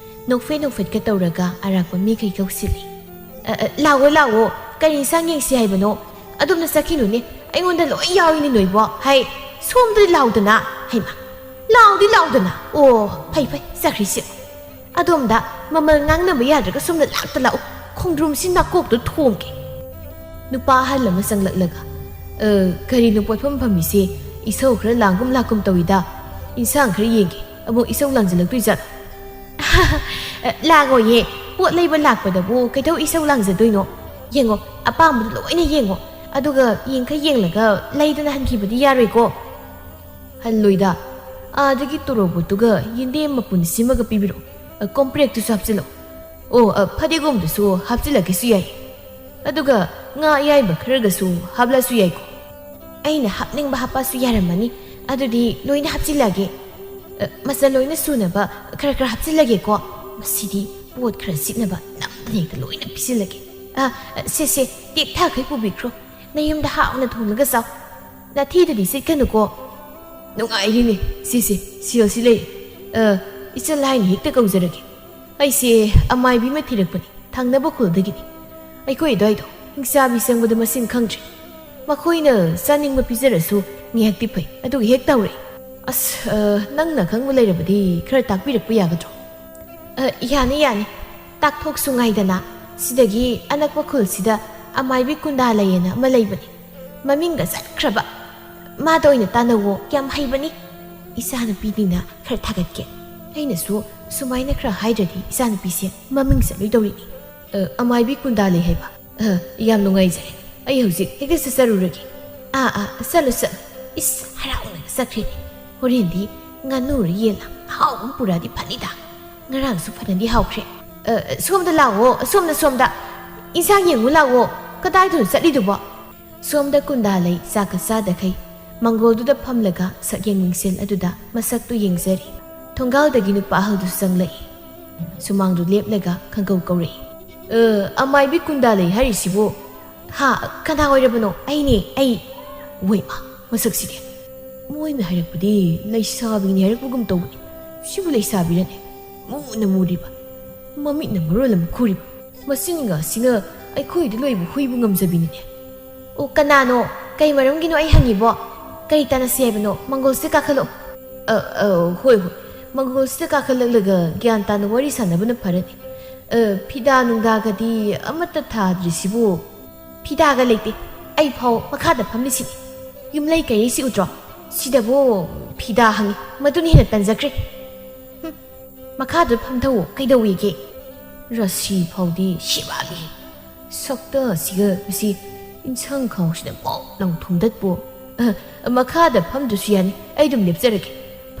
ꯅꯣꯛꯐꯦ ꯅꯣꯛꯐꯦꯠꯀ ꯇꯧꯔꯒ ꯑꯔꯥꯛꯄ ꯃꯤꯈꯩ ꯀꯧꯁꯤꯜꯂꯤ꯫ "ꯑ, ꯑ, ꯂꯥꯛꯑꯣ, ꯂꯥꯛꯑꯣ꯫ ꯀꯔꯤ ꯏꯟꯁꯥꯡ ꯌꯦꯡꯁꯤ ꯍꯥꯏꯕꯅꯣ? ꯑꯗꯣꯝꯗ ꯆꯠꯈꯤꯅꯨꯅꯦ꯫ ꯑꯩꯉꯣꯟꯗ ꯂꯣꯏ ꯌꯥꯎꯏꯅꯦ ꯅꯣꯏꯕꯣ꯫ ꯍꯥꯏ, ꯁꯣꯝꯗꯗꯤ ꯂꯥꯎꯗꯅ꯫" "ꯍꯩꯃꯥ, ꯂꯥꯎꯗꯤ ꯂꯥꯎꯗꯅ꯫ ꯑꯣ, ꯐꯩ, ꯐꯩ, ꯆꯠꯈ꯭ꯔꯤꯁꯦ꯫ ꯑꯗꯣꯝꯗ ꯃꯃꯜ ꯉꯥꯡꯅꯕ ꯌꯥꯗ꯭ꯔꯒ ꯁꯣꯝꯗ ꯂꯥꯛꯇ ꯂꯥꯛꯎ꯫ ꯈꯣꯡꯗ꯭ꯔꯨꯝꯁꯤ ꯅꯥꯀꯣꯛꯇ ꯊꯣꯝꯒꯦ꯫" ꯅꯨꯄꯥ ꯑꯍꯜ ꯑꯃ ꯆꯪꯂꯛꯂꯒ, "ꯑ, ꯀꯔꯤꯅꯣ ꯄꯣꯠꯐꯝ ꯐꯝꯃꯤꯁꯦ? ꯏꯁꯧ ꯈꯔ ꯂꯥꯡꯒꯨꯝ ꯂꯥꯛꯀꯨꯝ ꯇꯧꯏꯗ꯫ ꯏꯟꯁꯥꯡ ꯈꯔ ꯌꯦꯡꯒꯦ꯫ ꯑꯃꯨꯛ ꯏꯁꯧ ꯂꯥꯡꯖꯜꯂꯛꯇꯣꯏ ꯖꯥꯠꯂꯣ?" "ꯑ, ꯂꯥꯡꯉꯣꯏꯌꯦ꯫ ꯄꯣꯠ ꯂꯩꯕ ꯂꯥꯛꯄꯗꯕꯨ ꯀꯩꯗꯧ ꯏꯁꯧ ꯂꯥꯡꯖꯗꯣꯏꯅꯣ? ꯌꯦꯡꯉꯣ, ꯑꯄꯥꯝꯕꯗꯨ ꯂꯣꯏꯅ ꯌꯦꯡꯉꯣ꯫ ꯑꯗꯨꯒ ꯌꯦꯡꯈꯩ ꯌꯦꯡꯂꯒ ꯂꯩꯗꯅ ꯍꯟꯈꯤꯕꯗꯤ ꯌꯥꯔꯣꯏꯀꯣ꯫" "ꯍꯜꯂꯣꯏꯗ꯫ ꯑꯥꯗꯒꯤ ꯇꯣꯔꯣꯕꯣꯠꯇꯨꯒ ꯌꯦꯟꯗꯦꯝ ꯃꯄꯨꯟ ꯁꯤꯃꯒ ꯄꯤꯕꯤꯔꯛꯑꯣ꯫ ꯑ, ꯀꯣꯝꯄ꯭ꯔꯦꯛꯇꯨꯁꯨ ꯍꯥꯞꯆꯤꯜꯂꯛꯑꯣ꯫ ꯑꯣ, ꯑ, ꯐꯗꯤꯒꯣꯝꯗꯨꯁꯨ ꯍꯥꯞꯆꯤꯜꯂꯛꯀꯦꯁꯨ ꯌꯥꯏ꯫ ꯑꯗꯨꯒ ꯉꯥ ꯑꯌꯥꯏꯕ ꯈꯔꯒꯁꯨ ꯍꯥꯞꯂꯛꯑꯁꯨ ꯌꯥꯏꯀꯣ?" "ꯑꯩꯅ ꯍꯥꯞꯅꯤꯡꯕ ꯍꯥꯞꯄꯛꯑꯁꯨ ꯌꯥꯔꯝꯃꯅꯤ꯫ ꯑꯗꯨꯗꯤ ꯂꯣꯏꯅ ꯍꯥꯞꯆꯤꯜꯂꯛꯑꯒꯦ꯫ ꯑ, ꯃꯆꯜ ꯂꯣꯏꯅ ꯁꯨꯅꯕ ꯈꯔ ꯈꯔ ꯍꯥꯞꯆꯤꯜꯂꯒꯦꯀꯣ꯫" "ꯃꯁꯤꯗꯤ ꯄꯣꯠ ꯈꯔ ꯁꯤꯠꯅꯕ ꯅꯝꯗꯅ ꯍꯦꯛꯇ ꯂꯣꯏꯅ ꯄꯤꯁꯤꯜꯂꯒꯦ꯫ ꯑ, ꯑ, ꯁꯦ, ꯁꯦ, ꯇꯦꯛꯊꯈꯩ ꯄꯨꯕꯤꯈ꯭ꯔꯣ꯫ ꯅꯌꯨꯝꯗ ꯍꯥꯎꯅ ꯊꯣꯡꯂꯒ ꯆꯥꯎ꯫ ꯅꯥꯊꯤꯗꯗꯤ ꯁꯤꯠꯀꯅꯨꯀꯣ꯫" "ꯅꯨꯡꯉꯥꯏꯔꯤꯅꯦ꯫ ꯁꯤꯁꯦ, ꯁꯦꯜꯁꯤ ꯂꯩꯔꯦ꯫ ꯑ, ꯏꯆꯜ ꯍꯥꯏꯅ ꯍꯦꯛꯇ ꯀꯧꯖꯔꯒꯦ꯫ ꯑꯩꯁꯦ ꯑꯃꯥꯏꯕꯤ ꯑꯃ ꯊꯤꯔꯛꯄꯅꯤ, ꯊꯪꯅꯕ ꯈꯨꯜꯗꯒꯤꯅꯤ꯫ ꯑꯩꯈꯣꯏ ꯑꯗꯨꯋꯥꯏꯗꯣ ꯍꯤꯡꯆꯥꯕꯤ ꯆꯪꯕꯗ ꯃꯁꯤꯡ ꯈꯪꯗ꯭ꯔꯦ꯫ ꯃꯈꯣꯏꯅ ꯆꯥꯅꯤꯡꯕ ꯄꯤꯖꯔꯁꯨ ꯉꯥꯏꯍꯥꯛꯇꯤ ꯐꯩ, ꯑꯗꯨꯒ ꯍꯦꯛ ꯇꯧꯔꯛꯑꯦ꯫ ꯑꯁ, ꯑ, ꯅꯪꯅ ꯈꯪꯕ ꯂꯩꯔꯕꯗꯤ ꯈꯔ ꯇꯥꯛꯄꯤꯔꯛꯄ ꯌꯥꯒꯗ꯭ꯔꯣ?" "ꯑ, ꯌꯥꯅꯤ, ꯌꯥꯅꯤ꯫ ꯇꯥꯛꯊꯣꯛꯁꯨ ꯉꯥꯏꯗꯅ, ꯁꯤꯗꯒꯤ ꯑꯅꯛꯄ ꯈꯨꯜꯁꯤꯗ ꯑꯃꯥꯏꯕꯤ ꯀꯨꯟꯗꯥ ꯂꯩꯌꯦꯅ ꯑꯃ ꯂꯩꯕꯅꯤ꯫ ꯃꯃꯤꯡꯒ ꯆꯠꯈ꯭ꯔꯕ꯫ ꯃꯥꯗ ꯑꯣꯏꯅ ꯇꯥꯟꯅꯧꯋꯣ, ꯌꯥꯝ ꯍꯩꯕꯅꯤ꯫" ꯏꯆꯥꯅꯨꯄꯤꯅꯤꯅ ꯈꯔ ꯊꯥꯒꯠꯀꯦ꯫ ꯑꯩꯅꯁꯨ ꯁꯨꯃꯥꯏꯅ ꯈꯔ ꯍꯥꯏꯗ꯭ꯔꯗꯤ ꯏꯆꯥꯅꯨꯄꯤꯁꯦ ꯃꯃꯤꯡ ꯆꯠꯂꯣꯏꯗꯧꯔꯤꯅꯤ꯫ "ꯑ, ꯑꯃꯥꯏꯕꯤ ꯀꯨꯟꯗꯥ ꯂꯩ ꯍꯥꯏꯕ? ꯑ, ꯌꯥꯝ ꯅꯨꯡꯉꯥꯏꯖꯔꯦ꯫ ꯑꯩ ꯍꯧꯖꯤꯛ ꯍꯦꯛꯇ ꯆꯠꯆꯔꯨꯔꯒꯦ꯫" "ꯑꯥ, ꯑꯥ, ꯆꯠꯂꯨ, ꯆꯠꯂꯨ꯫ ꯏꯁ, ꯍꯔꯥꯎꯅꯒ ꯆꯠꯈ꯭ꯔꯦꯅꯦ꯫ ꯍꯣꯔꯦꯟꯗꯤ ꯉꯥꯅꯨꯔ ꯌꯦꯟꯂ ꯑꯍꯥꯎꯕ ꯑꯃ ꯄꯨꯔꯛꯑꯗꯤ ꯐꯅꯤꯗ꯫ ꯉꯔꯥꯡꯁꯨ ꯐꯅꯗꯤ ꯍꯥꯎꯈ꯭ꯔꯦ꯫ ꯑ, ꯁꯣꯝꯗ ꯂꯥꯛꯑꯣ, ꯁꯣꯝꯗ, ꯁꯣꯝꯗ꯫ ꯏꯟꯁꯥꯡ ꯌꯦꯡꯉꯨ ꯂꯥꯛꯑꯣ꯫ ꯀꯗꯥꯏꯗꯅꯣ ꯆꯠꯂꯤꯗꯨꯕꯣ?" ꯁꯣꯝꯗ ꯀꯨꯟꯗꯥ ꯂꯩ ꯆꯥꯛꯀ ꯆꯥꯗꯈꯩ ꯃꯪꯒꯣꯜꯗꯨꯗ ꯐꯝꯂꯒ ꯁꯛꯌꯦꯡ ꯃꯤꯡꯁꯦꯜ ꯑꯗꯨꯗ ꯃꯁꯛꯇꯨ ꯌꯦꯡꯖꯔꯤ꯫ ꯊꯣꯡꯒꯥꯜꯗꯒꯤ ꯅꯨꯄꯥ ꯑꯍꯜꯗꯨꯁꯨ ꯆꯪꯂꯛꯏ꯫ ꯁꯨꯃꯥꯡꯗꯨ ꯂꯦꯞꯂꯒ ꯈꯪꯒꯧ ꯀꯧꯔꯛꯏ꯫ "ꯑ, ꯑꯃꯥꯏꯕꯤ ꯀꯨꯟꯗꯥ ꯂꯩ ꯍꯥꯏꯔꯤꯁꯤꯕꯨ?" "ꯍꯥ? ꯀꯅꯥ ꯑꯣꯏꯔꯕꯅꯣ?" "ꯑꯩꯅꯦ, ꯑꯩ!" ꯋꯩꯃꯥ, ꯃꯁꯛꯁꯤꯗꯤ! ꯃꯣꯏꯅ ꯍꯥꯏꯔꯛꯄꯗꯤ ꯂꯩꯁꯥꯕꯤꯅꯤ ꯍꯥꯏꯔꯛꯄꯒꯨꯝ ꯇꯧꯕꯅꯤ꯫ ꯁꯤꯕꯨ ꯂꯩꯁꯥꯕꯤꯔꯅꯦ? ꯃꯨꯅ ꯃꯨꯔꯤꯕ, ꯃꯃꯤꯠꯅ ꯃꯔꯣꯜ ꯑꯃ ꯈꯨꯔꯤꯕ, ꯃꯆꯤꯟꯒ ꯑꯁꯤꯅ ꯑꯩꯈꯣꯏꯗ ꯂꯣꯏꯕ ꯍꯨꯏꯕꯨ ꯉꯝꯖꯕꯤꯅꯤꯅꯦ꯫ "ꯑꯣ, ꯀꯅꯥꯅꯣ? ꯀꯩ ꯃꯔꯝꯒꯤꯅꯣ ꯑꯩ ꯍꯪꯉꯤꯕꯣ? ꯀꯔꯤ ꯇꯥꯟꯅꯁꯤ ꯍꯥꯏꯕꯅꯣ? ꯃꯪꯒꯣꯜꯁꯤꯗ ꯀꯥꯈꯠꯂꯛꯑꯣ꯫" "ꯑ, ꯑ, ꯍꯣꯏ, ꯍꯣꯏ꯫ ꯃꯪꯒꯣꯜꯁꯤꯗ ꯀꯥꯈꯠꯂꯛꯂꯒ ꯒ꯭ꯌꯥꯟ ꯇꯥꯅ ꯋꯥꯔꯤ ꯁꯥꯟꯅꯕꯅ ꯐꯔꯅꯤ꯫ ꯑ, ꯐꯤꯗꯥ ꯅꯨꯡꯗꯥꯒꯗꯤ ꯑꯃꯠꯇ ꯊꯥꯗ꯭ꯔꯤꯁꯤꯕꯨ?" "ꯐꯤꯗꯥꯒ ꯂꯩꯇꯦ꯫ ꯑꯩ ꯐꯥꯎ ꯃꯈꯥꯗ ꯐꯝꯂꯤꯁꯤꯅꯤ꯫ ꯌꯨꯝꯂꯩ ꯀꯩꯔꯩꯁꯤ ꯎꯗ꯭ꯔꯣ? ꯁꯤꯗꯕꯨ ꯐꯤꯗꯥ ꯍꯪꯉꯤ꯫ ꯃꯗꯨꯅ ꯍꯦꯟꯅ ꯇꯟꯖꯈ꯭ꯔꯦ꯫ ꯍꯨꯝ, ꯃꯈꯥꯗ ꯐꯝꯊꯧꯑꯣ꯫ ꯀꯩꯗꯧꯋꯦꯒꯦ?" ꯔꯥꯁꯤ ꯐꯥꯎꯗꯤ ꯁꯤꯕꯥꯂꯤ꯫ ꯁꯛꯇ ꯑꯁꯤꯒ ꯃꯁꯤ ꯏꯟꯁꯥꯡ ꯈꯥꯎꯁꯤꯗ ꯄꯣꯛ ꯂꯥꯎ ꯊꯣꯝꯗꯠꯄꯨ꯫ "ꯑ, ꯃꯈꯥꯗ ꯐꯝꯗ꯭ꯔꯁꯨ ꯌꯥꯅꯤ, ꯑꯩ ꯑꯗꯨꯝ ꯂꯦꯞꯆꯔꯒꯦ꯫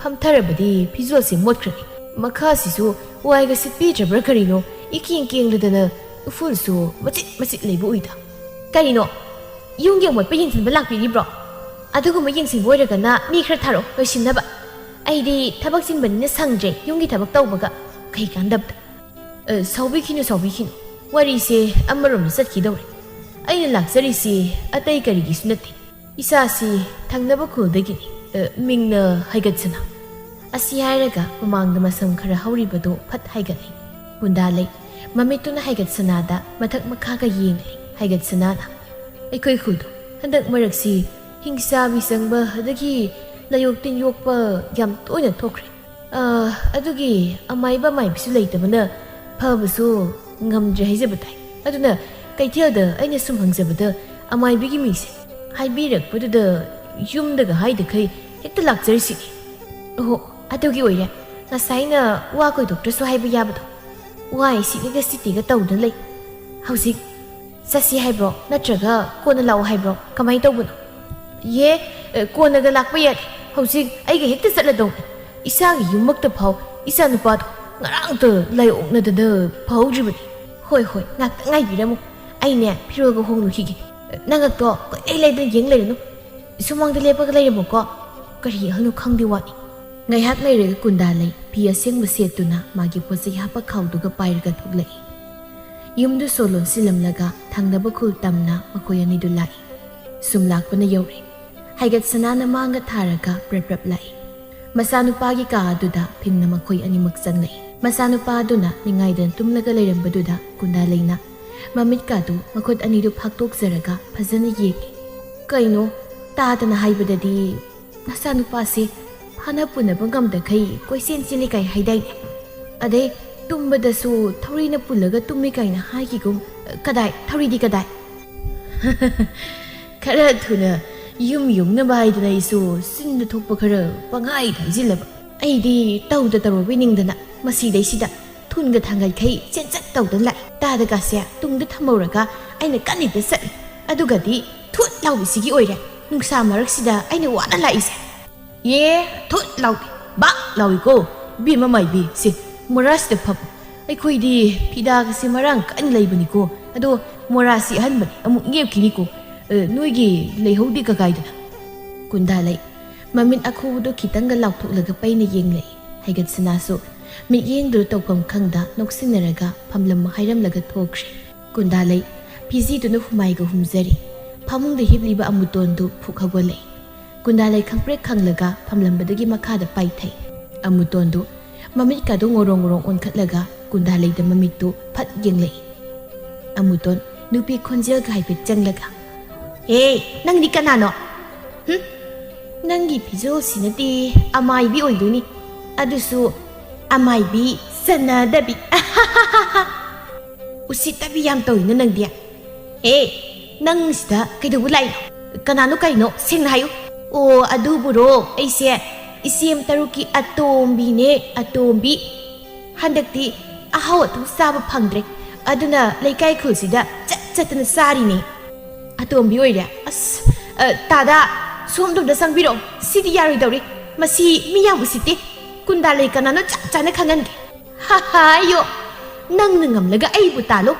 ꯐꯝꯊꯔꯕꯗꯤ ꯐꯤꯖꯣꯜꯁꯦ ꯃꯣꯠꯈ꯭ꯔꯅꯤ꯫ ꯃꯈꯥꯁꯤꯁꯨ ꯋꯥꯏꯒ ꯁꯤꯠꯄꯤꯗ꯭ꯔꯕ꯭ꯔꯥ ꯀꯔꯤꯅꯣ, ꯏꯀꯦꯡ ꯀꯦꯡꯂꯗꯅ ꯎꯐꯨꯜꯁꯨ ꯃꯆꯤꯠ ꯃꯆꯤꯠ ꯂꯩꯕ ꯎꯏꯗ꯫" "ꯀꯔꯤꯅꯣ? ꯌꯨꯝꯒꯤ ꯑꯃꯣꯠꯄ ꯌꯦꯡꯁꯤꯟꯕ ꯂꯥꯛꯄꯤꯔꯤꯕ꯭ꯔꯣ? ꯑꯗꯨꯒꯨꯝꯕ ꯌꯦꯡꯁꯤꯟꯕ ꯑꯣꯏꯔꯒꯅ ꯃꯤ ꯈꯔ ꯊꯥꯔꯛꯑꯣ ꯂꯣꯏꯁꯤꯟꯅꯕ꯫ ꯑꯩꯗꯤ ꯊꯕꯛ ꯆꯤꯟꯕꯅꯤꯅ ꯁꯪꯗ꯭ꯔꯦ ꯌꯨꯝꯒꯤ ꯊꯕꯛ ꯇꯧꯕꯒ꯫ ꯀꯩ ꯀꯥꯟꯗꯕꯗ꯫" "ꯑ, ꯁꯥꯎꯕꯤꯈꯤꯅꯨ, ꯁꯥꯎꯕꯤꯈꯤꯅꯨ꯫ ꯋꯥꯔꯤꯁꯦ ꯑꯃꯔꯣꯝꯗ ꯆꯠꯈꯤꯗꯧꯔꯦ꯫ ꯑꯩꯅ ꯂꯥꯛꯆꯔꯤꯁꯤ ꯑꯇꯩ ꯀꯔꯤꯒꯤꯁꯨ ꯅꯠꯇꯦ꯫ ꯏꯆꯥꯁꯤ ꯊꯪꯅꯕ ꯈꯨꯜꯗꯒꯤꯅꯤ꯫ ꯑ, ꯃꯤꯡꯅ ꯍꯥꯏꯒꯠꯁꯅꯥ꯫" ꯑꯁꯤ ꯍꯥꯏꯔꯒ ꯃꯃꯥꯡꯗ ꯃꯁꯝ ꯈꯔ ꯍꯧꯔꯤꯕꯗꯨ ꯐꯠ ꯍꯥꯏꯒꯠꯂꯤ꯫ ꯒꯨꯟꯗꯥ ꯂꯩ꯫ ꯃꯃꯤꯠꯇꯨꯅ ꯍꯥꯏꯒꯠꯁꯅꯥꯗ ꯃꯊꯛ ꯃꯈꯥꯒ ꯌꯦꯡꯂꯤ꯫ ꯍꯥꯏꯒꯠꯁꯅꯥꯅ, "ꯑꯩꯈꯣꯏ ꯈꯨꯜꯗꯣ ꯍꯟꯗꯛ ꯃꯔꯛꯁꯤ ꯍꯤꯡꯆꯥꯕꯤ ꯆꯪꯕ ꯑꯗꯒꯤ ꯂꯥꯏꯑꯣꯛ ꯇꯤꯟ ꯌꯣꯛꯄ ꯌꯥꯝ ꯇꯣꯏꯅ ꯊꯣꯛꯈ꯭ꯔꯦ꯫ ꯑ, ꯑꯗꯨꯒꯤ ꯑꯃꯥꯏꯕ ꯑꯃꯥꯏꯕꯤꯁꯨ ꯂꯩꯇꯕꯅ ꯐꯕꯁꯨ ꯉꯝꯗ꯭ꯔꯦ ꯍꯥꯏꯖꯕ ꯇꯥꯏ꯫ ꯑꯗꯨꯅ ꯀꯩꯊꯦꯜꯗ ꯑꯩꯅ ꯁꯨꯝ ꯍꯪꯖꯕꯗ ꯑꯃꯥꯏꯕꯤꯒꯤ ꯃꯤꯡꯁꯦ ꯍꯥꯏꯕꯤꯔꯛꯄꯗꯨꯗ ꯌꯨꯝꯗꯒ ꯍꯥꯏꯗꯈꯩ ꯍꯦꯛꯇ ꯂꯥꯛꯆꯔꯤꯁꯤꯅꯤ꯫" "ꯑꯣꯍꯣ, ꯑꯗꯨꯒꯤ ꯑꯣꯏꯔꯦ ꯉꯁꯥꯏꯅ ꯋꯥ ꯀꯣꯏꯗꯣꯛꯇ꯭ꯔꯁꯨ ꯍꯥꯏꯕ ꯌꯥꯕꯗꯣ꯫ ꯋꯥꯏ ꯁꯤꯠꯂꯤꯒ ꯁꯤꯠꯇꯦꯒ ꯇꯧꯗꯨꯅ ꯂꯩ꯫ ꯍꯧꯖꯤꯛ ꯆꯠꯁꯤ ꯍꯥꯏꯕ꯭ꯔꯣ? ꯅꯠꯇ꯭ꯔꯒ ꯀꯣꯟꯅ ꯂꯥꯛꯑꯣ ꯍꯥꯏꯕ꯭ꯔꯣ? ꯀꯃꯥꯏꯅ ꯇꯧꯕꯅꯣ?" "ꯌꯦ, ꯑꯦ, ꯀꯣꯟꯅꯒ ꯂꯥꯛꯄ ꯌꯥꯗꯦ꯫ ꯍꯧꯖꯤꯛ ꯑꯩꯒ ꯍꯦꯛꯇ ꯆꯠꯂꯗꯧꯅꯤ꯫ ꯏꯁꯥꯒꯤ ꯌꯨꯝꯃꯛꯇ ꯐꯥꯎ ꯏꯆꯥ ꯅꯨꯄꯥꯗꯣ ꯉꯔꯥꯡꯇ ꯂꯥꯏꯑꯣꯛꯅꯗꯅ ꯐꯍꯧꯗ꯭ꯔꯤꯕꯅꯤ꯫" "ꯍꯣꯏ, ꯍꯣꯏ, ꯉꯥꯛꯇ ꯉꯥꯏꯕꯤꯔꯝꯃꯨ꯫ ꯑꯩꯅꯦ ꯐꯤꯔꯣꯜꯒ ꯍꯣꯡꯂꯨꯈꯤꯒꯦ꯫ ꯅꯉꯛꯇꯣ ꯀꯣꯏꯂꯩ ꯂꯩꯗꯅ ꯌꯦꯡ ꯂꯩꯔꯅꯨ꯫ ꯁꯨꯃꯥꯡꯗ ꯂꯦꯞꯄꯒ ꯂꯩꯔꯝꯃꯣꯀꯣ꯫ ꯀꯔꯤ ꯑꯍꯜꯅꯣ ꯈꯪꯗꯦ ꯋꯥꯅꯤ꯫ ꯉꯥꯏꯍꯥꯛ ꯂꯩꯔꯒ ꯀꯨꯟꯗꯥ ꯂꯩ ꯐꯤ ꯑꯁꯦꯡꯕ ꯁꯦꯠꯇꯨꯅ ꯃꯥꯒꯤ ꯄꯣꯠꯆꯩ ꯍꯥꯞꯄ ꯈꯥꯎꯗꯨꯒ ꯄꯥꯏꯔꯒ ꯊꯣꯛꯂꯛꯏ꯫ ꯌꯨꯝꯗꯨ ꯁꯣ ꯂꯣꯟꯁꯤꯜꯂꯝꯂꯒ ꯊꯪꯅꯕ ꯈꯨꯜ ꯇꯝꯅ ꯃꯈꯣꯏ ꯑꯅꯤꯗꯨ ꯂꯥꯛꯏ꯫ ꯁꯨꯝ ꯂꯥꯛꯄꯅ ꯌꯧꯔꯦ꯫ ꯍꯥꯏꯒꯠꯁꯅꯥꯅ ꯃꯥꯡꯒ ꯊꯥꯔꯒ ꯄ꯭ꯔꯞ ꯄ꯭ꯔꯞ ꯂꯥꯛꯏ꯫ ꯃꯆꯥꯅꯨꯄꯥꯒꯤ ꯀꯥ ꯑꯗꯨꯗ ꯐꯤꯡꯅ ꯃꯈꯣꯏ ꯑꯅꯤꯃꯛ ꯆꯪꯂꯛꯏ꯫ ꯃꯆꯥꯅꯨꯄꯥ ꯑꯗꯨꯅ ꯅꯤꯡꯉꯥꯏꯗꯅ ꯇꯨꯝꯂꯒ ꯂꯩꯔꯝꯕꯗꯨꯗ ꯀꯨꯟꯗꯥ ꯂꯩꯅ ꯃꯃꯤꯠꯀꯥꯗꯨ ꯃꯈꯨꯠ ꯑꯅꯤꯗꯨ ꯐꯥꯛꯇꯣꯛꯆꯔꯒ ꯐꯖꯅ ꯌꯦꯡꯏ꯫ "ꯀꯩꯅꯣ, ꯇꯥꯗꯅ ꯍꯥꯏꯕꯗꯗꯤ ꯅꯆꯥꯅꯨꯄꯥꯁꯦ ꯐꯥꯅ ꯄꯨꯅꯕ ꯉꯝꯗꯈꯩ ꯀꯣꯏꯆꯦꯟ ꯆꯦꯜꯂꯤ ꯀꯥꯏ ꯍꯥꯏꯗꯥꯏꯅꯦ? ꯑꯗꯩ ꯇꯨꯝꯕꯗꯁꯨ ꯊꯧꯔꯤꯅ ꯄꯨꯜꯂꯒ ꯇꯨꯝꯃꯤ ꯀꯥꯏꯅ ꯍꯥꯏꯈꯤꯒꯨꯝ꯫ ꯀꯗꯥꯏ, ꯊꯧꯔꯤꯗꯤ ꯀꯗꯥꯏ?" "ꯈꯔ ꯊꯨꯅ ꯌꯨꯝ ꯌꯧꯅꯕ ꯍꯥꯏꯗꯅ ꯑꯩꯁꯨ ꯆꯤꯟꯗ ꯊꯣꯛꯄ ꯈꯔ ꯄꯪꯍꯥꯏ ꯍꯥꯏꯖꯤꯜꯂꯕ꯫ ꯑꯩꯗꯤ ꯇꯧꯗ ꯇꯧꯔꯨꯕꯩ ꯅꯤꯡꯗꯅ ꯃꯁꯤꯗꯩꯁꯤꯗ ꯊꯨꯟꯒ ꯊꯥꯡꯒꯠꯈꯩ ꯆꯦꯟꯆꯠ ꯇꯧꯗꯅ ꯂꯥꯛꯏ꯫ ꯇꯥꯗꯀꯥꯁꯦ ꯇꯨꯡꯗ ꯊꯝꯍꯧꯔꯒ ꯑꯩꯅ ꯀꯟꯅ ꯍꯦꯛꯇ ꯆꯠꯂꯤ꯫ ꯑꯗꯨꯒꯗꯤ ꯊꯨꯠ ꯂꯥꯎꯕꯤꯁꯤꯒꯤ ꯑꯣꯏꯔꯦ꯫ ꯅꯨꯡꯁꯥ ꯃꯔꯛꯁꯤꯗ ꯑꯩꯅ ꯋꯥꯅ ꯂꯥꯛꯏꯁꯦ꯫ ꯑꯦ, ꯊꯨꯠ ꯂꯥꯎꯕꯤ, ꯕꯥꯛ ꯂꯥꯎꯏꯀꯣ꯫ ꯏꯕꯦꯝꯃ ꯃꯥꯏꯕꯤ, ꯁꯦ, ꯃꯣꯔꯥꯁꯤꯗ ꯐꯝ꯫ ꯑꯩꯈꯣꯏꯗꯤ ꯐꯤꯗꯥꯒꯁꯦ ꯃꯔꯥꯡ ꯀꯥꯏꯅ ꯂꯩꯕꯅꯤꯀꯣ꯫ ꯑꯗꯣ ꯃꯣꯔꯥꯁꯤ ꯑꯍꯟꯕꯅꯤ, ꯑꯃꯨꯛ ꯅꯦꯞꯈꯤꯅꯤꯀꯣ꯫ ꯑ, ꯅꯣꯏꯒꯤ ꯂꯩꯍꯧꯗꯦ ꯀꯀꯥꯏꯗꯅ?" ꯀꯨꯟꯗꯥ ꯂꯩ ꯃꯃꯤꯠ ꯑꯈꯨꯕꯗꯣ ꯈꯤꯇꯪꯒ ꯂꯥꯎꯊꯣꯛꯂꯒ ꯄꯩꯅ ꯌꯦꯡꯂꯛꯏ꯫ ꯍꯩꯒꯠꯁꯅꯥꯁꯨ ꯃꯤꯠꯌꯦꯡꯗꯨ ꯇꯧꯐꯝ ꯈꯪꯗ ꯅꯣꯛꯁꯤꯟꯅꯔꯒ ꯐꯝꯂꯝꯃꯨ ꯍꯥꯏꯔꯝꯂꯒ ꯊꯣꯛꯈ꯭ꯔꯦ꯫ ꯀꯨꯟꯗꯥ ꯂꯩ ꯐꯤꯖꯤꯗꯨꯅ ꯍꯨꯃꯥꯏꯒ ꯍꯨꯝꯖꯔꯤ꯫ ꯐꯃꯨꯡꯗ ꯍꯤꯞꯂꯤꯕ ꯑꯃꯨꯇꯣꯟꯗꯨ ꯐꯨꯛ ꯍꯧꯒꯠꯂꯛꯏ꯫ ꯀꯨꯟꯗꯥ ꯂꯩ ꯈꯪꯄ꯭ꯔꯦꯛ ꯈꯪꯂꯒ ꯐꯝꯂꯝꯕꯗꯒꯤ ꯃꯈꯥꯗ ꯄꯥꯏꯊꯩ꯫ ꯑꯃꯨꯇꯣꯟꯗꯨ ꯃꯃꯤꯠꯀꯥꯗꯨ ꯉꯣꯔꯣꯡ ꯉꯣꯔꯣꯡ ꯑꯣꯟꯈꯠꯂꯒ ꯀꯨꯟꯗꯥ ꯂꯩꯗ ꯃꯃꯤꯠꯇꯨ ꯐꯠ ꯌꯦꯡꯂꯛꯏ꯫ ꯑꯃꯨꯇꯣꯟ ꯅꯨꯄꯤ ꯈꯣꯟꯖꯦꯜꯒ ꯍꯥꯏꯐꯦꯠ ꯆꯪꯂꯒ, "ꯍꯦ, ꯅꯪꯗꯤ ꯀꯅꯥꯅꯣ? ꯍꯨꯝ? ꯅꯪꯒꯤ ꯐꯤꯖꯣꯜꯁꯤꯅꯗꯤ ꯑꯃꯥꯏꯕꯤ ꯑꯣꯏꯗꯣꯏꯅꯤ꯫ ꯑꯗꯨꯁꯨ ꯑꯃꯥꯏꯕꯤ ꯆꯟꯅꯗꯕꯤ꯫ ꯎꯁꯤꯠꯇꯕꯤ ꯌꯥꯝ ꯇꯧꯏꯅ ꯅꯪꯗꯤ꯫ ꯍꯦ, ꯅꯪ ꯁꯤꯗ ꯀꯩꯗꯧꯕ ꯂꯥꯛꯏꯅꯣ? ꯀꯅꯥꯅꯣ ꯀꯩꯅꯣ? ꯁꯦꯡꯅ ꯍꯥꯏꯌꯨ꯫" "ꯑꯣ, ꯑꯗꯨꯕꯨꯔꯣ, ꯑꯩꯁꯦ ꯏꯆꯦꯝ ꯇꯔꯨꯛꯀꯤ ꯑꯇꯣꯝꯕꯤꯅꯦ, ꯑꯇꯣꯝꯕꯤ꯫ ꯍꯟꯗꯛꯇꯤ ꯑꯍꯥꯎ ꯑꯊꯨꯝ ꯆꯥꯕ ꯐꯪꯗ꯭ꯔꯦ, ꯑꯗꯨꯅ ꯂꯩꯀꯥꯏ ꯈꯨꯜꯁꯤꯗ ꯆꯠ ꯆꯠꯇꯅ ꯆꯥꯔꯤꯅꯦ꯫" "ꯑꯇꯣꯝꯕꯤ ꯑꯣꯏꯔꯦ? ꯑꯁ, ꯑ, ꯇꯥꯗꯥ, ꯁꯣꯝꯗ ꯑꯝꯇ ꯆꯪꯕꯤꯔꯛꯑꯣ꯫ ꯁꯤꯗꯤ ꯌꯥꯔꯣꯏꯗꯧꯔꯤ꯫ ꯃꯁꯤ ꯃꯤ ꯌꯥꯝ ꯎꯁꯤꯠꯇꯦ꯫ ꯀꯨꯟꯗꯥ ꯂꯩ ꯀꯅꯥꯅꯣ ꯆꯞ ꯆꯥꯅ ꯈꯪꯍꯟꯒꯦ꯫" "ꯍꯥ ꯍꯥ, ꯑꯌꯣ, ꯅꯪꯅ ꯉꯝꯂꯒ ꯑꯩꯕꯨ ꯇꯥꯜꯂꯣ,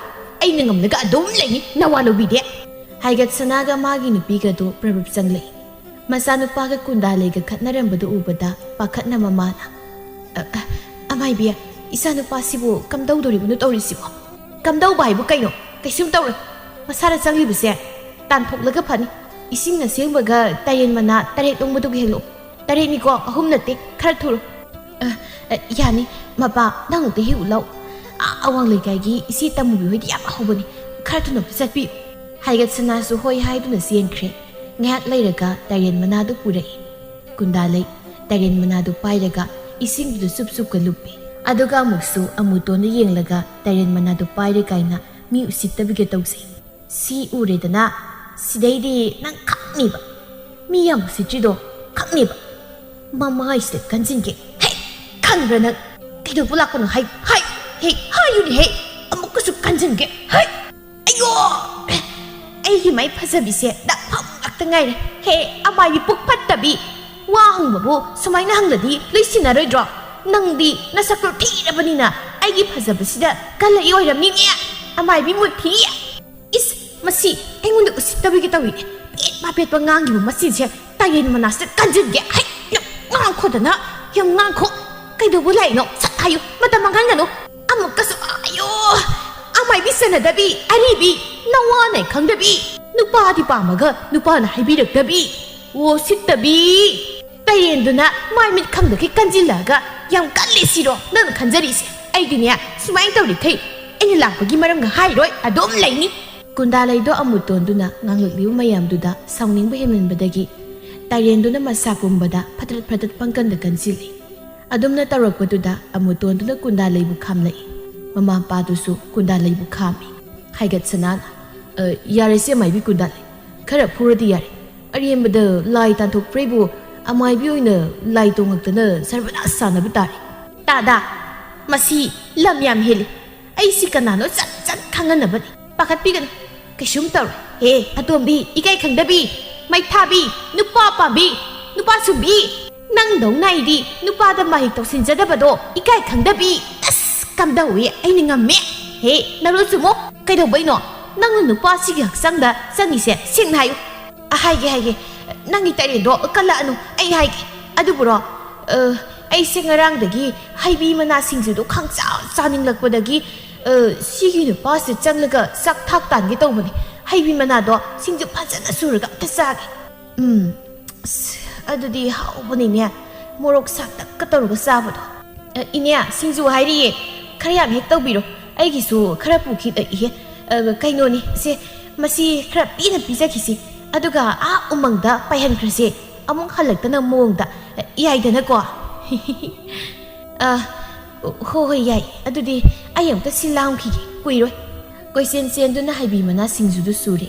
ꯑꯩꯅ ꯉꯝꯂꯒ ꯑꯗꯨꯝ ꯂꯩꯅꯤ, ꯅꯋꯥ ꯂꯧꯕꯤꯗꯦ꯫" ꯍꯥꯏꯒꯠꯁꯅꯥꯒ ꯃꯥꯒꯤ ꯅꯨꯄꯤꯒꯗꯨ ꯄ꯭ꯔꯞ ꯄ꯭ꯔꯞ ꯆꯪꯂꯛꯏ꯫ ꯃꯆꯥꯅꯨꯄꯥꯒ ꯀꯨꯟꯗꯥꯂꯩꯒ ꯈꯠꯅꯔꯝꯕꯗꯨ ꯎꯕꯗ ꯄꯥꯈꯠꯅ ꯃꯃꯥꯅ, "ꯑ, ꯑ, ꯑꯃꯥꯏꯕꯤ, ꯏꯆꯥꯅꯨꯄꯥꯁꯤꯕꯨ ꯀꯝꯗꯧꯗꯣꯔꯤꯕꯅꯣ ꯇꯧꯔꯤꯁꯤꯕꯣ? ꯀꯝꯗꯧꯕ ꯍꯥꯏꯕꯨ ꯀꯩꯅꯣ? ꯀꯩꯁꯨꯝ ꯇꯧꯔꯣꯏ꯫ ꯃꯁꯥꯗ ꯆꯪꯂꯤꯕꯁꯦ ꯇꯥꯟꯊꯣꯛꯂꯒ ꯐꯅꯤ꯫ ꯏꯁꯤꯡ ꯑꯁꯦꯡꯕꯒ ꯇꯔꯦꯟ ꯃꯅꯥ ꯇꯔꯦꯠ ꯂꯣꯡꯕꯗꯨꯒ ꯍꯦꯛꯂꯛꯑꯣ꯫ ꯇꯔꯦꯠꯅꯤꯀꯣ, ꯑꯍꯨꯝ ꯅꯠꯇꯦ, ꯈꯔ ꯊꯨꯔꯣ꯫" "ꯑ, ꯑ, ꯌꯥꯅꯤ꯫ ꯃꯄꯥ, ꯅꯪ ꯑꯃꯨꯛꯇ ꯍꯦꯛꯎ ꯂꯥꯎ꯫ ꯑꯥ, ꯑꯋꯥꯡ ꯂꯩꯀꯥꯏꯒꯤ ꯏꯆꯦ ꯇꯃꯨꯕꯤ ꯍꯣꯏꯗꯤ ꯌꯥꯝ ꯍꯧꯕꯅꯤ꯫ ꯈꯔ ꯊꯨꯅ ꯑꯝꯇ ꯆꯠꯄꯤꯌꯨ꯫" ꯍꯥꯏꯒꯠꯁꯅꯥꯁꯨ ꯍꯣꯏ ꯍꯥꯏꯗꯨꯅ ꯆꯦꯟꯈ꯭ꯔꯦ꯫ ꯉꯥꯏꯍꯥꯛ ꯂꯩꯔꯒ ꯇꯔꯦꯟ ꯃꯅꯥꯗꯨ ꯄꯨꯔꯛꯏ꯫ ꯀꯨꯟꯗꯥꯂꯩ ꯇꯔꯦꯟ ꯃꯅꯥꯗꯨ ꯄꯥꯏꯔꯒ ꯏꯁꯤꯡꯗꯨꯗ ꯆꯨꯞ ꯆꯨꯞꯀ ꯂꯨꯞꯄꯤ꯫ ꯑꯗꯨꯒ ꯑꯃꯨꯛꯁꯨ ꯑꯃꯨꯇꯣꯟꯗ ꯌꯦꯡꯂꯒ ꯇꯔꯦꯟ ꯃꯅꯥꯗꯨ ꯄꯥꯏꯔꯦ ꯀꯥꯏꯅ ꯃꯤ ꯎꯁꯤꯠꯇꯕꯤꯒ ꯇꯧꯖꯩ꯫ "ꯁꯤ ꯎꯔꯦꯗꯅ, ꯁꯤꯗꯩꯗꯤ ꯅꯪ ꯈꯪꯅꯤꯕ꯫ ꯃꯤ ꯌꯥꯝ ꯎꯁꯤꯠꯇ꯭ꯔꯤꯗꯣ ꯈꯪꯅꯤꯕ꯫ ꯃꯃꯥꯏꯁꯤꯗ ꯀꯟꯁꯤꯟꯒꯦ꯫ ꯍꯦ, ꯈꯪꯕ꯭ꯔꯥ ꯅꯪ? ꯀꯩꯗꯧꯕ ꯂꯥꯛꯄꯅꯣ ꯍꯥꯏ, ꯍꯥꯏ, ꯍꯦ, ꯍꯥꯏꯌꯨꯅꯦ ꯍꯦ꯫ ꯑꯃꯨꯛꯀꯁꯨ ꯀꯟꯁꯤꯟꯒꯦ꯫ ꯍꯥꯏ, ꯑꯌꯣ! ꯑꯩꯒꯤ ꯃꯥꯏ ꯐꯖꯕꯤꯁꯦ ꯗꯛꯐꯝ ꯉꯥꯛꯇ ꯉꯥꯏꯔꯦ꯫ ꯍꯦ, ꯑꯃꯥꯏꯕꯤ ꯄꯨꯛ ꯐꯠꯇꯕꯤ꯫ ꯋꯥ ꯍꯪꯕꯕꯨ ꯁꯨꯃꯥꯏꯅ ꯍꯪꯂꯗꯤ ꯂꯣꯏꯁꯤꯟꯅꯔꯣꯏꯗ꯭ꯔꯣ? ꯅꯪꯗꯤ ꯅꯁꯛꯇꯣ ꯊꯤꯔꯕꯅꯤꯅ ꯑꯩꯒꯤ ꯐꯖꯕꯁꯤꯗ ꯀꯜꯂꯛꯏ ꯑꯣꯏꯔꯝꯅꯤꯅꯦ꯫ ꯑꯃꯥꯏꯕꯤ ꯃꯨꯊꯤ꯫ ꯏꯁ, ꯃꯁꯤ ꯑꯩꯉꯣꯟꯗ ꯎꯁꯤꯠꯇꯕꯤꯒ ꯇꯧꯏꯅꯦ꯫ ꯄꯦꯠꯄ ꯄꯦꯠꯄ ꯉꯥꯡꯉꯤꯕ ꯃꯆꯤꯟꯁꯦ ꯇꯥꯏꯔꯦꯟ ꯃꯅꯥꯁꯤꯗ ꯀꯟꯁꯤꯟꯒꯦ꯫ ꯍꯩ, ꯌꯥꯝ ꯉꯥꯡꯈꯣꯗꯅ, ꯌꯥꯝ ꯉꯥꯡꯈꯣ꯫ ꯀꯩꯗꯧꯕ ꯂꯥꯛꯏꯅꯣ? ꯁꯠ ꯍꯥꯏꯌꯨ, ꯃꯇꯝ ꯃꯥꯡꯍꯟꯒꯅꯨ꯫ ꯑꯃꯨꯛꯀꯁꯨ, ꯑꯌꯣ! ꯑꯃꯥꯏꯕꯤ ꯁꯦꯟꯅꯗꯕꯤ, ꯑꯔꯤꯕꯤ, ꯅꯋꯥꯅ ꯈꯪꯗꯕꯤ, ꯅꯨꯄꯥꯗꯤ ꯄꯥꯝꯃꯒ ꯅꯨꯄꯥꯅ ꯍꯥꯏꯕꯤꯔꯛꯇꯕꯤ꯫ ꯑꯣ, ꯁꯤꯠꯇꯕꯤ! ꯇꯔꯦꯟꯗꯨꯅ ꯃꯥꯏ ꯃꯤꯠ ꯈꯪꯗꯈꯩ ꯀꯟꯁꯤꯜꯂꯛꯑꯒ ꯌꯥꯝ ꯀꯜꯂꯤ ꯁꯤꯔꯣ ꯅꯪꯅ ꯈꯟꯖꯔꯤꯁꯦ? ꯑꯩꯗꯤꯅꯦ, ꯁꯨꯃꯥꯏꯅ ꯇꯧꯔꯤꯈꯩ ꯑꯩꯅ ꯂꯥꯛꯄꯒꯤ ꯃꯔꯝꯒ ꯍꯥꯏꯔꯣꯏ, ꯑꯗꯨꯝ ꯂꯩꯅꯤ꯫ ꯀꯨꯟꯗꯥꯂꯩꯗꯣ ꯑꯃꯨꯇꯣꯟꯗꯨꯅ ꯉꯥꯡꯂꯛꯂꯤꯕ ꯃꯌꯥꯝꯗꯨꯗ ꯁꯥꯎꯅꯤꯡꯕ ꯍꯦꯟꯃꯟꯕꯗꯒꯤ ꯇꯔꯦꯟꯗꯨꯅ ꯃꯁꯥ ꯄꯨꯝꯕꯗ ꯐꯠꯇ꯭ꯔꯠ ꯐꯠꯇ꯭ꯔꯠ ꯄꯪꯀꯟꯗ ꯀꯟꯁꯤꯜꯂꯤ꯫ ꯑꯗꯨꯝꯅ ꯇꯧꯔꯛꯄꯗꯨꯗ ꯑꯃꯨꯇꯣꯟꯗꯨꯅ ꯀꯨꯟꯗꯥꯂꯩꯕꯨ ꯈꯥꯝꯂꯛꯏ꯫ ꯃꯃꯥ ꯃꯄꯥꯗꯨꯁꯨ ꯀꯨꯟꯗꯥꯂꯩꯕꯨ ꯈꯥꯝꯃꯤ꯫ ꯍꯥꯏꯒꯠꯁꯅꯥꯅ, "ꯑ, ꯌꯥꯔꯦꯁꯦ ꯃꯥꯏꯕꯤ ꯀꯨꯟꯗꯥꯂꯩ, ꯈꯔ ꯐꯨꯔꯗꯤ ꯌꯥꯔꯦ꯫ ꯑꯔꯦꯝꯕꯗ ꯂꯥꯏ ꯇꯥꯟꯊꯣꯛꯄ꯭ꯔꯩꯕꯨ ꯑꯃꯥꯏꯕꯤ ꯑꯣꯏꯅ ꯂꯥꯏ ꯇꯣꯡꯉꯛꯇꯅ ꯁꯔꯕꯅꯥꯁ ꯁꯥꯟꯅꯕ ꯇꯥꯔꯦ꯫" "ꯇꯥꯗꯥ, ꯃꯁꯤ ꯂꯝ ꯌꯥꯝ ꯍꯦꯜꯂꯤ꯫ ꯑꯩꯁꯤ ꯀꯅꯥꯅꯣ ꯆꯠ ꯆꯠ ꯈꯪꯍꯟꯅꯕꯅꯤ꯫ ꯄꯥꯈꯠꯄꯤꯒꯅꯨ, ꯀꯩꯁꯨꯝ ꯇꯧꯔꯣꯏ꯫ ꯍꯦ, ꯑꯇꯣꯝꯕꯤ, ꯏꯀꯥꯏ ꯈꯪꯗꯕꯤ, ꯃꯩꯊꯥꯕꯤ, ꯅꯨꯄꯥ ꯄꯥꯝꯕꯤ, ꯅꯨꯄꯥ ꯁꯨꯝꯕꯤ, ꯅꯪꯗꯧꯅ ꯑꯩꯗꯤ ꯅꯨꯄꯥꯗ ꯃꯍꯩ ꯇꯧꯁꯤꯟꯖꯗꯕꯗꯣ ꯏꯀꯥꯏ ꯈꯪꯗꯕꯤ꯫ ꯑꯁ, ꯀꯝꯗꯧꯏ, ꯑꯩꯅ ꯉꯝꯃꯦ꯫ ꯍꯦ, ꯅꯔꯣ ꯆꯨꯝꯃꯣ, ꯀꯩꯗꯧꯕꯩꯅꯣ ꯅꯪꯅ ꯅꯨꯄꯥꯁꯤꯒꯤ ꯍꯛꯆꯥꯡꯗ ꯆꯪꯉꯤꯁꯦ? ꯁꯦꯡꯅ ꯍꯥꯏꯌꯨ꯫" "ꯑ, ꯍꯥꯏꯒꯦ, ꯍꯥꯏꯒꯦ꯫ ꯅꯪꯒꯤ ꯇꯔꯦꯠꯇꯣ ꯀꯜꯂꯛꯑꯅꯨ, ꯑꯩ ꯍꯥꯏꯒꯦ꯫ ꯑꯗꯨꯕꯨꯔꯣ, ꯑ, ꯑꯩꯁꯦ ꯉꯔꯥꯡꯗꯒꯤ ꯍꯩꯕꯤ ꯃꯅꯥ ꯁꯤꯡꯖꯨꯗꯣ ꯈꯪꯆꯥ ꯆꯥꯅꯤꯡꯂꯛꯄꯗꯒꯤ, ꯑ, ꯁꯤꯒꯤ ꯅꯨꯄꯥꯁꯦ ꯆꯪꯂꯒ ꯆꯥꯛ ꯊꯥꯛ ꯇꯥꯟꯒꯦ ꯇꯧꯕꯅꯦ꯫ ꯍꯩꯕꯤ ꯃꯅꯥꯗꯣ ꯁꯤꯡꯖꯨ ꯐꯖꯅ ꯁꯨꯔꯒ ꯑꯝꯇ ꯆꯥꯒꯦ꯫ ꯎꯝ, ꯑꯁ, ꯑꯗꯨꯗꯤ ꯍꯥꯎꯕꯅꯤꯅꯦ, ꯃꯣꯔꯣꯛ ꯁꯥꯇꯛꯀ ꯇꯧꯔꯒ ꯆꯥꯕꯗꯣ꯫ ꯑ, ꯏꯅꯦ, ꯁꯤꯡꯖꯨ ꯍꯥꯏꯔꯤꯌꯦ, ꯈꯔ ꯌꯥꯝ ꯍꯦꯛ ꯇꯧꯕꯤꯔꯣ, ꯑꯩꯒꯤꯁꯨ ꯈꯔ ꯄꯨꯈꯤꯗ ꯏꯍꯦ꯫ ꯑ, ꯀꯩꯅꯣꯅꯤ ꯁꯦ, ꯃꯁꯤ ꯈꯔ ꯄꯤꯅ ꯄꯤꯖꯈꯤꯁꯤ, ꯑꯗꯨꯒ ꯑꯥ ꯎꯃꯪꯗ ꯄꯥꯏꯍꯟꯈ꯭ꯔꯁꯦ, ꯑꯃꯨꯛ ꯍꯜꯂꯛꯇꯅ ꯃꯑꯣꯡꯗ, ꯑ, ꯌꯥꯏꯗꯅꯀꯣ? ꯑ, ꯍꯣ ꯍꯣꯏ, ꯌꯥꯏ꯫ ꯑꯗꯨꯗꯤ ꯑꯩ ꯑꯃꯨꯛꯇ ꯁꯤ ꯂꯥꯡꯈꯤꯒꯦ, ꯀꯨꯏꯔꯣꯏ꯫ ꯀꯣꯏꯆꯦꯟ ꯆꯦꯟꯗꯨꯅ ꯍꯩꯕꯤ ꯃꯅꯥ ꯁꯤꯡꯖꯨꯗꯨ ꯁꯨꯔꯦ꯫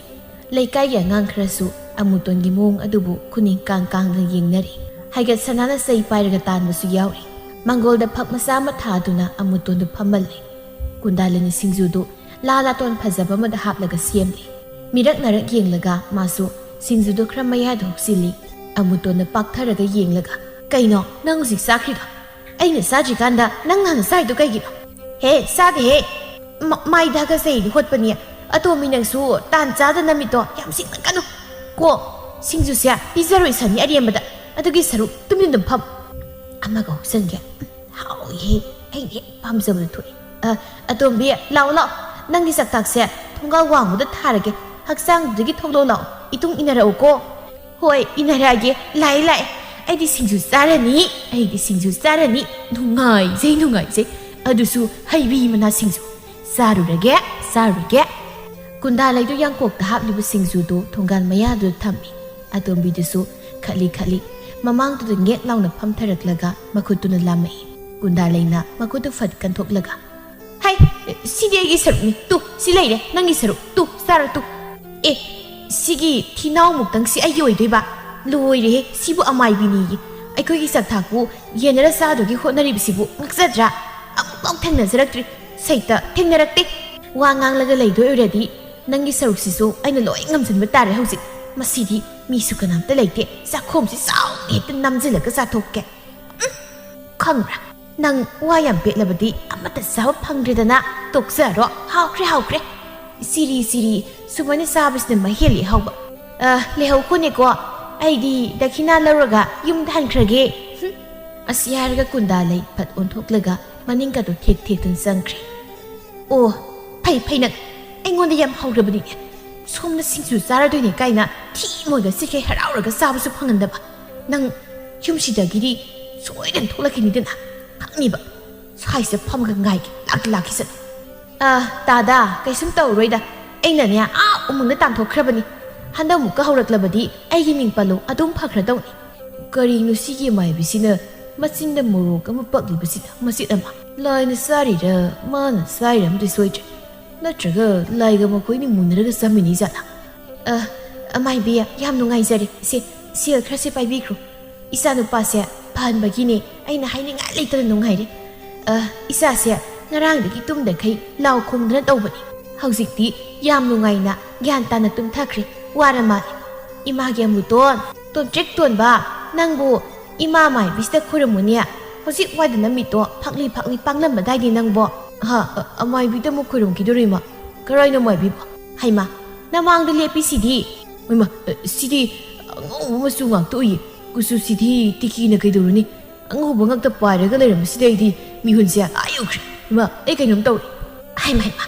ꯂꯩꯀꯥꯏꯒꯤ ꯑꯉꯥꯡ ꯈꯔꯁꯨ ꯑꯃꯨꯇꯣꯟꯒꯤ ꯃꯑꯣꯡ ꯑꯗꯨꯕꯨ ꯈꯨꯅꯤꯡ ꯀꯥꯡ ꯀꯥꯡꯗꯅ ꯌꯦꯡꯅꯔꯤ꯫ ꯍꯥꯏꯒꯠ ꯁꯅꯥꯅ ꯆꯩ ꯄꯥꯏꯔꯒ ꯇꯥꯟꯕꯁꯨ ꯌꯥꯎꯔꯤ꯫ ꯃꯪꯒꯣꯜꯗ ꯐꯛ ꯃꯆꯥ ꯑꯃ ꯊꯥꯗꯨꯅ ꯑꯃꯨꯇꯣꯟꯗꯨ ꯐꯝꯍꯜꯂꯦ꯫ ꯀꯨꯟꯗꯥꯂꯤꯅꯤ ꯁꯤꯡꯖꯨꯗꯨ ꯂꯥ ꯂꯥꯇꯣꯟ ꯐꯖꯕ ꯑꯃꯗ ꯍꯥꯞꯂꯒ ꯁꯦꯝꯂꯤ꯫ ꯃꯤꯔꯛ ꯅꯥꯔꯛ ꯌꯦꯡꯂꯒ ꯃꯥꯁꯨ ꯁꯤꯡꯖꯨꯗꯨ ꯈꯔ ꯃꯌꯥꯏꯗ ꯍꯨꯛꯆꯤꯜꯂꯤ꯫ ꯑꯃꯨꯇꯣꯟꯅ ꯄꯥꯛꯊꯔꯒ ꯌꯦꯡꯂꯒ, "ꯀꯩꯅꯣ ꯅꯪ ꯍꯧꯖꯤꯛ ꯆꯥꯈ꯭ꯔꯤꯗꯣ? ꯑꯩꯅ ꯆꯥꯗ꯭ꯔꯤꯀꯥꯟꯗ ꯅꯪ ꯍꯥꯟꯅ ꯆꯥꯏꯗꯣ ꯀꯩꯒꯤꯅꯣ?" "ꯍꯦ, ꯆꯥꯗꯦꯍꯦ꯫ ꯃ-, ꯃꯥꯏꯗ ꯍꯥꯒꯠꯆꯩꯗꯤ ꯍꯣꯠꯄꯅꯤ꯫ ꯑꯇꯣꯝꯕꯤ, ꯅꯪꯁꯨ ꯇꯥꯟ ꯆꯥꯗ ꯅꯃꯤꯠꯇꯣ ꯌꯥꯝ ꯁꯤꯡꯂꯛꯀꯅꯨ꯫ ꯀꯣ, ꯁꯤꯡꯖꯨꯁꯦ ꯄꯤꯖꯔꯣꯏ ꯁꯟꯅꯤ ꯑꯔꯦꯝꯕꯗ꯫ ꯑꯗꯨꯒꯤ ꯁꯔꯨꯛ ꯇꯨꯃꯤꯟ ꯑꯗꯨꯝ ꯐꯝ꯫ ꯑꯃꯒ ꯍꯨꯛꯆꯟꯒꯦ꯫ ꯍꯥꯎꯏꯍꯦ꯫ ꯑꯩꯅ ꯍꯦꯛ ꯄꯥꯝꯖꯕꯗꯨ ꯊꯣꯛꯑꯦ꯫ ꯑ, ꯑꯇꯣꯝꯕꯤ, ꯂꯥꯛꯑꯣ, ꯂꯥꯛꯑꯣ꯫ ꯅꯪꯒꯤ ꯆꯥꯛꯇꯥꯛꯁꯦ ꯊꯣꯡꯒꯥꯜ ꯋꯥꯡꯃꯗ ꯊꯥꯔꯒꯦ꯫ ꯍꯛꯆꯥꯡꯗꯨꯗꯒꯤ ꯊꯣꯛꯂꯛꯑꯣ, ꯂꯥꯛꯑꯣ꯫ ꯏꯇꯨꯡ ꯏꯟꯅꯔꯛꯎꯀꯣ꯫" "ꯍꯣꯏ, ꯏꯟꯅꯔꯛꯑꯒꯦ꯫ ꯂꯥꯛꯑꯦ, ꯂꯥꯛꯑꯦ꯫ ꯑꯩꯗꯤ ꯁꯤꯡꯖꯨ ꯆꯥꯔꯅꯤ꯫ ꯑꯩꯗꯤ ꯁꯤꯡꯖꯨ ꯆꯥꯔꯅꯤ꯫ ꯅꯨꯡꯉꯥꯏꯖꯩ, ꯅꯨꯡꯉꯥꯏꯖꯩ꯫ ꯑꯗꯨꯁꯨ ꯍꯩꯕꯤ ꯃꯅꯥ ꯁꯤꯡꯖꯨ꯫ ꯆꯥꯔꯨꯔꯒꯦ, ꯆꯥꯔꯨꯔꯒꯦ꯫" ꯀꯨꯟꯗꯥ ꯂꯩꯗꯨ ꯌꯥꯡꯀꯣꯛꯇ ꯍꯥꯞꯂꯤꯕ ꯁꯤꯡꯖꯨꯗꯨ ꯊꯣꯡꯒꯥꯜ ꯃꯌꯥꯗꯨꯗ ꯊꯝꯃꯤ꯫ ꯑꯇꯣꯝꯕꯤꯗꯨꯁꯨ ꯈꯠꯂꯤ ꯈꯠꯂꯤ ꯃꯃꯥꯡꯗꯨꯗ ꯉꯦꯛ ꯂꯥꯎꯅ ꯐꯝꯊꯔꯛꯂꯒ ꯃꯈꯨꯠꯇꯨꯅ ꯂꯥꯝꯃꯛꯏ꯫ ꯀꯨꯟꯗꯥ ꯂꯩꯅ ꯃꯈꯨꯠꯇꯨ ꯐꯠ ꯀꯟꯊꯣꯛꯂꯒ, "ꯍꯩ, ꯁꯤꯗꯤ ꯑꯩꯒꯤ ꯁꯔꯨꯛꯅꯤ꯫ ꯇꯨ, ꯁꯤ ꯂꯩꯔꯦ, ꯅꯪꯒꯤ ꯁꯔꯨꯛ꯫ ꯇꯨ, ꯆꯥꯔꯣ, ꯇꯨ꯫ ꯑꯦ, ꯁꯤꯒꯤ ꯊꯤꯅꯥꯎꯃꯨꯛꯇꯪꯁꯤ ꯑꯩꯒꯤ ꯑꯣꯏꯗꯣꯏꯕ? ꯂꯣꯏꯔꯦꯍꯦ, ꯁꯤꯕꯨ ꯑꯃꯥꯏꯕꯤꯅꯤꯌꯦ꯫ ꯑꯩꯈꯣꯏꯒꯤ ꯆꯥꯛꯊꯥꯛꯄꯨ ꯌꯦꯟꯅꯔ ꯆꯥꯗꯨꯒꯤ ꯍꯣꯠꯅꯔꯤꯕꯁꯤꯕꯨ ꯉꯛꯆꯗ꯭ꯔꯥ? ꯑꯃꯨꯛꯐꯥꯎ ꯊꯦꯡꯅꯖꯔꯛꯇ꯭ꯔꯤ, ꯁꯩꯇ ꯊꯦꯡꯅꯔꯛꯇꯦ꯫" ꯋꯥ ꯉꯥꯡꯂꯒ ꯂꯩꯗꯣꯏ ꯑꯣꯏꯔꯗꯤ ꯅꯪꯒꯤ ꯁꯔꯨꯛꯁꯤꯁꯨ ꯑꯩꯅ ꯂꯣꯏ ꯉꯝꯁꯤꯟꯕ ꯇꯥꯔꯦ ꯍꯧꯖꯤꯛ꯫ ꯃꯁꯤꯗꯤ ꯃꯤꯁꯨ ꯀꯅꯥꯝꯇ ꯂꯩꯇꯦ, ꯆꯥꯛꯈꯣꯝꯁꯤ ꯆꯥꯎꯅ ꯍꯦꯛꯇ ꯅꯝꯖꯤꯜꯂꯒ ꯆꯥꯊꯣꯛꯀꯦ꯫ ꯎꯝ, ꯈꯪꯕ꯭ꯔꯥ? ꯅꯪ ꯋꯥ ꯌꯥꯝ ꯄꯦꯠꯂꯕꯗꯤ ꯑꯃꯠꯇ ꯆꯥꯕ ꯐꯪꯗ꯭ꯔꯦꯗꯅ꯫ ꯇꯣꯛꯆꯔꯣ꯫ ꯍꯥꯎꯈ꯭ꯔꯦ, ꯍꯥꯎꯈ꯭ꯔꯦ꯫ ꯁꯤꯔꯤ, ꯁꯤꯔꯤ, ꯁꯨꯃꯥꯏꯅ ꯆꯥꯕꯁꯤꯅ ꯃꯍꯦꯜꯂꯤ ꯍꯥꯎꯕ꯫ ꯑ, ꯂꯩꯍꯧꯈꯣꯅꯦꯀꯣ꯫ ꯑꯩꯗꯤ ꯗꯈꯤꯅꯥ ꯂꯧꯔꯒ ꯌꯨꯝꯗ ꯍꯟꯈ꯭ꯔꯒꯦ꯫ ꯍꯨꯝ꯫ ꯑꯁꯤ ꯍꯥꯏꯔꯒ ꯀꯨꯟꯗꯥ ꯂꯩ ꯐꯠ ꯑꯣꯟꯊꯣꯛꯂꯒ ꯃꯅꯤꯡꯒꯗꯨ ꯊꯦꯛ ꯊꯦꯛꯇꯨꯅ ꯆꯪꯈ꯭ꯔꯦ꯫ ꯑꯣ, ꯐꯩ ꯐꯩ ꯅꯪ꯫ ꯑꯩꯉꯣꯟꯗ ꯌꯥꯝ ꯍꯧꯔꯕꯅꯤꯅꯦ꯫ ꯁꯣꯝꯅ ꯁꯤꯡꯖꯨ ꯆꯥꯔꯗꯣꯏꯅꯦ ꯀꯥꯏꯅ ꯊꯤ ꯃꯣꯏꯒ ꯆꯤꯠꯈꯩ ꯍꯔꯥꯎꯔꯒ ꯆꯥꯕꯁꯨ ꯐꯪꯍꯟꯗꯕ꯫ ꯅꯪ ꯌꯨꯝꯁꯤꯗꯒꯤꯗꯤ ꯁꯣꯏꯗꯅ ꯊꯣꯛꯂꯛꯈꯤꯅꯤꯗꯅ꯫ ꯈꯪꯅꯤꯕ꯫ ꯁ꯭ꯋꯥꯏꯁꯤꯗ ꯐꯝꯃꯒ ꯉꯥꯏꯒꯦ꯫ ꯂꯥꯛꯇꯤ ꯂꯥꯛꯈꯤꯁꯅꯨ꯫ ꯑ, ꯇꯥꯗꯥ, ꯀꯩꯁꯨꯝ ꯇꯧꯔꯣꯏꯗ꯫ ꯑꯩꯅꯅꯦ, ꯑꯥ ꯎꯃꯪꯗ ꯇꯥꯟꯊꯣꯛꯈ꯭ꯔꯕꯅꯤ꯫ ꯍꯟꯗꯛꯃꯨꯛꯀ ꯍꯧꯔꯛꯂꯕꯗꯤ ꯑꯩꯒꯤ ꯃꯤꯡ ꯄꯜꯂꯨ, ꯑꯗꯨꯝ ꯐꯈ꯭ꯔꯗꯧꯅꯤ꯫ ꯀꯔꯤꯅꯣ ꯁꯤꯒꯤ ꯃꯥꯏꯕꯤꯁꯤꯅ ꯃꯆꯤꯟꯗ ꯃꯣꯔꯣꯛ ꯑꯃ ꯄꯛꯂꯤꯕꯁꯤꯅ ꯃꯆꯦꯠ ꯑꯃ? ꯂꯥꯏꯅ ꯆꯥꯔꯤꯔ, ꯃꯥꯅ ꯆꯥꯏꯔ ꯑꯃꯗꯤ ꯁꯣꯏꯗ꯭ꯔꯦ꯫ ꯅꯠꯇ꯭ꯔꯒ ꯂꯥꯏꯒ ꯃꯈꯣꯏꯅꯤ ꯃꯨꯟꯅꯔꯒ ꯆꯥꯃꯤꯟꯅꯩ ꯖꯥꯠꯂꯥ? ꯑ, ꯑꯃꯥꯏꯕꯤ, ꯌꯥꯝ ꯅꯨꯡꯉꯥꯏꯖꯔꯦ꯫ ꯁꯦ, ꯁꯦꯜ ꯈꯔꯁꯦ ꯄꯥꯏꯕꯤꯈ꯭ꯔꯣ꯫ ꯏꯆꯥꯅꯨꯄꯥꯁꯦ ꯐꯍꯟꯕꯒꯤꯅꯦ ꯑꯩꯅ ꯍꯥꯏꯅꯤꯡꯉꯥꯏ ꯂꯩꯇꯅ ꯅꯨꯡꯉꯥꯏꯔꯦ꯫ ꯑ, ꯏꯆꯥꯁꯦ ꯉꯔꯥꯡꯗꯒꯤ ꯇꯨꯝꯗꯈꯩ ꯂꯥꯎ ꯈꯣꯡꯗꯅ ꯇꯧꯕꯅꯤ꯫ ꯍꯧꯖꯤꯛꯇꯤ ꯌꯥꯝ ꯅꯨꯡꯉꯥꯏꯅ ꯒ꯭ꯌꯥꯟ ꯇꯥꯅ ꯇꯨꯝꯊꯈ꯭ꯔꯦ꯫ ꯋꯥꯔ ꯃꯥꯜꯂꯦ꯫ ꯏꯃꯥꯒꯤ ꯑꯃꯨꯇꯣꯟ, ꯇꯣꯟꯇ꯭ꯔꯤꯛ ꯇꯣꯟꯕ, ꯅꯪꯕꯨ ꯏꯃꯥ ꯃꯥꯏꯕꯤꯁꯤꯗ ꯈꯣꯏꯔꯝꯃꯨꯅꯦ꯫ ꯍꯧꯖꯤꯛ ꯋꯥꯏꯗ ꯅꯝꯃꯤꯇꯣ ꯐꯛꯂꯤ ꯐꯛꯂꯤ ꯄꯥꯡꯂꯝꯕꯗꯥꯏꯅꯦ ꯅꯪꯕꯣ꯫ ꯍꯥ, ꯑ, ꯑꯃꯥꯏꯕꯤꯗ ꯑꯃꯨꯛ ꯈꯣꯏꯔꯝꯈꯤꯗꯣꯔꯤ ꯏꯃꯥ? ꯀꯔꯥꯏꯅ ꯃꯥꯏꯕꯤꯕꯣ? ꯍꯩꯃꯥ, ꯅꯃꯥꯡꯗ ꯂꯦꯞꯄꯤꯁꯤꯗꯤ꯫ ꯍꯩꯃꯥ, ꯑ, ꯁꯤꯗꯤ ꯑꯉꯧꯕ ꯃꯆꯨ ꯉꯥꯛꯇ ꯎꯏꯌꯦ꯫ ꯀꯨꯆꯨꯁꯤꯗꯤ ꯇꯤꯀꯤꯅ ꯀꯩꯗꯧꯔꯨꯅꯤ? ꯑꯉꯧꯕ ꯉꯥꯛꯇ ꯄꯥꯏꯔꯒ ꯂꯩꯔꯝꯕꯁꯤꯗ ꯑꯩꯗꯤ ꯃꯤꯍꯨꯟꯁꯦ ꯑꯥ ꯌꯧꯈ꯭ꯔꯦ꯫ ꯏꯃꯥ, ꯑꯩ ꯀꯩꯅꯣꯝ ꯇꯧꯔꯦ꯫ ꯍꯩꯃꯥ, ꯍꯩꯃꯥ,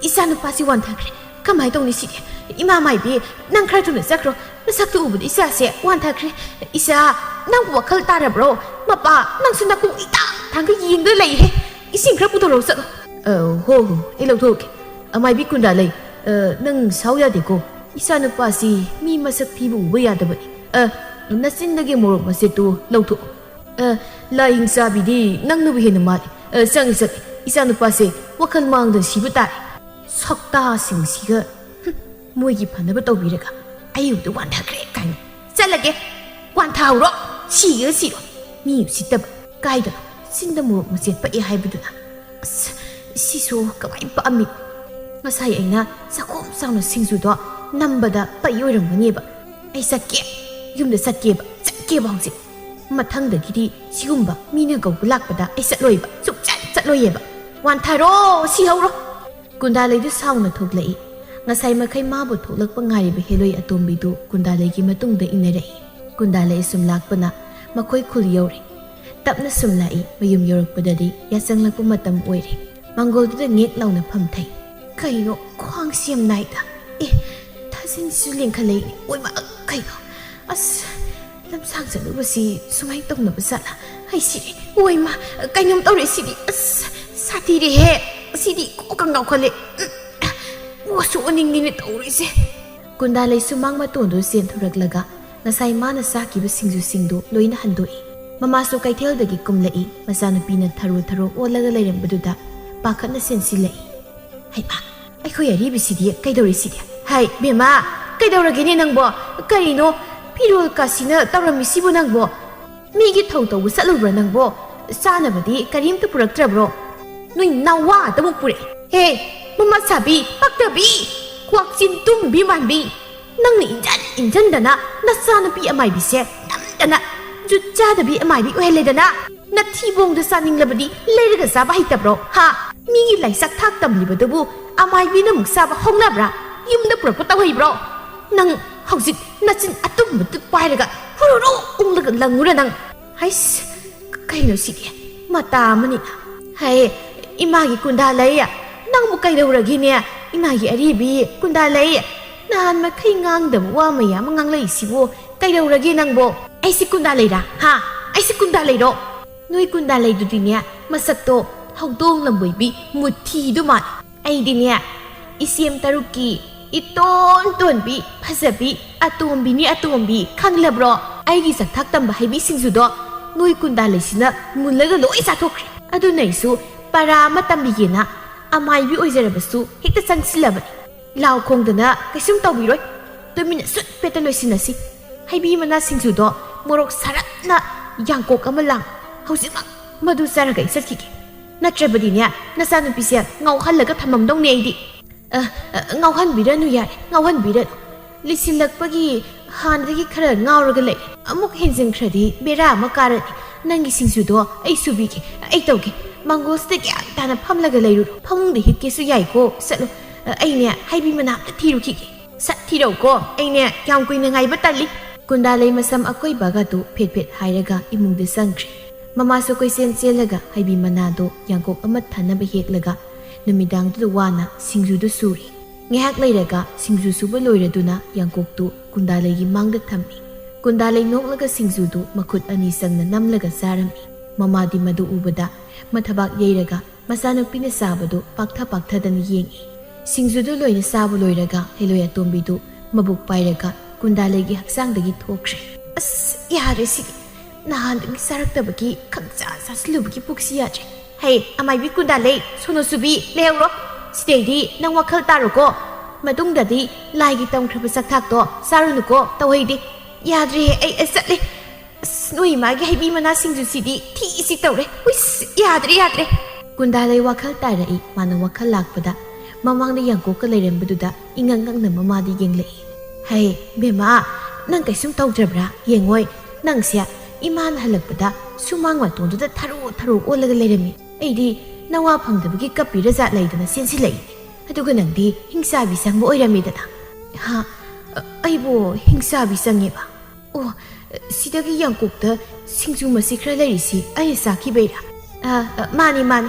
ꯏꯆꯥ ꯅꯨꯄꯥꯁꯤ ꯋꯥꯟꯊꯈ꯭ꯔꯦ꯫ ꯀꯃꯥꯏꯅ ꯇꯧꯅꯤ ꯁꯤꯗꯤ? ꯏꯃꯥ ꯃꯥꯏꯕꯤ, ꯅꯪ ꯈꯔ ꯊꯨꯅ ꯆꯠꯈ꯭ꯔꯣ꯫ ꯅꯁꯛꯇꯨ ꯎꯕꯗ ꯏꯆꯥꯁꯦ ꯋꯥꯟꯊꯈ꯭ꯔꯦ꯫ ꯏꯆꯥ, ꯅꯪꯕꯨ ꯋꯥꯈꯜ ꯇꯥꯔꯕ꯭ꯔꯣ? ꯃꯄꯥ, ꯅꯪꯁꯨ ꯅꯀꯣꯛ ꯏꯇꯥꯡ ꯊꯥꯡꯒ ꯌꯦꯡꯗꯨꯅ ꯂꯩꯍꯦ꯫ ꯏꯁꯤꯡ ꯈꯔ ꯄꯨꯊꯣꯔꯛꯎ ꯆꯠꯂꯣ꯫ ꯑ, ꯍꯣ, ꯍꯣ, ꯑꯩ ꯂꯧꯊꯣꯛꯀꯦ꯫ ꯑꯃꯥꯏꯕꯤ ꯀꯨꯟꯗꯥ ꯂꯩ꯫ ꯑ, ꯅꯪ ꯁꯥꯎ ꯌꯥꯗꯦꯀꯣ꯫ ꯏꯆꯥ ꯅꯨꯄꯥꯁꯤ ꯃꯤ ꯃꯁꯛ ꯊꯤꯕ ꯎꯕ ꯌꯥꯗꯕꯅꯤ꯫ ꯑ, ꯅꯆꯤꯟꯗꯒꯤ ꯃꯣꯔꯣꯛ ꯃꯆꯦꯠꯇꯨ ꯂꯧꯊꯣꯛꯑꯣ꯫ ꯑ, ꯂꯥꯏꯍꯤꯡ ꯆꯥꯕꯤꯗꯤ ꯅꯪꯅꯕꯨ ꯍꯦꯟꯅ ꯃꯥꯜꯂꯤ꯫ ꯑ, ꯆꯪꯉꯤ, ꯆꯪꯉꯤ꯫ ꯏꯆꯥ ꯅꯨꯄꯥꯁꯦ ꯋꯥꯈꯜ ꯃꯥꯡꯗꯅ ꯁꯤꯕ ꯇꯥꯔꯦ꯫ ꯁꯛꯇꯥꯁꯤꯡꯁꯤꯒ, ꯍꯨꯝ, ꯃꯣꯏꯒꯤ ꯐꯅꯕ ꯇꯧꯕꯤꯔꯒ ꯑꯩꯕꯨꯗ ꯋꯥꯟꯊꯈ꯭ꯔꯦ ꯀꯥꯏꯅ꯫ ꯆꯠꯂꯒꯦ, ꯋꯥꯟꯊꯍꯧꯔꯣ, ꯁꯤꯒꯦꯔ ꯁꯤꯔꯣ꯫ ꯃꯤ ꯎꯁꯤꯠꯇꯕ ꯀꯥꯏꯗꯅꯣ, ꯆꯤꯟꯗ ꯃꯣꯔꯣꯛ ꯃꯆꯦꯠ ꯄꯛꯑꯦ ꯍꯥꯏꯕꯗꯨꯅ꯫ ꯑꯁ, ꯁꯤꯁꯨ ꯀꯃꯥꯏꯅ ꯄꯛꯑꯝꯃꯤ? ꯉꯁꯥꯏ ꯑꯩꯅ ꯆꯥꯛꯈꯣꯝ ꯆꯥꯎꯅ ꯁꯤꯡꯖꯨꯗꯣ ꯅꯝꯕꯗ ꯄꯛꯏ ꯑꯣꯏꯔꯝꯒꯅꯦꯕ꯫ ꯑꯩ ꯆꯠꯀꯦ, ꯌꯨꯝꯗ ꯆꯠꯀꯦꯕ, ꯆꯠꯀꯦꯕ ꯍꯧꯖꯤꯛ꯫ ꯃꯊꯪꯗꯒꯤꯗꯤ ꯁꯤꯒꯨꯝꯕ ꯃꯤꯅ ꯀꯧꯕ ꯂꯥꯛꯄꯗ ꯑꯩ ꯆꯠꯂꯣꯏꯕ, ꯁꯨꯛꯆꯠ ꯆꯠꯂꯣꯏꯌꯦꯕ꯫ ꯋꯥꯟꯊꯔꯣ, ꯁꯤꯍꯧꯔꯣ꯫ ꯀꯨꯟꯗꯥꯂꯩꯗꯨ ꯁꯥꯎꯅ ꯊꯣꯛꯂꯛꯏ꯫ ꯉꯁꯥꯏ ꯃꯈꯩ ꯃꯥꯕꯨ ꯊꯣꯛꯂꯛꯄ ꯉꯥꯏꯔꯤꯕ ꯍꯦꯂꯣꯏ ꯑꯇꯣꯝꯕꯤꯗꯨ ꯀꯨꯟꯗꯥꯂꯩꯒꯤ ꯃꯇꯨꯡꯗ ꯏꯟꯅꯔꯛꯏ꯫ ꯀꯨꯟꯗꯥꯂꯩ ꯁꯨꯝ ꯂꯥꯛꯄꯅ ꯃꯈꯣꯏ ꯈꯨꯜ ꯌꯧꯔꯦ꯫ ꯇꯞꯅ ꯁꯨꯝ ꯂꯥꯛꯏ꯫ ꯃꯌꯨꯝ ꯌꯧꯔꯛꯄꯗꯗꯤ ꯌꯥꯆꯪꯂꯛꯄ ꯃꯇꯝ ꯑꯣꯏꯔꯦ꯫ ꯃꯥꯡꯒꯣꯜꯗꯨꯗ ꯉꯦꯛ ꯂꯥꯎꯅ ꯐꯝꯊꯩ꯫ ꯀꯩꯅꯣ ꯈ꯭ꯋꯥꯡꯁꯤ ꯌꯥꯝ ꯅꯥꯏꯗ? ꯑꯦ, ꯊꯥꯖꯤꯟꯁꯨ ꯂꯦꯡꯈꯠꯂꯛꯏ꯫ ꯑꯣꯏꯃ, ꯀꯩꯅꯣ? ꯑꯁ, ꯂꯝꯁꯥꯡ ꯆꯠꯂꯨꯕꯁꯤ ꯁꯨꯃꯥꯏꯅ ꯇꯧꯅꯕ ꯖꯥꯠꯂ? ꯑꯩ ꯁꯤꯔꯦ꯫ ꯑꯣꯏꯃ, ꯀꯩꯅꯣꯝ ꯇꯧꯔꯦ ꯁꯤꯗꯤ꯫ ꯑꯁ, ꯁꯥꯊꯤꯔꯦꯍꯦ꯫ ꯁꯤꯗꯤ ꯀꯣꯛꯀ ꯉꯥꯎꯈꯠꯂꯦ꯫ ꯎꯝ, ꯑꯣꯁꯨ ꯑꯣꯅꯤꯡꯉꯤꯅꯦ ꯇꯧꯔꯤꯁꯦ꯫ ꯀꯨꯟꯗꯥꯂꯩ ꯁꯨꯃꯥꯡ ꯃꯇꯣꯟꯗꯨ ꯆꯦꯟꯊꯣꯔꯛꯂꯒ ꯉꯁꯥꯏ ꯃꯥꯅ ꯆꯥꯈꯤꯕ ꯁꯤꯡꯖꯨꯁꯤꯡꯗꯨ ꯂꯣꯏꯅ ꯍꯟꯗꯣꯛꯏ꯫ ꯃꯃꯥꯁꯨ ꯀꯩꯊꯦꯜꯗꯒꯤ ꯀꯨꯝꯂꯛꯏ꯫ ꯃꯆꯥꯅꯨꯄꯤꯅ ꯊꯔꯣ ꯊꯔꯣ ꯑꯣꯜꯂꯒ ꯂꯩꯔꯝꯕꯗꯨꯗ ꯄꯥꯈꯠꯅ ꯆꯦꯟꯁꯤꯜꯂꯛꯏ꯫ "ꯍꯩꯃꯥ, ꯑꯩꯈꯣꯏ ꯑꯔꯤꯕꯁꯤꯗꯤ ꯀꯩꯗꯧꯔꯤꯁꯤꯗꯤ? ꯍꯥꯏ, ꯕꯦꯝꯃ, ꯀꯩꯗꯧꯔꯒꯦꯅꯦ ꯅꯪꯕꯣ? ꯀꯔꯤꯅꯣ? ꯐꯤꯔꯣꯜ ꯀꯥꯁꯤꯅ ꯇꯧꯔꯝꯃꯤꯁꯤꯕꯨ ꯅꯪꯕꯣ? ꯃꯤꯒꯤ ꯊꯧ ꯇꯧꯕ ꯆꯠꯂꯨꯕ꯭ꯔꯥ ꯅꯪꯕꯣ? ꯆꯥꯅꯕꯗꯤ ꯀꯔꯤꯝꯇ ꯄꯨꯔꯛꯇ꯭ꯔꯕ꯭ꯔꯣ? ꯅꯣꯏ ꯅꯋꯥ ꯑꯗꯨꯃꯛ ꯄꯨꯔꯛꯑꯦ꯫ ꯍꯦ, ꯃꯃꯥ ꯁꯥꯕꯤ, ꯄꯛꯇꯕꯤ! ꯀ꯭ꯋꯥꯛꯆꯤꯟ ꯇꯨꯝꯕꯤ ꯃꯥꯟꯕꯤ! ꯅꯪꯅ ꯏꯟꯖꯟ ꯏꯟꯖꯟꯗꯅ ꯅꯆꯥꯅꯨꯄꯤ ꯑꯃꯥꯏꯕꯤꯁꯦ ꯅꯝꯗꯅ ꯖꯨꯠ ꯆꯥꯗꯕꯤ ꯑꯃꯥꯏꯕꯤ ꯑꯣꯏꯍꯜꯂꯦꯗꯅ! ꯅꯊꯤꯕꯣꯡꯗ ꯆꯥꯅꯤꯡꯂꯕꯗꯤ ꯂꯩꯔꯒ ꯆꯥꯕ ꯍꯩꯇꯕ꯭ꯔꯣ? ꯍꯥ? ꯃꯤꯒꯤ ꯂꯥꯏꯆꯥꯛ ꯊꯥꯛ ꯇꯝꯂꯤꯕꯗꯨꯕꯨ ꯑꯃꯥꯏꯕꯤꯅ ꯑꯃꯨꯛ ꯆꯥꯕ ꯍꯧꯅꯕ꯭ꯔꯥ? ꯌꯨꯝꯗ ꯄꯨꯔꯛꯄ ꯇꯧꯍꯩꯕ꯭ꯔꯣ? ꯅꯪ ꯍꯧꯖꯤꯛ ꯅꯆꯤꯟ ꯑꯇꯨꯝꯕꯗꯨ ꯄꯥꯏꯔꯒ ꯍꯨꯔꯨꯔꯨ ꯎꯪꯂꯒ ꯂꯪꯉꯨꯔ ꯅꯪ? ꯍꯩꯁ, ꯀꯩꯅꯣ ꯁꯤꯗꯤ? ꯃꯇꯥ ꯑꯃꯅꯤꯅ꯫ ꯍꯩ, ꯏꯃꯥꯒꯤ ꯀꯨꯟꯗꯥ ꯂꯩ, ꯅꯪꯕꯨ ꯀꯩꯗꯧꯔꯒꯦꯅꯦ? ꯏꯃꯥꯒꯤ ꯑꯔꯤꯕꯤ ꯀꯨꯟꯗꯥ ꯂꯩ, ꯅꯍꯥꯟ ꯃꯈꯩ ꯉꯥꯡꯗꯕ ꯋꯥ ꯃꯌꯥꯝ ꯑꯃ ꯉꯥꯡꯂꯛꯏꯁꯤꯕꯨ ꯀꯩꯗꯧꯔꯒꯦ ꯅꯪꯕꯣ? ꯑꯩꯁꯤ ꯀꯨꯟꯗꯥ ꯂꯩꯔꯥ? ꯍꯥ? ꯑꯩꯁꯤ ꯀꯨꯟꯗꯥ ꯂꯩꯔꯣ? ꯅꯣꯏ ꯀꯨꯟꯗꯥ ꯂꯩꯗꯨꯗꯤꯅꯦ, ꯃꯁꯛꯇꯣ ꯍꯧꯗꯣꯡ ꯂꯝꯕꯣꯏꯕꯤ ꯃꯨꯊꯤꯗꯨ ꯃꯥꯜꯂꯦ꯫ ꯑꯩꯗꯤꯅꯦ, ꯏꯆꯦꯝ ꯇꯔꯨꯛꯀꯤ ꯏꯇꯣꯟ ꯇꯣꯟꯕꯤ, ꯐꯖꯕꯤ, ꯑꯇꯣꯝꯕꯤꯅꯤ ꯑꯇꯣꯝꯕꯤ, ꯈꯪꯂꯕ꯭ꯔꯣ? ꯑꯩꯒꯤ ꯆꯥꯛꯊꯥꯛ ꯇꯝꯕ ꯍꯩꯕꯤ ꯁꯤꯡꯖꯨꯗꯣ ꯅꯣꯏ ꯀꯨꯟꯗꯥ ꯂꯩꯁꯤꯅ ꯃꯨꯜꯂꯒ ꯂꯣꯏ ꯆꯥꯊꯣꯛꯈ꯭ꯔꯦ꯫ ꯑꯗꯨꯅ ꯑꯩꯁꯨ ꯄꯔꯥ ꯑꯃ ꯇꯝꯕꯤꯒꯦꯅ ꯑꯃꯥꯏꯕꯤ ꯑꯣꯏꯖꯔꯕꯁꯨ ꯍꯦꯛꯇ ꯆꯪꯁꯤꯜꯂꯕꯅꯤ꯫ ꯂꯥꯎ ꯈꯣꯡꯗꯅ ꯀꯩꯁꯨꯝ ꯇꯧꯕꯤꯔꯣꯏ꯫ ꯇꯨꯃꯤꯟꯅ ꯁꯨꯠ ꯄꯦꯠꯇ ꯂꯣꯏꯁꯤꯟꯅꯁꯤ꯫ ꯍꯩꯕꯤ ꯃꯅꯥ ꯁꯤꯡꯖꯨꯗꯣ ꯃꯣꯔꯣꯛ ꯁꯥꯔꯞꯅ ꯌꯥꯡꯀꯣꯛ ꯑꯃ ꯂꯥꯡ꯫ ꯍꯧꯖꯤꯛꯃꯛ ꯃꯗꯨ ꯆꯥꯔꯒ ꯑꯩ ꯆꯠꯈꯤꯒꯦ꯫ ꯅꯠꯇ꯭ꯔꯕꯗꯤꯅꯦ, ꯅꯆꯥꯅꯨꯄꯤꯁꯦ ꯉꯥꯎꯍꯜꯂꯒ ꯊꯝꯃꯝꯗꯧꯅꯦ ꯑꯩꯗꯤ꯫ ꯑ, ꯑ, ꯉꯥꯎꯍꯟꯕꯤꯔꯅꯨ ꯌꯥꯔꯦ, ꯉꯥꯎꯍꯟꯕꯤꯔꯅꯨ꯫ ꯂꯤꯁꯤꯜꯂꯛꯄꯒꯤ ꯍꯥꯟꯅꯗꯒꯤ ꯈꯔ ꯉꯥꯎꯔꯒ ꯂꯩ꯫ ꯑꯃꯨꯛ ꯍꯦꯟꯖꯤꯟꯈ꯭ꯔꯗꯤ ꯕꯦꯔꯥ ꯑꯃ ꯀꯥꯔꯅꯤ꯫ ꯅꯪꯒꯤ ꯁꯤꯡꯖꯨꯗꯣ ꯑꯩ ꯁꯨꯕꯤꯒꯦ, ꯑꯩ ꯇꯧꯒꯦ꯫ ꯃꯥꯡꯒꯣꯜꯁꯤꯗ ꯒ꯭ꯌꯥꯟ ꯇꯥꯅ ꯐꯝꯂꯒ ꯂꯩꯔꯨꯔꯣ꯫ ꯐꯃꯨꯡꯗ ꯍꯤꯞꯀꯦꯁꯨ ꯌꯥꯏꯀꯣ, ꯆꯠꯂꯣ꯫ ꯑ, ꯑꯩꯅꯦ ꯍꯩꯕꯤ ꯃꯅꯥ ꯑꯝꯇ ꯊꯤꯔꯨꯈꯤꯒꯦ꯫ ꯁꯠ ꯊꯤꯔꯧꯀꯣ, ꯑꯩꯅꯦ ꯌꯥꯝ ꯀꯨꯏꯅ ꯉꯥꯏꯕ ꯇꯜꯂꯤ꯫ ꯀꯨꯟꯗꯥꯂꯩ ꯃꯁꯝ ꯑꯀꯣꯏꯕꯒꯗꯨ ꯐꯦꯠ ꯐꯦꯠ ꯍꯥꯏꯔꯒ ꯏꯃꯨꯡꯗ ꯆꯪꯈ꯭ꯔꯦ꯫ ꯃꯃꯥꯁꯨ ꯀꯣꯏꯆꯦꯟ ꯆꯦꯜꯂꯒ ꯍꯩꯕꯤ ꯃꯅꯥꯗꯣ ꯌꯥꯡꯀꯣꯛ ꯑꯃ ꯊꯟꯅꯕ ꯍꯦꯛꯂꯒ ꯅꯨꯃꯤꯗꯥꯡꯗꯨꯗ ꯋꯥꯅ ꯁꯤꯡꯖꯨꯗꯨ ꯁꯨꯔꯤ꯫ ꯉꯥꯏꯍꯥꯛ ꯂꯩꯔꯒ ꯁꯤꯡꯖꯨ ꯁꯨꯕ ꯂꯣꯏꯔꯗꯨꯅ ꯌꯥꯡꯀꯣꯛꯇꯨ ꯀꯨꯟꯗꯥꯂꯩꯒꯤ ꯃꯥꯡꯗ ꯊꯝꯃꯤ꯫ ꯀꯨꯟꯗꯥꯂꯩ ꯅꯣꯛꯂꯒ ꯁꯤꯡꯖꯨꯗꯨ ꯃꯈꯨꯠ ꯑꯅꯤ ꯆꯪꯅ ꯅꯝꯂꯒ ꯆꯥꯔꯝꯃꯤ꯫ ꯃꯃꯥꯗꯤ ꯃꯗꯨ ꯎꯕꯗ ꯃꯊꯕꯥꯛ ꯌꯩꯔꯒ ꯃꯆꯥꯅꯨꯄꯤꯅ ꯆꯥꯕꯗꯨ ꯄꯥꯛꯊ ꯄꯥꯛꯊꯗꯅ ꯌꯦꯡꯏ꯫ ꯁꯤꯡꯖꯨꯗꯨ ꯂꯣꯏꯅ ꯆꯥꯕ ꯂꯣꯏꯔꯒ ꯍꯩꯂꯣꯏ ꯑꯇꯣꯝꯕꯤꯗꯨ ꯃꯕꯨꯛ ꯄꯥꯏꯔꯒ ꯀꯨꯟꯗꯥꯂꯩꯒꯤ ꯍꯛꯆꯥꯡꯗꯒꯤ ꯊꯣꯛꯈ꯭ꯔꯦ꯫ "ꯑꯁ, ꯌꯥꯔꯦ ꯁꯤꯗꯤ꯫ ꯅꯍꯥꯟꯗꯒꯤ ꯆꯥꯔꯛꯇꯕꯒꯤ ꯈꯪꯆꯥ ꯆꯥꯁꯤꯜꯂꯨꯕꯒꯤ ꯄꯨꯛꯁꯤ ꯌꯥꯗ꯭ꯔꯦ꯫ ꯍꯩ, ꯑꯃꯥꯏꯕꯤ ꯀꯨꯟꯗꯥꯂꯩ, ꯁꯣꯅꯣ ꯁꯨꯕꯤ, ꯂꯩꯍꯧꯔꯣ꯫ ꯁꯤꯗꯩꯗꯤ ꯅꯪ ꯋꯥꯈꯜ ꯇꯥꯔꯣꯀꯣ꯫ ꯃꯇꯨꯡꯗꯗꯤ ꯂꯥꯏꯒꯤ ꯇꯝꯈ꯭ꯔꯕ ꯆꯥꯛꯊꯥꯛꯇꯣ ꯆꯥꯔꯨꯅꯨꯀꯣ, ꯇꯧꯍꯩꯗꯦ꯫ ꯌꯥꯗ꯭ꯔꯦ, ꯑꯩ, ꯑꯩ ꯆꯠꯂꯦ꯫ ꯑꯁ, ꯅꯣꯏ ꯏꯃꯥꯒꯤ ꯍꯩꯕꯤ ꯃꯅꯥ ꯁꯤꯡꯖꯨꯁꯤꯗꯤ ꯊꯤꯁꯤ ꯇꯧꯔꯦ꯫ ꯍꯨꯏꯁ, ꯌꯥꯗ꯭ꯔꯦ, ꯌꯥꯗ꯭ꯔꯦ꯫" ꯀꯨꯟꯗꯥꯂꯩ ꯋꯥꯈꯜ ꯇꯥꯔꯛꯏ꯫ ꯃꯥꯅ ꯋꯥꯈꯜ ꯂꯥꯛꯄꯗ ꯃꯃꯥꯡꯗ ꯌꯥꯡꯀꯣꯛꯀ ꯂꯩꯔꯝꯕꯗꯨꯗ ꯏꯉꯛ ꯉꯛꯅ ꯃꯃꯥꯗ ꯌꯦꯡꯂꯛꯏ꯫ "ꯍꯩ, ꯕꯦꯝꯃ, ꯅꯪ ꯀꯩꯁꯨꯝ ꯇꯧꯗ꯭ꯔꯕ꯭ꯔꯥ? ꯌꯦꯡꯉꯣꯏ, ꯅꯪꯁꯦ ꯏꯃꯥꯅ ꯍꯜꯂꯛꯄꯗ ꯁꯨꯃꯥꯡ ꯃꯇꯣꯟꯗꯨꯗ ꯊꯔꯣ ꯊꯔꯣ ꯑꯣꯜꯂꯒ ꯂꯩꯔꯝꯃꯤ꯫ ꯑꯩꯗꯤ ꯅꯋꯥ ꯐꯪꯗꯕꯒꯤ ꯀꯞꯄꯤꯔ ꯖꯥꯠ ꯂꯩꯗꯅ ꯆꯦꯟꯁꯤꯜꯂꯛꯏ꯫ ꯑꯗꯨꯒ ꯅꯪꯗꯤ ꯍꯤꯡꯆꯥꯕꯤ ꯆꯪꯕ ꯑꯣꯏꯔꯝꯃꯤꯗꯅ꯫" "ꯍꯥ? ꯑꯩꯕꯨ ꯍꯤꯡꯆꯥꯕꯤ ꯆꯪꯉꯦꯕ?" "ꯑꯣ, ꯁꯤꯗꯒꯤ ꯌꯥꯡꯀꯣꯛꯇ ꯁꯤꯡꯖꯨ ꯃꯆꯤꯠ ꯈꯔ ꯂꯩꯔꯤꯁꯤ ꯑꯩꯅ ꯆꯥꯈꯤꯕꯩꯔꯥ?" "ꯑ, ꯑ, ꯃꯥꯅꯤ, ꯃꯥꯅꯤ꯫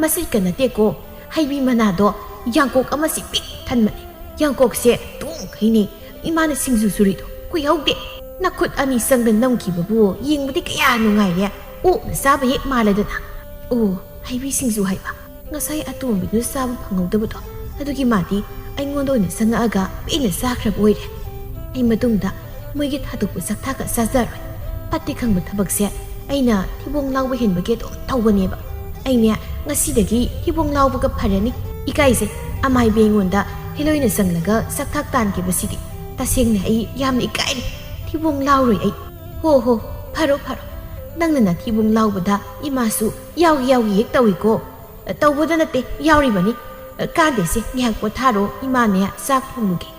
ꯃꯆꯤꯠꯀ ꯅꯠꯇꯦꯀꯣ, ꯍꯩꯕꯤ ꯃꯅꯥꯗꯣ ꯌꯥꯡꯀꯣꯛ ꯑꯃꯁꯤ ꯄꯤꯛ ꯊꯟꯕꯅꯦ꯫ ꯌꯥꯡꯀꯣꯛꯁꯦ ꯇꯣꯡꯈꯩꯅꯦ ꯏꯃꯥꯅ ꯁꯤꯡꯖꯨ ꯁꯨꯔꯤꯗꯣ꯫ ꯀꯨꯏꯍꯧꯗꯦ꯫ ꯅꯈꯨꯠ ꯑꯅꯤ ꯆꯪꯗ ꯅꯝꯈꯤꯕꯕꯨ ꯌꯦꯡꯕꯗꯤ ꯀꯌꯥ ꯅꯨꯡꯉꯥꯏꯔꯦ꯫ ꯑꯣꯛꯅ ꯆꯥꯕ ꯍꯦꯛ ꯃꯥꯜꯂꯦꯗꯅ꯫" "ꯑꯣ, ꯍꯩꯕꯤ ꯁꯤꯡꯖꯨ ꯍꯥꯏꯕ꯫ ꯉꯁꯥꯏ ꯑꯇꯣꯝꯕꯤꯗꯨꯅ ꯆꯥꯕ ꯐꯪꯍꯧꯗꯕꯗꯣ, ꯑꯗꯨꯒꯤ ꯃꯥꯗꯤ ꯑꯩꯉꯣꯟꯗ ꯑꯣꯏꯅ ꯆꯪꯉꯛꯑꯒ ꯄꯦꯟꯅ ꯆꯥꯈ꯭ꯔꯕ ꯑꯣꯏꯔꯦ꯫ ꯑꯩ ꯃꯇꯨꯡꯗ ꯃꯣꯏꯒꯤ ꯊꯥꯗꯣꯛꯄ ꯆꯥꯛꯊꯥꯛꯀ ꯆꯥꯖꯔꯣꯏ꯫ ꯐꯠꯇꯦ ꯈꯪꯕ ꯊꯕꯛꯁꯦ ꯑꯩꯅ ꯊꯤꯕꯣꯡ ꯂꯥꯎꯕ ꯍꯦꯟꯕꯒꯤ ꯑꯗꯨꯝ ꯇꯧꯕꯅꯦꯕ꯫ ꯑꯩꯅꯦ ꯉꯁꯤꯗꯒꯤ ꯊꯤꯕꯣꯡ ꯂꯥꯎꯕꯒ ꯐꯔꯅꯤ꯫ ꯏꯀꯥꯏꯖꯩ꯫ ꯑꯃꯥꯏꯕꯤ ꯑꯩꯉꯣꯟꯗ ꯍꯦꯂꯣꯏꯅ ꯆꯪꯂꯒ ꯆꯥꯛꯊꯥꯛ ꯇꯥꯟꯈꯤꯕꯁꯤꯗꯤ ꯇꯁꯦꯡꯅ ꯑꯩ ꯌꯥꯝꯅ ꯏꯀꯥꯏꯔꯦ꯫ ꯊꯤꯕꯣꯡ ꯂꯥꯎꯔꯣꯏ ꯑꯩ꯫" "ꯍꯣ ꯍꯣ, ꯐꯔꯣ ꯐꯔꯣ꯫ ꯅꯪꯅ ꯅꯊꯤꯕꯣꯡ ꯂꯥꯎꯕꯗ ꯏꯃꯥꯁꯨ ꯌꯥꯎꯒꯦ ꯌꯥꯎꯒꯦ ꯍꯦꯛ ꯇꯧꯏꯀꯣ꯫" "ꯇꯧꯕꯗ ꯅꯠꯇꯦ, ꯌꯥꯎꯔꯤꯕꯅꯤ꯫ ꯀꯥꯟꯗꯦꯁꯦ, ꯉꯥꯏꯍꯥꯛ ꯄꯣꯊꯥꯔꯣ, ꯏꯃꯥꯅꯦ ꯆꯥꯛ ꯊꯣꯡꯂꯨꯒꯦ꯫"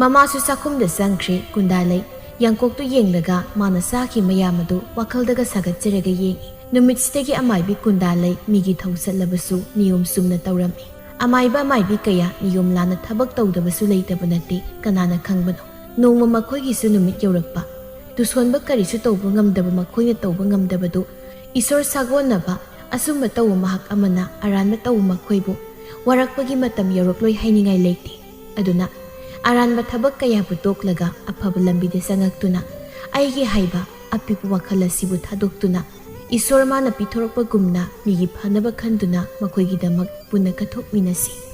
ꯃꯃꯥꯁꯨ ꯆꯥꯛꯈꯨꯝꯗ ꯆꯪꯈ꯭ꯔꯦ꯫ ꯀꯨꯟꯗꯥꯂꯩ ꯌꯥꯡꯀꯣꯛꯇꯨ ꯌꯦꯡꯂꯒ ꯃꯥꯅ ꯆꯥꯈꯤ ꯃꯌꯥꯝ ꯑꯗꯨ ꯋꯥꯈꯜꯗꯒ ꯁꯥꯒꯠꯆꯔꯒ ꯌꯦꯡꯏ꯫ ꯅꯨꯃꯤꯠꯁꯤꯗꯒꯤ ꯑꯃꯥꯏꯕꯤ ꯀꯨꯟꯗꯥꯂꯩ ꯃꯤꯒꯤ ꯊꯧ ꯆꯠꯂꯕꯁꯨ ꯅꯤꯌꯣꯝ ꯆꯨꯝꯅ ꯇꯧꯔꯝꯃꯤ꯫ ꯑꯃꯥꯏꯕ ꯑꯃꯥꯏꯕꯤ ꯀꯌꯥ ꯅꯤꯌꯣꯝ ꯂꯥꯟꯅ ꯊꯕꯛ ꯇꯧꯗꯕꯁꯨ ꯂꯩꯇꯕ ꯅꯠꯇꯦ꯫ ꯀꯅꯥꯅ ꯈꯪꯕꯅꯣ? ꯅꯣꯡꯃ ꯃꯈꯣꯏꯒꯤꯁꯨ ꯅꯨꯃꯤꯠ ꯌꯧꯔꯛꯄ꯫ ꯇꯨꯁꯣꯟꯕ ꯀꯔꯤꯁꯨ ꯇꯧꯕ ꯉꯝꯗꯕ ꯃꯈꯣꯏꯅ ꯇꯧꯕ ꯉꯝꯗꯕꯗꯨ ꯏꯁꯣꯔ ꯁꯥꯒꯣꯟꯅꯕ, ꯑꯆꯨꯝꯕ ꯇꯧꯕ ꯃꯍꯥꯛ ꯑꯃꯅ ꯑꯔꯥꯟꯕ ꯇꯧꯕ ꯃꯈꯣꯏꯕꯨ ꯋꯥꯔꯛꯄꯒꯤ ꯃꯇꯝ ꯌꯧꯔꯛꯂꯣꯏ ꯍꯥꯏꯅꯤꯡꯉꯥꯏ ꯂꯩꯇꯦ꯫ ꯑꯗꯨꯅ ꯑꯔꯥꯟꯕ ꯊꯕꯛ ꯀꯌꯥꯕꯨ ꯇꯣꯛꯂꯒ ꯑꯐꯕ ꯂꯝꯕꯤꯗ ꯆꯪꯉꯛꯇꯨꯅ ꯑꯩꯒꯤ ꯍꯥꯏꯕ ꯑꯄꯤꯛꯄ ꯋꯥꯈꯜ ꯑꯁꯤꯕꯨ ꯊꯥꯗꯣꯛꯇꯨꯅ ꯏꯁꯣꯔ ꯃꯥꯅ ꯄꯤꯊꯣꯔꯛꯄꯒꯨꯝꯅ ꯃꯤꯒꯤ ꯐꯅꯕ ꯈꯟꯗꯨꯅ ꯃꯈꯣꯏꯒꯤꯗꯃꯛ ꯄꯨꯟꯅ ꯀꯠꯊꯣꯛꯃꯤꯟꯅꯁꯤ꯫